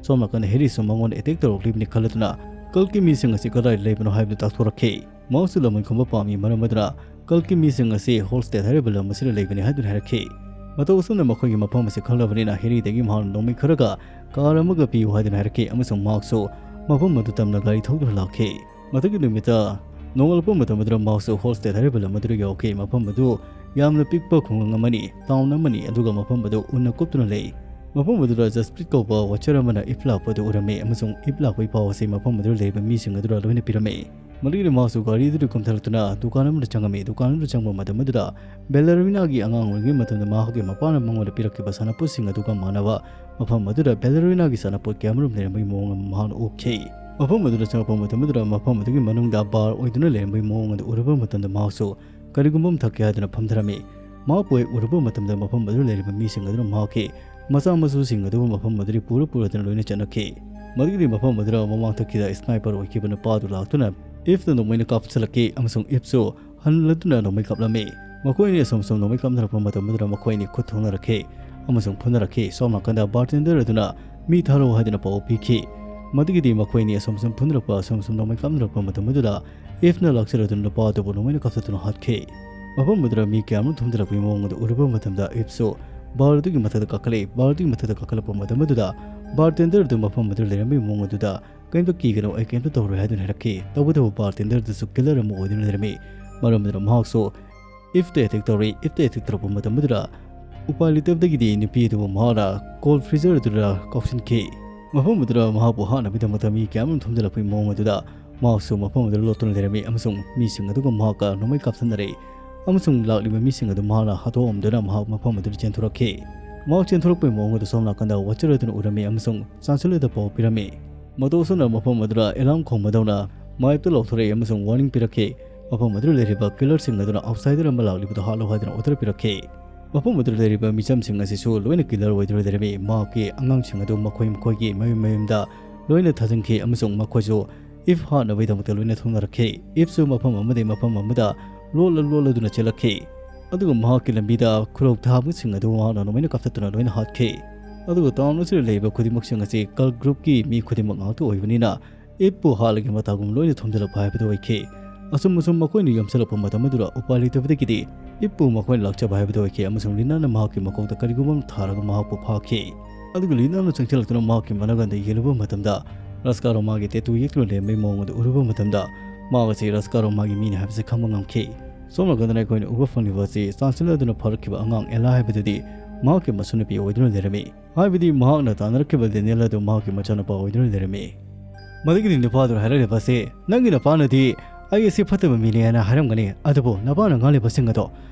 ꯁꯣꯝ ꯅꯥꯀꯟꯗ ꯍꯦꯔꯤꯁꯨ ꯃꯉꯣꯟꯗ ꯑꯦꯇꯦꯛ ꯇꯧꯔꯛꯂꯤꯕꯅꯤ ꯈꯜꯂꯗꯨꯅ ꯀꯜꯀꯤ ꯃꯤꯁꯤꯡ ꯑꯁꯤ ꯀꯗꯥꯏꯗ ꯂꯩꯕꯅꯣ ꯍꯥꯏꯕꯗꯨ ꯇꯥꯛꯊꯣꯔꯛꯈꯤ꯫ ꯃꯍꯥꯛꯁꯨ ꯂꯃꯟ ꯈꯨꯝꯕ ꯄꯥꯝꯃꯤ, ꯃꯔꯝ ꯑꯗꯨꯅ ꯀꯜꯀꯤ ꯃꯤꯁꯤꯡ ꯑꯁꯤ ꯍꯣꯜꯁꯇꯦꯗ ꯍꯥꯏꯔꯤꯕ ꯂꯝ ꯑꯁꯤꯗ ꯂꯩꯕꯅꯤ ꯍꯥꯏꯗꯨꯅ ꯍꯥꯏꯔꯛꯈꯤ꯫ ꯃꯇꯧ ꯑꯁꯨꯝꯅ ꯃꯈꯣꯏꯒꯤ ꯃꯐꯝ ꯑꯁꯤ ꯈꯪꯂꯕꯅꯤꯅ ꯍꯦꯔꯤꯗꯒꯤ ꯃꯍꯥꯛꯅ ꯅꯣꯡꯃꯩ ꯈꯔꯒ ꯀꯥꯔ ꯑꯃꯒ ꯄꯤꯌꯨ ꯍꯥꯏꯗꯨꯅ ꯍꯥꯏꯔꯛꯈꯤ ꯑꯃꯁꯨꯡ ꯃꯍꯥꯛꯁꯨ ꯃꯐꯝ ꯑꯗꯨ ꯇꯝꯅ ꯒꯥꯔꯤ ꯊꯧꯗꯨꯅ ꯂꯥꯛꯈꯤ꯫ ꯃꯊꯪꯒꯤ ꯅꯨꯃꯤꯠꯇ ꯅꯣꯡꯉꯥꯜꯂꯛꯄ ꯃꯇꯝ ꯑꯗꯨꯗ ꯃꯍꯥꯛꯁꯨ ꯍꯣꯜꯁꯇꯦꯗ ꯍꯥꯏꯔꯤꯕ ꯂꯝ ꯑꯗꯨꯗ ꯌꯧꯈꯤ꯫ ꯃꯐꯝ ꯑꯗꯨ ꯌꯥꯝꯅ ꯄꯤꯛꯄ ꯈꯨꯡꯒꯪ ꯑꯃꯅꯤ, ꯇꯥꯎꯟ ꯑꯃꯅꯤ, ꯑꯗꯨꯒ ꯃꯐꯝ ꯑꯗꯨ ꯎꯟꯅ ꯀꯨꯞꯇꯨꯅ ꯂꯩ꯫ ꯃꯐꯝ ꯑꯗꯨꯗ ꯖꯁꯄ꯭ꯔꯤꯠ ꯀꯧꯕ ꯋꯥꯆꯔ ꯑꯃꯅ ꯏꯞ ꯂꯥꯛꯄ ꯑꯗꯨ ꯎꯔꯝꯃꯤ ꯑꯃꯁꯨꯡ ꯏꯞ ꯂꯥꯛꯄꯒꯤ ꯄꯥꯎ ꯑꯁꯤ ꯃꯐꯝ ꯑꯗꯨꯗ ꯂꯩꯔꯤꯕ ꯃꯤꯁꯤꯡ ꯑꯗꯨꯗ ꯂꯣꯏꯅ ꯄꯤꯔꯝꯃꯤ꯫ ꯃꯗꯨꯒꯤꯗꯤ ꯃꯍꯥꯛꯁꯨ ꯒꯥꯔꯤ ꯑꯗꯨꯗꯒꯤ ꯀꯨꯝꯊꯔꯛꯇꯨꯅ ꯗꯨꯀꯥꯟ ꯑꯃꯗ ꯆꯪꯉꯝꯃꯤ꯫ ꯗꯨꯀꯥꯟ ꯑꯗꯨꯗ ꯆꯪꯕ ꯃꯇꯝ ꯑꯗꯨꯗ ꯕꯦꯂꯔꯤꯅꯥꯒꯤ ꯑꯉꯥꯡ ꯑꯣꯏꯔꯤꯉꯩ ꯃꯇꯝꯗ ꯃꯍꯥꯛꯀꯤ ꯃꯄꯥꯅ ꯃꯉꯣꯟꯗ ꯄꯤꯔꯛꯈꯤꯕ ꯁꯥꯟꯅꯄꯣꯠꯁꯤꯡ ꯑꯗꯨꯒ ꯃꯥꯟꯅꯕ ꯃꯐꯝ ꯑꯗꯨꯗ ꯕꯦꯂꯔꯤꯅꯥꯒꯤ ꯁꯥꯟꯅꯄꯣꯠ ꯀꯌꯥꯃꯔꯨꯝ ꯂꯩꯔꯝꯕꯒꯤ ꯃꯑꯣꯡ ꯑꯃ ꯃꯍꯥꯛꯅ ꯎꯈꯤ꯫ ꯃꯐꯝ ꯑꯗꯨꯗ ꯆꯪꯂꯛꯄ ꯃꯇꯝ ꯑꯗꯨꯗ ꯃꯐꯝ ꯑꯗꯨꯒꯤ ꯃꯅꯨꯡꯗ ꯕꯥꯔ ꯑꯣꯏꯗꯨꯅ ꯂꯩꯔꯝꯕꯒꯤ ꯃꯑꯣꯡ ꯑꯗꯨ ꯎꯔꯨꯕ ꯃꯇꯝꯗ ꯃꯍꯥꯛꯁꯨ ꯀꯔꯤꯒꯨꯝꯕ ꯑꯃ ꯊꯛꯀꯦ ꯍꯥꯏꯗꯨꯅ ꯐꯝꯊꯔꯝꯃꯤ꯫ ꯃꯍꯥꯛꯄꯨ ꯍꯦꯛ ꯎꯔꯨꯕ ꯃꯇꯝꯗ ꯃꯐꯝ ꯑꯗꯨꯗ ꯂꯩꯔꯤꯕ ꯃꯤꯁꯤꯡ ꯑꯗꯨꯅ ꯃꯍꯥꯛꯀꯤ ꯃꯆꯥ ꯃꯁꯨꯁꯤꯡ ꯑꯗꯨꯕꯨ ꯃꯐꯝ ꯑꯗꯨꯗꯒꯤ ꯄꯨꯔ ꯄꯨꯔꯗꯨꯅ ꯂꯣꯏꯅ ꯆꯠꯅꯈꯤ꯫ ꯃꯗꯨꯒꯤꯗꯤ ꯃꯐꯝ ꯑꯗꯨꯗ ꯃꯃꯥꯡ ꯊꯛꯀꯤꯗ sniper ꯑꯣꯏꯈꯤꯕ ꯅꯨꯄꯥ ꯑꯗꯨ ꯂꯥꯛꯇꯨꯅ ꯏꯐꯇ ꯅꯣꯡꯃꯩꯅ ꯀꯥꯞꯁꯤꯜꯂꯛꯈꯤ ꯑꯃꯁꯨꯡ ꯏꯐꯁꯨ ꯍꯟꯂꯗꯨꯅ ꯅꯣꯡꯃꯩ ꯀꯥꯞꯂꯝꯃꯤ꯫ ꯃꯈꯣꯏ ꯑꯅꯤ ꯑꯁꯨꯝ ꯑꯁꯨꯝ ꯅꯣꯡꯃꯩ ꯀꯥꯞꯅꯔꯛꯄ ꯃꯇꯝ ꯑꯗꯨꯗ ꯃꯈꯣꯏ ꯑꯅꯤ ꯈꯨꯠ ꯊꯣꯛꯅꯔꯛꯈꯤ ꯑꯃꯁꯨꯡ ꯐꯨꯅꯔꯛꯈꯤ꯫ ꯁꯣꯝ ꯅꯥꯀꯟꯗ bartender ꯑꯗꯨꯅ ꯃꯤ ꯊꯥꯔꯛꯎ ꯍꯥꯏꯗꯨꯅ ꯄꯥꯎ ꯄꯤꯈꯤ꯫ ꯃꯗꯨꯒꯤꯗꯤ ꯃꯈꯣꯏ ꯑꯅꯤ ꯑꯁꯨꯝ ꯑꯁꯨꯝ ꯐꯨꯅꯔꯛꯄ ꯑꯁꯨꯝ ꯑꯁꯨꯝ ꯅꯣꯡꯃꯩ ꯀꯥꯞꯅꯔꯛꯄ ꯃꯇꯝ ꯑꯗꯨꯗ ꯏꯐꯅ ꯂꯥꯛꯆꯔꯗꯨꯅ ꯅꯨꯄꯥ ꯑꯗꯨꯕꯨ ꯅꯣꯡꯃꯩꯅ ꯀꯥꯞꯊꯠꯇꯨꯅ ꯍꯥꯠꯈꯤ꯫ ꯃꯐꯝ ꯑꯗꯨꯗ ꯃꯤ ꯀꯌꯥ ꯑꯃ ꯊꯨꯝꯖꯤꯜꯂꯛꯄꯒꯤ ꯃꯑꯣꯡ ꯑꯗꯨ ꯎꯔꯨꯕ ꯃꯇꯝꯗ ꯏꯐꯁꯨ bar ꯑꯗꯨꯒꯤ ꯃꯊꯛꯇ ꯀꯥꯈꯠꯂꯛꯏ꯫ Bar ꯑꯗꯨꯒꯤ ꯃꯊꯛꯇ ꯀꯥꯈꯠꯂꯛꯄ ꯃꯇꯝ ꯑꯗꯨꯗ bartender ꯑꯗꯨ ꯃꯐꯝ ꯑꯗꯨꯗ ꯂꯩꯔꯝꯕꯒꯤ ꯃꯑꯣꯡ ꯑꯗꯨꯗ "ꯀꯩꯝꯇ ꯀꯤꯒꯅꯨ, ꯑꯩ ꯀꯩꯝꯇ ꯇꯧꯔꯣꯏ" ꯍꯥꯏꯗꯨꯅ ꯍꯥꯏꯔꯛꯈꯤ꯫ ꯇꯧꯕꯇꯕꯨ bartender ꯑꯗꯨꯁꯨ killer ꯑꯃ ꯑꯣꯏꯗꯨꯅ ꯂꯩꯔꯝꯃꯤ꯫ ꯃꯔꯝ ꯑꯗꯨꯅ ꯃꯍꯥꯛꯁꯨ ꯏꯐꯇ attack ꯇꯧꯔꯤ꯫ ꯏꯐꯇ attack ꯇꯧꯔꯛꯄ ꯃꯇꯝ ꯑꯗꯨꯗ ꯎꯄꯥꯏ ꯂꯩꯇꯕꯗꯒꯤꯗꯤ ꯅꯨꯄꯤ ꯑꯗꯨꯕꯨ ꯃꯍꯥꯛꯅ cold freezer ꯑꯗꯨꯗ ꯀꯥꯎꯁꯤꯟꯈꯤ꯫ ꯃꯐꯝ ꯑꯗꯨꯗ ꯃꯍꯥꯛꯄꯨ ꯍꯥꯠꯅꯕꯒꯤꯗꯃꯛꯇ ꯃꯤ ꯀꯌꯥ ꯑꯃ ꯊꯨꯝꯖꯤꯜꯂꯛꯄꯒꯤ ꯃꯑꯣꯡ ꯑꯗꯨꯗ ꯃꯍꯥꯛꯁꯨ ꯃꯐꯝ ꯑꯗꯨꯗ ꯂꯣꯠꯇꯨꯅ ꯂꯩꯔꯝꯃꯤ ꯑꯃꯁꯨꯡ ꯃꯤꯁꯤꯡ ꯑꯗꯨꯒ ꯃꯍꯥꯛꯀ ꯅꯣꯡꯃꯩ ꯀꯥꯞꯊꯠꯅꯔꯦ ꯑꯃꯁꯨꯡ ꯂꯥꯛꯂꯤꯕ ꯃꯤꯁꯤꯡ ꯑꯗꯨ ꯃꯍꯥꯛꯅ ꯍꯥꯠꯇꯣꯛꯑꯝꯗꯨꯅ ꯃꯍꯥꯛ ꯃꯐꯝ ꯑꯗꯨꯗ ꯆꯦꯟꯊꯣꯔꯛꯈꯤ꯫ ꯃꯍꯥꯛ ꯆꯦꯟꯊꯣꯔꯛꯄꯒꯤ ꯃꯑꯣꯡ ꯑꯗꯨ ꯁꯣꯝ ꯅꯥꯀꯟꯗ watcher ꯑꯗꯨꯅ ꯎꯔꯝꯃꯤ ꯑꯃꯁꯨꯡ chancellorꯗ ꯄꯥꯎ ꯄꯤꯔꯝꯃꯤ꯫ ꯃꯇꯧ ꯑꯁꯨꯝꯅ ꯃꯐꯝ ꯑꯗꯨꯗ alarm ꯈꯣꯡꯕꯗꯧꯅ micꯇ ꯂꯥꯎꯊꯣꯔꯛꯏ ꯑꯃꯁꯨꯡ warning ꯄꯤꯔꯛꯈꯤ꯫ ꯃꯐꯝ ꯑꯗꯨꯗ ꯂꯩꯔꯤꯕ killerꯁꯤꯡ ꯑꯗꯨꯅ outsider ꯑꯃ ꯂꯥꯛꯂꯤꯕꯗꯨ ꯍꯥꯠꯂꯨ ꯍꯥꯏꯗꯨꯅ order ꯄꯤꯔꯛꯈꯤ꯫ ꯃꯐꯝ ꯑꯗꯨꯗ ꯂꯩꯔꯤꯕ ꯃꯤꯆꯝꯁꯤꯡ ꯑꯁꯤꯁꯨ ꯂꯣꯏꯅ killer ꯑꯣꯏꯗꯨꯅ ꯂꯩꯔꯝꯃꯤ꯫ ꯃꯍꯥꯛꯀꯤ ꯑꯉꯥꯡꯁꯤꯡ ꯑꯗꯨ ꯃꯈꯣꯏ ꯃꯈꯣꯏꯒꯤ ꯃꯌꯨꯝ ꯃꯌꯨꯝꯗ ꯂꯣꯏꯅ ꯊꯥꯖꯤꯟꯈꯤ ꯑꯃꯁꯨꯡ ꯃꯈꯣꯏꯁꯨ ꯏꯐ ꯍꯥꯠꯅꯕꯒꯤꯗꯃꯛꯇ ꯂꯣꯏꯅ ꯊꯣꯛꯅꯔꯛꯈꯤ꯫ ꯏꯐꯁꯨ ꯃꯐꯝ ꯑꯃꯗꯒꯤ ꯃꯐꯝ ꯑꯃꯗ ꯂꯣꯠꯂ ꯂꯣꯠꯂꯗꯨꯅ ꯆꯦꯜꯂꯛꯈꯤ꯫ ꯑꯗꯨꯒ ꯃꯍꯥꯛꯀꯤ ꯂꯝꯕꯤꯗ ꯈꯨꯔꯧ ꯊꯥꯕꯁꯤꯡ ꯑꯗꯨ ꯃꯍꯥꯛꯅ ꯅꯣꯡꯃꯩꯅ ꯀꯥꯞꯊꯠꯇꯨꯅ ꯂꯣꯏꯅ ꯍꯥꯠꯈꯤ꯫ ꯑꯗꯨꯒ town ꯑꯁꯤꯗ ꯂꯩꯔꯤꯕ ꯈꯨꯗꯤꯡꯃꯛꯁꯤꯡ ꯑꯁꯤ cult groupꯀꯤ ꯃꯤ ꯈꯨꯗꯤꯡꯃꯛ ꯉꯥꯛꯇ ꯑꯣꯏꯕꯅꯤꯅ ꯏꯐꯄꯨ ꯍꯥꯠꯂꯒꯦ ꯃꯇꯥꯒꯨꯝ ꯂꯣꯏꯅ ꯊꯣꯝꯖꯤꯜꯂꯛꯄ ꯍꯥꯏꯕꯗꯨ ꯑꯣꯏꯈꯤ꯫ ꯑꯁꯨꯝ ꯑꯁꯨꯝ ꯃꯈꯣꯏꯅ ꯌꯣꯝꯁꯤꯜꯂꯛꯄ ꯃꯇꯝ ꯑꯗꯨꯗ ꯎꯄꯥꯏ ꯂꯩꯇꯕꯗꯒꯤꯗꯤ ꯏꯐꯄꯨ ꯃꯈꯣꯏꯅ ꯂꯥꯛꯆꯕ ꯍꯥꯏꯕꯗꯨ ꯑꯣꯏꯈꯤ ꯑꯃꯁꯨꯡ ꯂꯤꯅꯥꯅ ꯃꯍꯥꯛꯀꯤ ꯃꯀꯣꯛꯇ ꯀꯔꯤꯒꯨꯝꯕ ꯑꯃ ꯊꯥꯔꯒ ꯃꯍꯥꯛꯄꯨ ꯐꯥꯈꯤ꯫ ꯑꯗꯨꯒ ꯂꯤꯅꯥꯅ ꯆꯪꯁꯤꯜꯂꯛꯇꯨꯅ ꯃꯍꯥꯛꯀꯤ ꯃꯅꯥꯒꯟꯗ ꯌꯦꯜꯂꯨꯕ ꯃꯇꯝꯗ ꯔꯥꯖꯀꯥꯔꯣꯃꯥꯒꯤ tattoo ꯌꯦꯛꯇꯨꯅ ꯂꯩꯔꯝꯕꯒꯤ ꯃꯑꯣꯡ ꯑꯗꯨ ꯎꯔꯨꯕ ꯃꯇꯝꯗ ꯃꯍꯥꯛ ꯑꯁꯤ ꯔꯥꯖꯀꯥꯔꯣꯃꯥꯒꯤ ꯃꯤꯅꯤ ꯍꯥꯏꯕꯁꯤ ꯈꯪꯕ ꯉꯝꯈꯤ꯫ ꯁꯣꯝ ꯅꯥꯀꯟꯗꯅ ꯑꯩꯈꯣꯏꯅ ꯎꯕ ꯐꯪꯂꯤꯕ ꯑꯁꯤ chancellor ꯑꯗꯨꯅ ꯐꯥꯔꯛꯈꯤꯕ ꯑꯉꯥꯡ ꯑꯦꯂꯥ ꯍꯥꯏꯕꯗꯨꯗꯤ ꯃꯍꯥꯛꯀꯤ ꯃꯁꯨꯅꯨꯄꯤ ꯑꯣꯏꯗꯨꯅ ꯂꯩꯔꯝꯃꯤ꯫ ꯍꯥꯏꯕꯗꯤ ꯃꯍꯥꯛꯅ ꯇꯥꯟꯅꯔꯛꯈꯤꯕ ꯗꯦꯅꯤꯌꯦꯜ ꯑꯗꯨ ꯃꯍꯥꯛꯀꯤ ꯃꯆꯥꯅꯨꯄꯥ ꯑꯣꯏꯗꯨꯅ ꯂꯩꯔꯝꯃꯤ꯫ ꯃꯗꯨꯒꯤꯗꯤ ꯅꯨꯄꯥꯗꯨꯅ ꯍꯥꯏꯔꯛꯂꯤꯕ ꯑꯁꯤ, "ꯅꯪꯒꯤ ꯅꯄꯥꯅꯗꯤ ꯑꯩ ꯑꯁꯤ ꯐꯠꯇꯕ ꯃꯤꯅꯦ" ꯍꯥꯏꯅ ꯍꯥꯏꯔꯝꯒꯅꯤ, ꯑꯗꯨꯕꯨ ꯅꯄꯥꯅ ꯉꯥꯡꯂꯤꯕꯁꯤꯡ ꯑꯗꯣ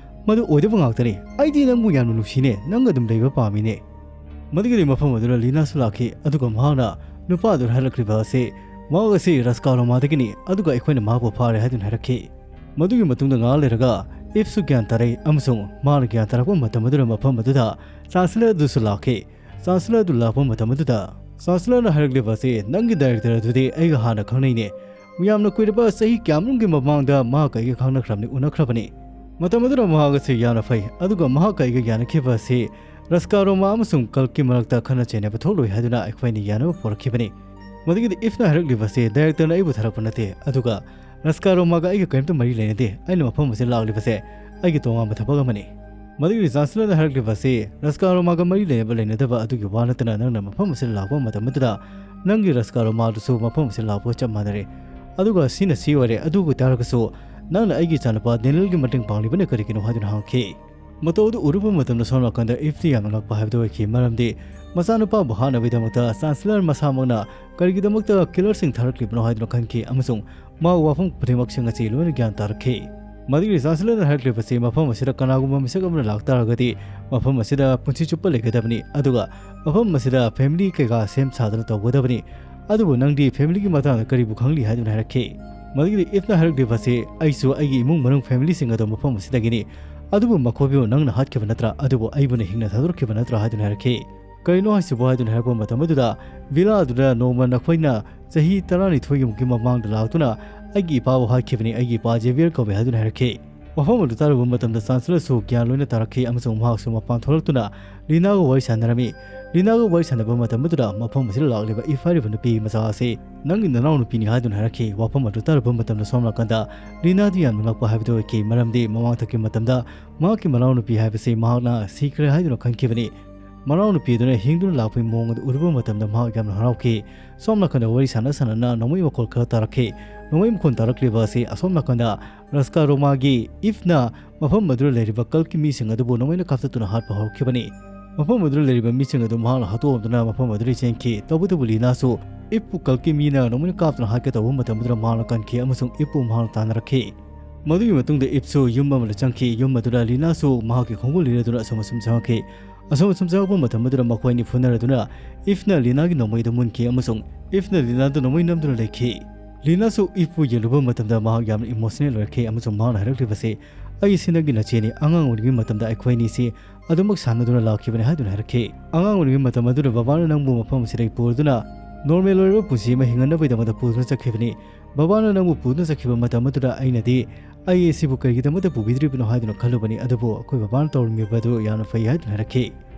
ꯃꯗꯨ ꯑꯣꯏꯗꯕ ꯉꯥꯛꯇꯅꯤ꯫ "ꯑꯩꯗꯤ ꯅꯪꯕꯨ ꯌꯥꯝꯅ ꯅꯨꯡꯁꯤꯅꯦ, ꯅꯪꯒ ꯑꯗꯨꯝ ꯂꯩꯕ ꯄꯥꯝꯃꯤꯅꯦ"꯫ ꯃꯗꯨꯒꯤꯗꯤ ꯃꯐꯝ ꯑꯗꯨꯗ ꯂꯤꯅꯥꯁꯨ ꯂꯥꯛꯈꯤ, ꯑꯗꯨꯒ ꯃꯍꯥꯛꯅ ꯅꯨꯄꯥꯗꯨꯅ ꯍꯥꯏꯔꯛꯂꯤꯕ ꯑꯁꯤ, "ꯃꯍꯥꯛ ꯑꯁꯤ ꯔꯥꯖꯀꯥꯔꯣꯃꯥꯗꯒꯤꯅꯤ, ꯑꯗꯨꯒ ꯑꯩꯈꯣꯏꯅ ꯃꯍꯥꯛꯄꯨ ꯐꯥꯔꯦ" ꯍꯥꯏꯗꯨꯅ ꯍꯥꯏꯔꯛꯈꯤ꯫ ꯃꯗꯨꯒꯤ ꯃꯇꯨꯡꯗ ꯉꯥꯏꯍꯥꯛ ꯂꯩꯔꯒ ꯏꯐꯁꯨ ꯒ꯭ꯌꯥꯟ ꯇꯥꯔꯛꯏ, ꯑꯃꯁꯨꯡ ꯃꯥꯅ ꯒ꯭ꯌꯥꯟ ꯇꯥꯔꯛꯄ ꯃꯇꯝ ꯑꯗꯨꯗ ꯃꯐꯝ ꯑꯗꯨꯗ chancellor ꯑꯗꯨꯁꯨ ꯂꯥꯛꯈꯤ꯫ Chancellor ꯑꯗꯨ ꯂꯥꯛꯄ ꯃꯇꯝ ꯑꯗꯨꯗ ꯆꯥꯟꯁꯦꯂꯔꯅ ꯍꯥꯏꯔꯛꯂꯤꯕ ꯑꯁꯤ, "ꯅꯪꯒꯤ ꯗꯥꯏꯔꯦꯛꯇꯔ ꯑꯗꯨꯗꯤ ꯑꯩꯒ ꯍꯥꯟꯅ ꯈꯪꯅꯩꯅꯦ꯫ ꯌꯥꯝꯅ ꯀꯨꯏꯔꯕ ꯆꯍꯤ ꯀꯌꯥꯃꯔꯨꯝꯒꯤ ꯃꯃꯥꯡꯗ ꯃꯍꯥꯛꯀ ꯑꯩꯒ ꯈꯪꯅꯈ꯭ꯔꯕꯅꯤ, ꯎꯅꯈ꯭ꯔꯕꯅꯤ꯫ ꯃꯇꯝ ꯑꯗꯨꯗ ꯃꯍꯥꯛ ꯑꯁꯤ ꯌꯥꯝꯅ ꯐꯩ, ꯑꯗꯨꯒ ꯃꯍꯥꯛꯀ ꯑꯩꯒ ꯌꯥꯅꯈꯤꯕ ꯑꯁꯤ ꯔꯥꯖꯀꯥ ꯔꯣꯃꯥ ꯑꯃꯁꯨꯡ ꯀꯜꯀꯤ ꯃꯔꯛꯇ ꯈꯠꯅ ꯆꯩꯅꯕ ꯊꯣꯛꯂꯣꯏ ꯍꯥꯏꯗꯨꯅ ꯑꯩꯈꯣꯏ ꯑꯅꯤ ꯌꯥꯅꯕ ꯄꯨꯔꯛꯈꯤꯕꯅꯤ꯫" ꯃꯗꯨꯒꯤꯗꯤ ꯏꯐꯅ ꯍꯥꯏꯔꯛꯂꯤꯕ ꯑꯁꯤ ꯗꯥꯏꯔꯦꯛꯇꯔꯅ ꯑꯩꯕꯨ ꯊꯥꯔꯛꯄ ꯅꯠꯇꯦ, ꯑꯗꯨꯒ ꯔꯥꯖꯀꯥ ꯔꯣꯃꯥꯒ ꯑꯩꯒ ꯀꯔꯤꯝꯇ ꯃꯔꯤ ꯂꯩꯅꯗꯦ꯫ ꯑꯩꯅ ꯃꯐꯝ ꯑꯁꯤꯗ ꯂꯥꯛꯂꯤꯕꯁꯦ ꯑꯩꯒꯤ ꯇꯣꯉꯥꯟꯕ ꯊꯕꯛ ꯑꯃꯅꯤ꯫ ꯃꯗꯨꯒꯤ ꯆꯥꯟꯁꯦꯂꯔꯅ ꯍꯥꯏꯔꯛꯂꯤꯕ ꯑꯁꯤ ꯔꯥꯖꯀꯥ ꯔꯣꯃꯥꯒ ꯃꯔꯤ ꯂꯩꯅꯕ ꯂꯩꯅꯗꯕ ꯑꯗꯨꯒꯤ ꯋꯥ ꯅꯠꯇꯅ, ꯅꯪꯅ ꯃꯐꯝ ꯑꯁꯤꯗ ꯂꯥꯛꯄ ꯃꯇꯝ ꯑꯗꯨꯗ ꯅꯪꯒꯤ ꯔꯥꯖꯀꯥ ꯔꯣꯃꯥꯗꯨꯁꯨ ꯃꯐꯝ ꯑꯁꯤꯗ ꯂꯥꯛꯄꯒ ꯆꯞ ꯃꯥꯟꯅꯔꯦ꯫ ꯑꯗꯨꯒ ꯁꯤꯅ ꯁꯤ ꯑꯣꯏꯔꯦ, ꯑꯗꯨ ꯑꯣꯏ ꯇꯥꯔꯒꯁꯨ ꯅꯪꯅ ꯑꯩꯒꯤ ꯏꯆꯥꯅꯨꯄꯥ ꯗꯦꯅꯤꯌꯦꯜꯒꯤ ꯃꯇꯦꯡ ꯄꯥꯡꯂꯤꯕꯅ ꯀꯔꯤꯒꯤꯅꯣ ꯍꯥꯏꯗꯨꯅ ꯍꯪꯈꯤ꯫ ꯃꯇꯧ ꯑꯗꯨ ꯎꯔꯨꯕ ꯃꯇꯝꯗ ꯁꯣꯝ ꯅꯥꯀꯟꯗ ꯏꯐꯇꯤ ꯌꯥꯝꯅ ꯉꯛꯄ ꯍꯥꯏꯕꯗꯨ ꯑꯣꯏꯈꯤ, ꯃꯔꯝꯗꯤ ꯃꯆꯥꯅꯨꯄꯥꯕꯨ ꯍꯥꯠꯅꯕꯒꯤꯗꯃꯛꯇ ꯆꯥꯟꯁꯦꯂꯔ ꯃꯁꯥꯃꯛꯅ ꯀꯔꯤꯒꯤꯗꯃꯛꯇ ꯀꯤꯂꯔꯁꯤꯡ ꯊꯥꯔꯛꯂꯤꯕꯅꯣ ꯍꯥꯏꯗꯨꯅ ꯈꯟꯈꯤ ꯑꯃꯁꯨꯡ ꯃꯍꯥꯛ ꯋꯥꯐꯝ ꯈꯨꯗꯤꯡꯃꯛꯁꯤꯡ ꯑꯁꯤ ꯂꯣꯏꯅ ꯒ꯭ꯌꯥꯟ ꯇꯥꯔꯛꯈꯤ꯫ ꯃꯗꯨꯒꯤ ꯆꯥꯟꯁꯦꯂꯔꯅ ꯍꯥꯏꯔꯛꯂꯤꯕꯁꯤ, ꯃꯐꯝ ꯑꯁꯤꯗ ꯀꯅꯥꯒꯨꯝꯕ ꯃꯤꯁꯛ ꯑꯃꯅ ꯂꯥꯛꯇꯥꯔꯒꯗꯤ ꯃꯐꯝ ꯑꯁꯤꯗ ꯄꯨꯟꯁꯤ ꯆꯨꯞꯄ ꯂꯩꯒꯗꯕꯅꯤ, ꯑꯗꯨꯒ ꯃꯐꯝ ꯑꯁꯤꯗ ꯐꯦꯃꯤꯂꯤ ꯀꯩꯀꯥ ꯁꯦꯝ ꯁꯥꯗꯅ ꯇꯧꯒꯗꯕꯅꯤ꯫ ꯑꯗꯨꯕꯨ ꯅꯪꯗꯤ ꯐꯦꯃꯤꯂꯤꯒꯤ ꯃꯇꯥꯡꯗ ꯀꯔꯤꯕꯨ ꯈꯪꯂꯤ ꯍꯥꯏꯗꯨꯅ ꯍꯥꯏꯔꯛꯈꯤ꯫ ꯃꯗꯨꯒꯤꯗꯤ ꯏꯐꯅ ꯍꯥꯏꯔꯛꯂꯤꯕꯁꯤ, ꯑꯩꯁꯨ ꯑꯩꯒꯤ ꯏꯃꯨꯡ ꯃꯅꯨꯡ ꯐꯦꯃꯤꯂꯤꯁꯤꯡ ꯑꯗꯨ ꯃꯐꯝ ꯑꯁꯤꯗꯒꯤꯅꯤ, ꯑꯗꯨꯕꯨ ꯃꯈꯣꯏꯕꯨ ꯅꯪꯅ ꯍꯥꯠꯈꯤꯕ ꯅꯠꯇ꯭ꯔꯥ? ꯑꯗꯨꯕꯨ ꯑꯩꯕꯨꯅ ꯍꯤꯡꯅ ꯊꯥꯗꯣꯔꯛꯈꯤꯕ ꯅꯠꯇ꯭ꯔꯥ ꯍꯥꯏꯗꯨꯅ ꯍꯥꯏꯔꯛꯈꯤ꯫ ꯀꯔꯤꯅꯣ ꯍꯥꯏꯁꯤꯕꯨ ꯍꯥꯏꯗꯨꯅ ꯍꯥꯏꯔꯛꯄ ꯃꯇꯝ ꯑꯗꯨꯗ, ꯚꯤꯂꯥ ꯑꯗꯨꯗ ꯅꯣꯡꯃ ꯅꯈꯣꯏꯅ ꯆꯍꯤ ꯇꯔꯥꯅꯤꯊꯣꯏꯒꯤ ꯃꯃꯥꯡꯗ ꯂꯥꯛꯇꯨꯅ ꯑꯩꯒꯤ ꯏꯄꯥꯕꯨ ꯍꯥꯠꯈꯤꯕꯅꯤ, ꯑꯩꯒꯤ ꯏꯄꯥ ꯖꯦꯚꯤꯌꯔ ꯀꯧꯏ ꯍꯥꯏꯗꯨꯅ ꯍꯥꯏꯔꯛꯈꯤ꯫ ꯋꯥꯐꯝ ꯑꯗꯨ ꯇꯥꯔꯨꯕ ꯃꯇꯝꯗ ꯆꯥꯟꯁꯦꯂꯔꯁꯨ ꯒ꯭ꯌꯥꯟ ꯂꯣꯏꯅ ꯇꯥꯔꯛꯈꯤ ꯑꯃꯁꯨꯡ ꯃꯍꯥꯛꯁꯨ ꯃꯄꯥꯟ ꯊꯣꯛꯂꯛꯇꯨꯅ ꯂꯤꯅꯥꯒ ꯋꯥꯔꯤ ꯁꯥꯟꯅꯔꯝꯃꯤ꯫ ꯂꯤꯅꯥꯒ ꯋꯥꯔꯤ ꯁꯥꯟꯅꯕ ꯃꯇꯝ ꯑꯗꯨꯗ ꯃꯐꯝ ꯑꯁꯤꯗ ꯂꯥꯛꯂꯤꯕ ꯏꯐ ꯍꯥꯏꯔꯤꯕ ꯅꯨꯄꯤ ꯃꯆꯥ ꯑꯁꯤ ꯅꯪꯒꯤ ꯅꯅꯥꯎꯅꯨꯄꯤꯅꯤ ꯍꯥꯏꯗꯨꯅ ꯍꯥꯏꯔꯛꯈꯤ꯫ ꯋꯥꯐꯝ ꯑꯗꯨ ꯇꯥꯔꯨꯕ ꯃꯇꯝꯗ ꯁꯣꯝ ꯅꯥꯀꯟꯗ ꯂꯤꯅꯥꯗꯤ ꯌꯥꯝꯅ ꯉꯛꯄ ꯍꯥꯏꯕꯗꯨ ꯑꯣꯏꯈꯤ, ꯃꯔꯝꯗꯤ ꯃꯃꯥꯡꯊꯛꯀꯤ ꯃꯇꯝꯗ ꯃꯍꯥꯛꯀꯤ ꯃꯅꯥꯎꯅꯨꯄꯤ ꯍꯥꯏꯕꯁꯤ ꯃꯍꯥꯛꯅ ꯁꯤꯈ꯭ꯔꯦ ꯍꯥꯏꯗꯨꯅ ꯈꯟꯈꯤꯕꯅꯤ꯫ ꯃꯅꯥꯎꯅꯨꯄꯤ ꯑꯗꯨꯅ ꯍꯤꯡꯗꯨꯅ ꯂꯥꯛꯄꯒꯤ ꯃꯑꯣꯡ ꯑꯗꯨ ꯎꯔꯨꯕ ꯃꯇꯝꯗ ꯃꯍꯥꯛ ꯌꯥꯝꯅ ꯍꯔꯥꯎꯈꯤ꯫ ꯁꯣꯝ ꯅꯥꯀꯟꯗ ꯋꯥꯔꯤ ꯁꯥꯟꯅ ꯁꯥꯟꯅꯅ ꯅꯣꯡꯃꯩ ꯃꯈꯣꯜ ꯈꯔ ꯇꯥꯔꯛꯈꯤ꯫ ꯅꯣꯡꯃꯩ ꯃꯈꯣꯜ ꯇꯥꯔꯛꯂꯤꯕ ꯑꯁꯤ ꯑꯁꯣꯝ ꯅꯥꯀꯟꯗ ꯔꯥꯖꯀꯥ ꯔꯣꯃꯥꯒꯤ ꯏꯐꯅ ꯃꯐꯝ ꯑꯗꯨꯗ ꯂꯩꯔꯤꯕ ꯀꯜꯀꯤ ꯃꯤꯁꯤꯡ ꯑꯗꯨꯕꯨ ꯅꯣꯡꯃꯩꯅ ꯀꯥꯞꯊꯠꯇꯨꯅ ꯍꯥꯠꯄ ꯍꯧꯔꯛꯈꯤꯕꯅꯤ꯫ ꯃꯐꯝ ꯑꯗꯨꯗ ꯂꯩꯔꯤꯕ ꯃꯤꯁꯤꯡ ꯑꯗꯨ ꯃꯍꯥꯛꯅ ꯍꯥꯠꯇꯣꯛꯂꯝꯗꯨꯅ ꯃꯐꯝ ꯑꯗꯨꯗꯒꯤ ꯆꯦꯟꯈꯤ꯫ ꯇꯧꯕꯇꯕꯨ ꯂꯤꯅꯥꯁꯨ ꯏꯐꯄꯨ ꯀꯜꯀꯤ ꯃꯤꯅ ꯅꯣꯡꯃꯩꯅ ꯀꯥꯞꯇꯨꯅ ꯍꯥꯠꯀꯦ ꯇꯧꯕ ꯃꯇꯝ ꯑꯗꯨꯗ ꯃꯍꯥꯛꯅ ꯀꯟꯈꯤ ꯑꯃꯁꯨꯡ ꯏꯐꯄꯨ ꯃꯍꯥꯛꯅ ꯇꯥꯟꯅꯔꯛꯈꯤ꯫ ꯃꯗꯨꯒꯤ ꯃꯇꯨꯡꯗ ꯏꯐꯁꯨ ꯌꯨꯝ ꯑꯃꯗ ꯆꯪꯈꯤ꯫ ꯌꯨꯝ ꯑꯗꯨꯗ ꯂꯤꯅꯥꯁꯨ ꯃꯍꯥꯛꯀꯤ ꯈꯣꯡꯒꯨꯜ ꯂꯤꯔꯗꯨꯅ ꯑꯁꯨꯝ ꯑꯁꯨꯝ ꯆꯪꯉꯛꯈꯤ꯫ ꯑꯁꯨꯝ ꯑꯁꯨꯝ ꯆꯪꯉꯛꯄ ꯃꯇꯝ ꯑꯗꯨꯗ ꯃꯈꯣꯏ ꯑꯅꯤ ꯐꯨꯅꯔꯗꯨꯅ ꯏꯐꯅ ꯂꯤꯅꯥꯒꯤ ꯅꯣꯡꯃꯩꯗ ꯃꯨꯟꯈꯤ ꯑꯃꯁꯨꯡ ꯏꯐꯅ ꯂꯤꯅꯥꯗ ꯅꯣꯡꯃꯩ ꯅꯝꯗꯨꯅ ꯂꯩꯈꯤ꯫ ꯂꯤꯅꯥꯁꯨ ꯏꯐꯄꯨ ꯌꯦꯡꯂꯨꯕ ꯃꯇꯝꯗ ꯃꯍꯥꯛ ꯌꯥꯝꯅ ꯏꯃꯣꯁꯅꯦꯜ ꯑꯣꯏꯔꯛꯈꯤ ꯑꯃꯁꯨꯡ ꯃꯍꯥꯛꯅ ꯍꯥꯏꯔꯛꯂꯤꯕꯁꯤ, "ꯑꯩ ꯑꯁꯤ ꯅꯪꯒꯤ ꯅꯆꯦꯅꯤ꯫ ꯑꯉꯥꯡ ꯑꯣꯏꯔꯤꯉꯩ ꯃꯇꯝꯗ ꯑꯩꯈꯣꯏ ꯑꯅꯤꯁꯤ ꯑꯗꯨꯃꯛ ꯁꯥꯟꯅꯗꯨꯅ ꯂꯥꯛꯈꯤꯕꯅꯤ" ꯍꯥꯏꯗꯨꯅ ꯍꯥꯏꯔꯛꯈꯤ꯫ "ꯑꯉꯥꯡ ꯑꯣꯏꯔꯤꯉꯩ ꯃꯇꯝ ꯑꯗꯨꯗ ꯕꯕꯥꯅ ꯅꯪꯕꯨ ꯃꯐꯝ ꯑꯁꯤꯗꯒꯤ ꯄꯨꯔꯗꯨꯅ ꯅꯣꯔꯃꯦꯜ ꯑꯣꯏꯔꯕ ꯄꯨꯟꯁꯤ ꯑꯃ ꯍꯤꯡꯍꯟꯅꯕꯒꯤꯗꯃꯛꯇ ꯄꯨꯗꯨꯅ ꯆꯠꯈꯤꯕꯅꯤ꯫ ꯕꯕꯥꯅ ꯅꯪꯕꯨ ꯄꯨꯗꯨꯅ ꯆꯠꯈꯤꯕ ꯃꯇꯝ ꯑꯗꯨꯗ ꯑꯩꯅꯗꯤ, 'ꯑꯩ ꯑꯁꯤꯕꯨ ꯀꯔꯤꯒꯤꯗꯃꯛꯇ ꯄꯨꯕꯤꯗ꯭ꯔꯤꯕꯅꯣ?' ꯍꯥꯏꯗꯨꯅ ꯈꯜꯂꯨꯕꯅꯤ, ꯑꯗꯨꯕꯨ ꯑꯩꯈꯣꯏ ꯕꯕꯥꯅ ꯇꯧꯔꯝꯃꯤꯕ ꯑꯗꯨ ꯌꯥꯝꯅ ꯐꯩ" ꯍꯥꯏꯗꯨꯅ ꯍꯥꯏꯔꯛꯈꯤ꯫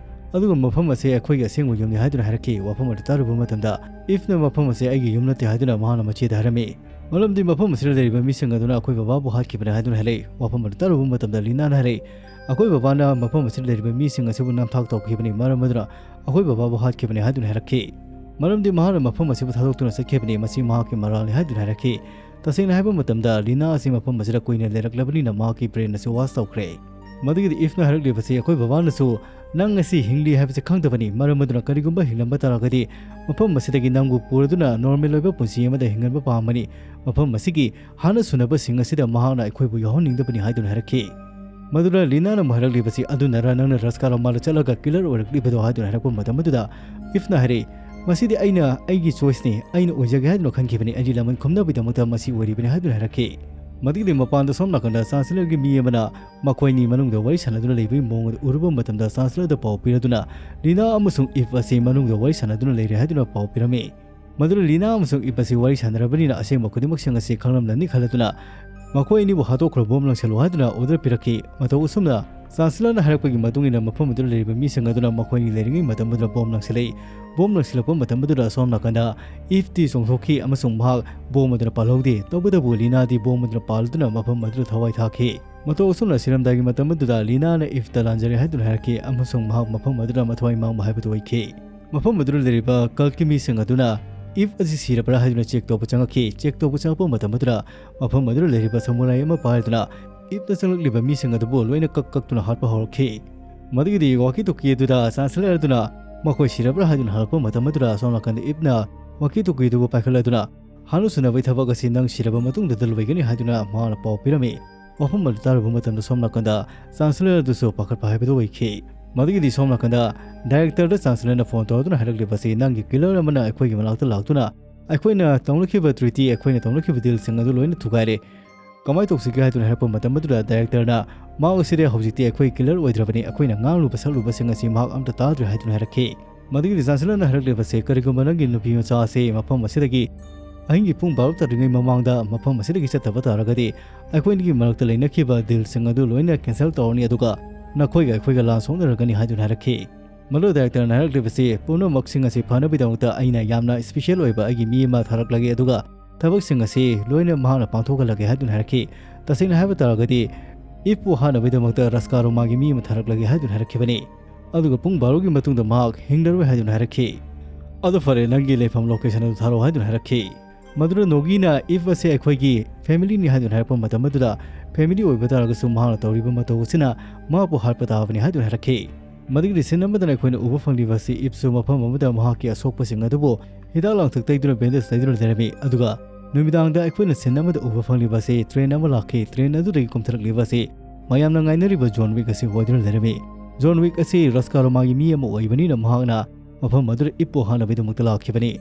"ꯑꯗꯨꯒ ꯃꯐꯝ ꯑꯁꯦ ꯑꯩꯈꯣꯏꯒꯤ ꯑꯁꯦꯡꯕ ꯌꯨꯝꯅꯤ" ꯍꯥꯏꯗꯨꯅ ꯍꯥꯏꯔꯛꯈꯤ꯫ ꯋꯥꯐꯝ ꯑꯗꯨ ꯇꯥꯔꯨꯕ ꯃꯇꯝꯗ ꯏꯐꯅ "ꯃꯐꯝ ꯑꯁꯦ ꯑꯩꯒꯤ ꯌꯨꯝ ꯅꯠꯇꯦ" ꯍꯥꯏꯗꯨꯅ ꯃꯍꯥꯛꯅ ꯃꯆꯦꯗ ꯍꯥꯏꯔꯝꯃꯤ꯫ "ꯃꯔꯝꯗꯤ ꯃꯐꯝ ꯑꯁꯤꯗ ꯂꯩꯔꯤꯕ ꯃꯤꯁꯤꯡ ꯑꯗꯨꯅ ꯑꯩꯈꯣꯏ ꯕꯕꯥꯕꯨ ꯍꯥꯠꯈꯤꯕꯅꯤ" ꯍꯥꯏꯗꯨꯅ ꯍꯥꯏꯔꯛꯏ꯫ ꯋꯥꯐꯝ ꯑꯗꯨ ꯇꯥꯔꯨꯕ ꯃꯇꯝꯗ ꯂꯤꯅꯥꯅ ꯍꯥꯏꯔꯛꯏ, "ꯑꯩꯈꯣꯏ ꯕꯕꯥꯅ ꯃꯐꯝ ꯑꯁꯤꯗ ꯂꯩꯔꯤꯕ ꯃꯤꯁꯤꯡ ꯑꯁꯤꯕꯨ ꯅꯝꯊꯥꯛ ꯇꯧꯈꯤꯕꯅꯤ, ꯃꯔꯝ ꯑꯗꯨꯅ ꯑꯩꯈꯣꯏ ꯕꯕꯥꯕꯨ ꯍꯥꯠꯈꯤꯕꯅꯤ" ꯍꯥꯏꯗꯨꯅ ꯍꯥꯏꯔꯛꯈꯤ꯫ "ꯃꯔꯝꯗꯤ ꯃꯍꯥꯛꯅ ꯃꯐꯝ ꯑꯁꯤꯕꯨ ꯊꯥꯗꯣꯛꯇꯨꯅ ꯆꯠꯈꯤꯕꯅꯤ, ꯃꯁꯤ ꯃꯍꯥꯛꯀꯤ ꯃꯔꯥꯜꯅꯤ" ꯍꯥꯏꯗꯨꯅ ꯍꯥꯏꯔꯛꯈꯤ꯫ ꯇꯁꯦꯡꯅ ꯍꯥꯏꯕ ꯃꯇꯝꯗ, ꯂꯤꯅꯥ ꯑꯁꯤ ꯃꯐꯝ ꯑꯁꯤꯗ ꯀꯨꯏꯅ ꯂꯩꯔꯛꯂꯕꯅꯤꯅ ꯃꯍꯥꯛꯀꯤ ꯕ꯭ꯔꯦꯟ ꯑꯁꯤ ꯋꯥꯁ ꯇꯧꯈ꯭ꯔꯦ꯫ ꯃꯗꯨꯒꯤꯗꯤ ꯏꯐꯅ ꯍꯥꯏꯔꯛꯂꯤꯕꯁꯤ, "ꯑꯩꯈꯣꯏ ꯕꯕꯥꯅꯁꯨ ꯅꯪ ꯉꯁꯤ ꯍꯤꯡꯂꯤ ꯍꯥꯏꯕꯁꯤ ꯈꯪꯗꯕꯅꯤ, ꯃꯔꯝ ꯑꯗꯨꯅ ꯀꯔꯤꯒꯨꯝꯕ ꯍꯤꯡꯂꯝꯕ ꯇꯥꯔꯒꯗꯤ ꯃꯐꯝ ꯑꯁꯤꯗꯒꯤ ꯅꯪꯕꯨ ꯄꯨꯔꯗꯨꯅ ꯅꯣꯔꯃꯦꯜ ꯑꯣꯏꯕ ꯄꯨꯟꯁꯤ ꯑꯃꯗ ꯍꯤꯡꯍꯟꯕ ꯄꯥꯝꯕꯅꯤ꯫ ꯃꯐꯝ ꯑꯁꯤꯒꯤ ꯍꯥꯟꯅ ꯁꯨꯅꯕꯁꯤꯡ ꯑꯁꯤꯗ ꯃꯍꯥꯛꯅ ꯑꯩꯈꯣꯏꯕꯨ ꯌꯥꯎꯍꯟꯅꯤꯡꯗꯕꯅꯤ" ꯍꯥꯏꯗꯨꯅ ꯍꯥꯏꯔꯛꯈꯤ꯫ ꯃꯗꯨꯗ ꯂꯤꯅꯥꯅ ꯑꯃꯨꯛ ꯍꯥꯏꯔꯛꯂꯤꯕꯁꯤ, "ꯑꯗꯨꯅꯔ ꯅꯪꯅ ꯔꯥꯖꯀꯥꯔꯃꯥꯜꯗ ꯆꯠꯂꯒ ꯀꯤꯂꯔ ꯑꯣꯏꯔꯛꯂꯤꯕꯗꯣ?" ꯍꯥꯏꯗꯨꯅ ꯍꯥꯏꯔꯛꯄ ꯃꯇꯝ ꯑꯗꯨꯗ ꯏꯐꯅ ꯍꯥꯏꯔꯛꯏ, "ꯃꯁꯤꯗꯤ ꯑꯩꯅ ꯑꯩꯒꯤ ꯆꯣꯏꯁꯅꯤ, ꯑꯩꯅ ꯑꯣꯏꯖꯒꯦ ꯍꯥꯏꯗꯨꯅ ꯈꯟꯈꯤꯕꯅꯤ, ꯑꯩꯒꯤ ꯂꯃꯟ ꯈꯨꯝꯅꯕꯒꯤꯗꯃꯛꯇ ꯃꯁꯤ ꯑꯣꯏꯔꯤꯕꯅꯤ" ꯍꯥꯏꯗꯨꯅ ꯍꯥꯏꯔꯛꯈꯤ꯫ ꯃꯗꯨꯒꯤꯗꯤ ꯃꯄꯥꯟꯗ ꯁꯣꯝ ꯅꯥꯀꯟꯗ ꯆꯥꯟꯁꯦꯂꯔꯒꯤ ꯃꯤ ꯑꯃꯅ ꯃꯈꯣꯏꯅꯤ ꯃꯅꯨꯡꯗ ꯋꯥꯔꯤ ꯁꯥꯟꯅꯗꯨꯅ ꯂꯩꯕꯒꯤ ꯃꯑꯣꯡ ꯑꯗꯨ ꯎꯔꯨꯕ ꯃꯇꯝꯗ ꯆꯥꯟꯁꯦꯂꯔꯗ ꯄꯥꯎ ꯄꯤꯔꯗꯨꯅ ꯂꯤꯅꯥ ꯑꯃꯁꯨꯡ ꯏꯐ ꯑꯁꯤ ꯃꯅꯨꯡꯗ ꯋꯥꯔꯤ ꯁꯥꯟꯅꯗꯨꯅ ꯂꯩꯔꯦ ꯍꯥꯏꯗꯨꯅ ꯄꯥꯎ ꯄꯤꯔꯝꯃꯤ꯫ ꯃꯗꯨꯗ ꯂꯤꯅꯥ ꯑꯃꯁꯨꯡ ꯏꯐ ꯑꯁꯤ ꯋꯥꯔꯤ ꯁꯥꯟꯅꯔꯕꯅꯤꯅ ꯑꯁꯦꯡꯕ ꯈꯨꯗꯤꯡꯃꯛꯁꯤꯡ ꯑꯁꯤ ꯈꯪꯂꯝꯂꯅꯤ ꯈꯜꯂꯗꯨꯅ ꯃꯈꯣꯏ ꯑꯅꯤꯕꯨ ꯍꯥꯠꯇꯣꯛꯈ꯭ꯔꯣ, ꯕꯣꯝ ꯂꯪꯁꯤꯜꯂꯨ ꯍꯥꯏꯗꯨꯅ ꯑꯣꯔꯗꯔ ꯄꯤꯔꯛꯈꯤ꯫ ꯃꯇꯧ ꯑꯁꯨꯝꯅ ꯆꯥꯟꯁꯦꯂꯔꯅ ꯍꯥꯏꯔꯛꯄꯒꯤ ꯃꯇꯨꯡ ꯏꯟꯅ ꯃꯐꯝ ꯑꯗꯨꯗ ꯂꯩꯔꯤꯕ ꯃꯤꯁꯤꯡ ꯑꯗꯨꯅ ꯃꯈꯣꯏꯅꯤ ꯂꯩꯔꯤꯉꯩ ꯃꯇꯝ ꯑꯗꯨꯗ ꯕꯣꯝ ꯂꯪꯁꯤꯜꯂꯛꯏ꯫ ꯕꯣꯝ ꯂꯪꯁꯤꯜꯂꯛꯄ ꯃꯇꯝ ꯑꯗꯨꯗ ꯑꯁꯣꯝ ꯅꯥꯀꯟꯗ ꯏꯐꯇꯤ ꯆꯣꯡꯊꯣꯛꯈꯤ ꯑꯃꯁꯨꯡ ꯃꯍꯥꯛ ꯕꯣꯝ ꯑꯗꯨꯅ ꯄꯥꯜꯍꯧꯗꯦ꯫ ꯇꯧꯕꯇꯕꯨ ꯂꯤꯅꯥꯗꯤ ꯕꯣꯝ ꯑꯗꯨꯅ ꯄꯥꯜꯗꯨꯅ ꯃꯐꯝ ꯑꯗꯨꯗ ꯊꯋꯥꯏ ꯊꯥꯈꯤ꯫ ꯃꯇꯧ ꯑꯁꯨꯝꯅ ꯁꯤꯔꯝꯗꯥꯏꯒꯤ ꯃꯇꯝ ꯑꯗꯨꯗ ꯂꯤꯅꯥꯅ ꯏꯐꯇ ꯂꯥꯟꯖꯔꯦ ꯍꯥꯏꯗꯨꯅ ꯍꯥꯏꯔꯛꯈꯤ ꯑꯃꯁꯨꯡ ꯃꯍꯥꯛ ꯃꯐꯝ ꯑꯗꯨꯗ ꯃꯊꯋꯥꯏ ꯃꯥꯡꯕ ꯍꯥꯏꯕꯗꯨ ꯑꯣꯏꯈꯤ꯫ ꯃꯐꯝ ꯑꯗꯨꯗ ꯂꯩꯔꯤꯕ ꯀꯜꯀꯤ ꯃꯤꯁꯤꯡ ꯑꯗꯨꯅ ꯏꯐ ꯑꯁꯤ ꯁꯤꯔꯕ꯭ꯔꯥ ꯍꯥꯏꯗꯨꯅ ꯆꯦꯛ ꯇꯧꯕ ꯆꯪꯉꯛꯈꯤ꯫ ꯆꯦꯛ ꯇꯧꯕ ꯆꯪꯉꯛꯄ ꯃꯇꯝ ꯑꯗꯨꯗ ꯃꯐꯝ ꯑꯗꯨꯗ ꯂꯩꯔꯤꯕ ꯁꯃꯨꯔꯥꯏ ꯑꯃ ꯄꯥꯏꯗꯨꯅ ꯏꯐꯇ ꯆꯪꯂꯛꯂꯤꯕ ꯃꯤꯁꯤꯡ ꯑꯗꯨꯕꯨ ꯂꯣꯏꯅ ꯀꯛ ꯀꯛꯇꯨꯅ ꯍꯥꯠꯄ ꯍꯧꯔꯛꯈꯤ꯫ ꯃꯗꯨꯒꯤꯗꯤ ꯋꯥꯀꯤ ꯇꯣꯀꯤ ꯑꯗꯨꯗ ꯆꯥꯟꯁꯦꯂꯔ ꯑꯗꯨꯅ ꯃꯈꯣꯏ ꯁꯤꯔꯕ꯭ꯔꯥ ꯍꯥꯏꯗꯨꯅ ꯍꯪꯂꯛꯄ ꯃꯇꯝ ꯑꯗꯨꯗ ꯑꯁꯣꯝ ꯅꯥꯀꯟꯗ ꯏꯐꯅ ꯋꯥꯀꯤ ꯇꯣꯀꯤ ꯑꯗꯨꯕꯨ ꯄꯥꯏꯈꯠꯂꯗꯨꯅ ꯍꯥꯠꯅ ꯁꯨꯅꯕꯒꯤ ꯊꯕꯛ ꯑꯁꯤ ꯅꯪ ꯁꯤꯔꯕ ꯃꯇꯨꯡꯗ ꯂꯣꯏꯒꯅꯤ ꯍꯥꯏꯗꯨꯅ ꯃꯍꯥꯛꯅ ꯄꯥꯎ ꯄꯤꯔꯝꯃꯤ꯫ ꯋꯥꯐꯝ ꯑꯗꯨ ꯇꯥꯔꯨꯕ ꯃꯇꯝꯗ ꯁꯣꯝ ꯅꯥꯀꯟꯗ ꯆꯥꯟꯁꯦꯂꯔ ꯑꯗꯨꯁꯨ ꯄꯥꯈꯠꯄ ꯍꯥꯏꯕꯗꯨ ꯑꯣꯏꯈꯤ꯫ ꯃꯗꯨꯒꯤꯗꯤ ꯁꯣꯝ ꯅꯥꯀꯟꯗ ꯗꯥꯏꯔꯦꯛꯇꯔꯗ ꯆꯥꯟꯁꯦꯂꯔꯅ ꯐꯣꯟ ꯇꯧꯔꯗꯨꯅ ꯍꯥꯏꯔꯛꯂꯤꯕꯁꯤ, "ꯅꯪꯒꯤ ꯀꯤꯂꯔ ꯑꯃꯅ ꯑꯩꯈꯣꯏꯒꯤ ꯃꯅꯥꯛꯇ ꯂꯥꯛꯇꯨꯅ ꯑꯩꯈꯣꯏꯅ ꯇꯧꯅꯈꯤꯕ ꯇ꯭ꯔꯤꯇꯤ, ꯑꯩꯈꯣꯏꯅ ꯇꯧꯅꯈꯤꯕ ꯗꯤꯜꯁꯤꯡ ꯑꯗꯨ ꯂꯣꯏꯅ ꯊꯨꯒꯥꯏꯔꯦ꯫ ꯀꯃꯥꯏꯅ ꯇꯧꯁꯤꯒꯦ ꯍꯥꯏꯗꯨꯅ ꯍꯥꯏꯔꯛꯄ ꯃꯇꯝ ꯑꯗꯨꯗ ꯗꯥꯏꯔꯦꯛꯇꯔꯅ, "ꯃꯍꯥꯛ ꯑꯁꯤꯗꯤ ꯍꯧꯖꯤꯛꯇꯤ ꯑꯩꯈꯣꯏ ꯀꯤꯂꯔ ꯑꯣꯏꯗ꯭ꯔꯕꯅꯤ, ꯑꯩꯈꯣꯏꯅ ꯉꯥꯡꯂꯨꯕ ꯁꯛꯂꯨꯕꯁꯤꯡ ꯑꯁꯤ ꯃꯍꯥꯛ ꯑꯝꯇ ꯇꯥꯗ꯭ꯔꯦ" ꯍꯥꯏꯗꯨꯅ ꯍꯥꯏꯔꯛꯈꯤ꯫ ꯃꯗꯨꯒꯤꯗꯤ ꯆꯥꯟꯁꯦꯂꯔꯅ ꯍꯥꯏꯔꯛꯂꯤꯕꯁꯦ, "ꯀꯔꯤꯒꯨꯝꯕ ꯅꯪꯒꯤ ꯅꯨꯄꯤ ꯃꯆꯥ ꯑꯁꯤ ꯃꯐꯝ ꯑꯁꯤꯗꯒꯤ ꯑꯍꯤꯡꯒꯤ ꯄꯨꯡ ꯕꯥꯔꯣ ꯇꯥꯗ꯭ꯔꯤꯉꯩ ꯃꯃꯥꯡꯗ ꯃꯐꯝ ꯑꯁꯤꯗꯒꯤ ꯆꯠꯇꯕ ꯇꯥꯔꯒꯗꯤ, ꯑꯩꯈꯣꯏꯒꯤ ꯃꯔꯛꯇ ꯂꯩꯅꯈꯤꯕ ꯗꯤꯜꯁꯤꯡ ꯑꯗꯨ ꯂꯣꯏꯅ ꯀꯦꯟꯁꯦꯜ ꯇꯧꯔꯅꯤ, ꯑꯗꯨꯒ ꯅꯈꯣꯏꯒ ꯑꯩꯈꯣꯏꯒ ꯂꯥꯟ ꯁꯣꯛꯅꯔꯒꯅꯤ" ꯍꯥꯏꯗꯨꯅ ꯍꯥꯏꯔꯛꯈꯤ꯫ ꯃꯗꯨ ꯗꯥꯏꯔꯦꯛꯇꯔꯅ ꯍꯥꯏꯔꯛꯂꯤꯕꯁꯤ, "ꯄꯨꯝꯅꯃꯛꯁꯤꯡ ꯑꯁꯤ ꯐꯅꯕꯒꯤꯗꯃꯛꯇ ꯑꯩꯅ ꯌꯥꯝꯅ ꯏꯁꯄꯤꯁꯦꯜ ꯑꯣꯏꯕ ꯑꯩꯒꯤ ꯃꯤ ꯑꯃ ꯊꯥꯔꯛꯂꯒꯦ, ꯑꯗꯨꯒ ꯊꯕꯛꯁꯤꯡ ꯑꯁꯤ ꯂꯣꯏꯅ ꯃꯍꯥꯛꯅ ꯄꯥꯡꯊꯣꯛꯍꯜꯂꯒꯦ" ꯍꯥꯏꯗꯨꯅ ꯍꯥꯏꯔꯛꯈꯤ꯫ ꯇꯁꯦꯡꯅ ꯍꯥꯏꯕ ꯇꯥꯔꯒꯗꯤ, ꯏꯐꯄꯨ ꯍꯥꯠꯅꯕꯒꯤꯗꯃꯛꯇ ꯔꯥꯖꯀꯥꯔꯣꯃꯥꯒꯤ ꯃꯤ ꯑꯃ ꯊꯥꯔꯛꯂꯒꯦ ꯍꯥꯏꯗꯨꯅ ꯍꯥꯏꯔꯛꯈꯤꯕꯅꯤ꯫ ꯑꯗꯨꯒ ꯄꯨꯡ ꯕꯥꯔꯣꯒꯤ ꯃꯇꯨꯡꯗ ꯃꯍꯥꯛ ꯍꯤꯡꯂꯔꯣꯏ ꯍꯥꯏꯗꯨꯅ ꯍꯥꯏꯔꯛꯈꯤ꯫ "ꯑꯗꯨ ꯐꯔꯦ, ꯅꯪꯒꯤ ꯂꯩꯐꯝ ꯂꯣꯀꯦꯁꯟ ꯑꯗꯨ ꯊꯥꯔꯛꯑꯣ" ꯍꯥꯏꯗꯨꯅ ꯍꯥꯏꯔꯛꯈꯤ꯫ ꯃꯗꯨꯗ ꯅꯣꯒꯤꯅ, "ꯏꯐ ꯑꯁꯦ ꯑꯩꯈꯣꯏꯒꯤ ꯐꯦꯃꯤꯂꯤꯅꯤ" ꯍꯥꯏꯗꯨꯅ ꯍꯥꯏꯔꯛꯄ ꯃꯇꯝ ꯑꯗꯨꯗ, "ꯐꯦꯃꯤꯂꯤ ꯑꯣꯏꯕ ꯇꯥꯔꯒꯁꯨ ꯃꯍꯥꯛꯅ ꯇꯧꯔꯤꯕ ꯃꯇꯧ ꯑꯁꯤꯅ ꯃꯍꯥꯛꯄꯨ ꯍꯥꯠꯄ ꯇꯥꯕꯅꯤ" ꯍꯥꯏꯗꯨꯅ ꯍꯥꯏꯔꯛꯈꯤ꯫ ꯃꯗꯨꯒꯤ ꯁꯤꯟ ꯑꯃꯗꯅ ꯑꯩꯈꯣꯏꯅ ꯎꯕ ꯐꯪꯂꯤꯕ ꯑꯁꯤ ꯏꯐꯁꯨ ꯃꯐꯝ ꯑꯃꯗ ꯃꯍꯥꯛꯀꯤ ꯑꯁꯣꯛꯄꯁꯤꯡ ꯑꯗꯨꯕꯨ ꯍꯤꯗꯥꯛ ꯂꯥꯡꯊꯛ ꯇꯩꯗꯨꯅ ꯕꯦꯟꯗꯦꯖ ꯇꯩꯗꯨꯅ ꯂꯩꯔꯝꯃꯤ꯫ ꯑꯗꯨꯒ ꯅꯨꯃꯤꯗꯥꯡꯗ ꯑꯩꯈꯣꯏꯅ ꯁꯤꯟ ꯑꯃꯗ ꯎꯕ ꯐꯪꯂꯤꯕ ꯑꯁꯤ ꯇ꯭ꯔꯦꯟ ꯑꯃ ꯂꯥꯛꯈꯤ, ꯇ꯭ꯔꯦꯟ ꯑꯗꯨꯗꯒꯤ ꯀꯨꯝꯊꯔꯛꯂꯤꯕ ꯑꯁꯤ ꯃꯌꯥꯝꯅ ꯉꯥꯏꯅꯔꯤꯕ ꯖꯣꯟ ꯋꯤꯛ ꯑꯁꯤ ꯑꯣꯏꯗꯨꯅ ꯂꯩꯔꯝꯃꯤ꯫ ꯖꯣꯟ ꯋꯤꯛ ꯑꯁꯤ ꯔꯥꯖꯀꯥꯔꯣꯃꯥꯒꯤ ꯃꯤ ꯑꯃ ꯑꯣꯏꯕꯅꯤꯅ ꯃꯍꯥꯛꯅ ꯃꯐꯝ ꯑꯗꯨꯗ ꯏꯐꯄꯨ ꯍꯥꯠꯅꯕꯒꯤꯗꯃꯛꯇ ꯂꯥꯛꯈꯤꯕꯅꯤ꯫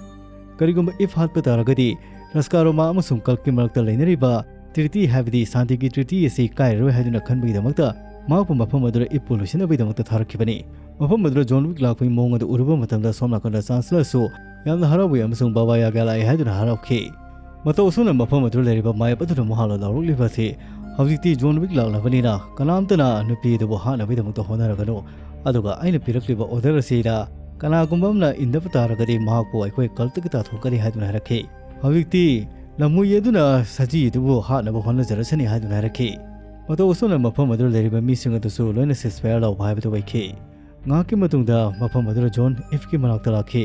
ꯀꯔꯤꯒꯨꯝꯕ ꯏꯐ ꯍꯥꯠꯄ ꯇꯥꯔꯒꯗꯤ, ꯔꯥꯖꯀꯥꯔꯣꯃꯥ ꯑꯃꯁꯨꯡ ꯀꯜꯀꯤ ꯃꯔꯛꯇ ꯂꯩꯅꯔꯤꯕ ꯇ꯭ꯔꯤꯇꯤ, ꯍꯥꯏꯕꯗꯤ ꯁꯥꯟꯇꯤꯒꯤ ꯇ꯭ꯔꯤꯇꯤ ꯑꯁꯤ ꯀꯥꯏꯔꯔꯣꯏ ꯍꯥꯏꯗꯨꯅ ꯈꯟꯕꯒꯤꯗꯃꯛꯇ ꯃꯍꯥꯛꯄꯨ ꯃꯐꯝ ꯑꯗꯨꯗ ꯏꯐꯄꯨ ꯂꯣꯏꯁꯤꯟꯅꯕꯒꯤꯗꯃꯛꯇ ꯊꯥꯔꯛꯈꯤꯕꯅꯤ꯫ ꯃꯐꯝ ꯑꯗꯨꯗ ꯖꯣꯟ ꯋꯤꯛ ꯂꯥꯛꯄꯒꯤ ꯃꯑꯣꯡ ꯑꯗꯨ ꯎꯔꯨꯕ ꯃꯇꯝꯗ, ꯁꯣꯝ ꯅꯥꯀꯟꯗ ꯆꯥꯟꯁꯦꯂꯔꯁꯨ ꯌꯥꯝꯅ ꯍꯔꯥꯎꯏ ꯑꯃꯁꯨꯡ "ꯕꯥꯕꯥ ꯌꯥꯒꯥ ꯂꯥꯛꯑꯦ" ꯍꯥꯏꯗꯨꯅ ꯍꯔꯥꯎꯈꯤ꯫ ꯃꯇꯧ ꯑꯁꯨꯝꯅ ꯃꯐꯝ ꯑꯗꯨꯗ ꯂꯩꯔꯤꯕ ꯃꯥꯌꯦꯞ ꯑꯗꯨꯅ ꯃꯍꯥꯛꯅ ꯂꯥꯎꯔꯛꯂꯤꯕ ꯑꯁꯤ, "ꯍꯧꯖꯤꯛꯇꯤ ꯖꯣꯟ ꯋꯤꯛ ꯂꯥꯛꯂꯕꯅꯤꯅ ꯀꯅꯥꯝꯇꯅ ꯅꯨꯄꯤ ꯑꯗꯨꯕꯨ ꯍꯥꯠꯅꯕꯒꯤꯗꯃꯛꯇ ꯍꯣꯠꯅꯔꯒꯅꯨ, ꯑꯗꯨꯒ ꯑꯩꯅ ꯄꯤꯔꯛꯂꯤꯕ ꯑꯣꯔꯗꯔ ꯑꯁꯤꯗ ꯀꯅꯥꯒꯨꯝꯕ ꯑꯃꯅ ꯏꯟꯗꯕ ꯇꯥꯔꯒꯗꯤ ꯃꯍꯥꯛꯄꯨ ꯑꯩꯈꯣꯏ ꯀꯜꯇꯒꯤ ꯇꯥꯊꯣꯛꯀꯅꯤ" ꯍꯥꯏꯗꯨꯅ ꯍꯥꯏꯔꯛꯈꯤ꯫ ꯍꯧꯖꯤꯛꯇꯤ ꯂꯝꯍꯨꯏ ꯑꯗꯨꯅ ꯁꯖꯤ ꯑꯗꯨꯕꯨ ꯍꯥꯠꯅꯕ ꯍꯣꯠꯅꯖꯔꯁꯅꯤ ꯍꯥꯏꯗꯨꯅ ꯍꯥꯏꯔꯛꯈꯤ꯫ ꯃꯇꯧ ꯑꯁꯨꯝꯅ ꯃꯐꯝ ꯑꯗꯨꯗ ꯂꯩꯔꯤꯕ ꯃꯤꯁꯤꯡ ꯑꯗꯨꯁꯨ ꯂꯣꯏꯅ ꯁꯤꯁꯐꯥꯌꯔ ꯂꯧꯕ ꯍꯥꯏꯕꯗꯨ ꯑꯣꯏꯈꯤ꯫ ꯉꯥꯏꯍꯥꯛꯀꯤ ꯃꯇꯨꯡꯗ ꯃꯐꯝ ꯑꯗꯨꯗ ꯖꯣꯟ ꯏꯐꯀꯤ ꯃꯅꯥꯛꯇ ꯂꯥꯛꯈꯤ꯫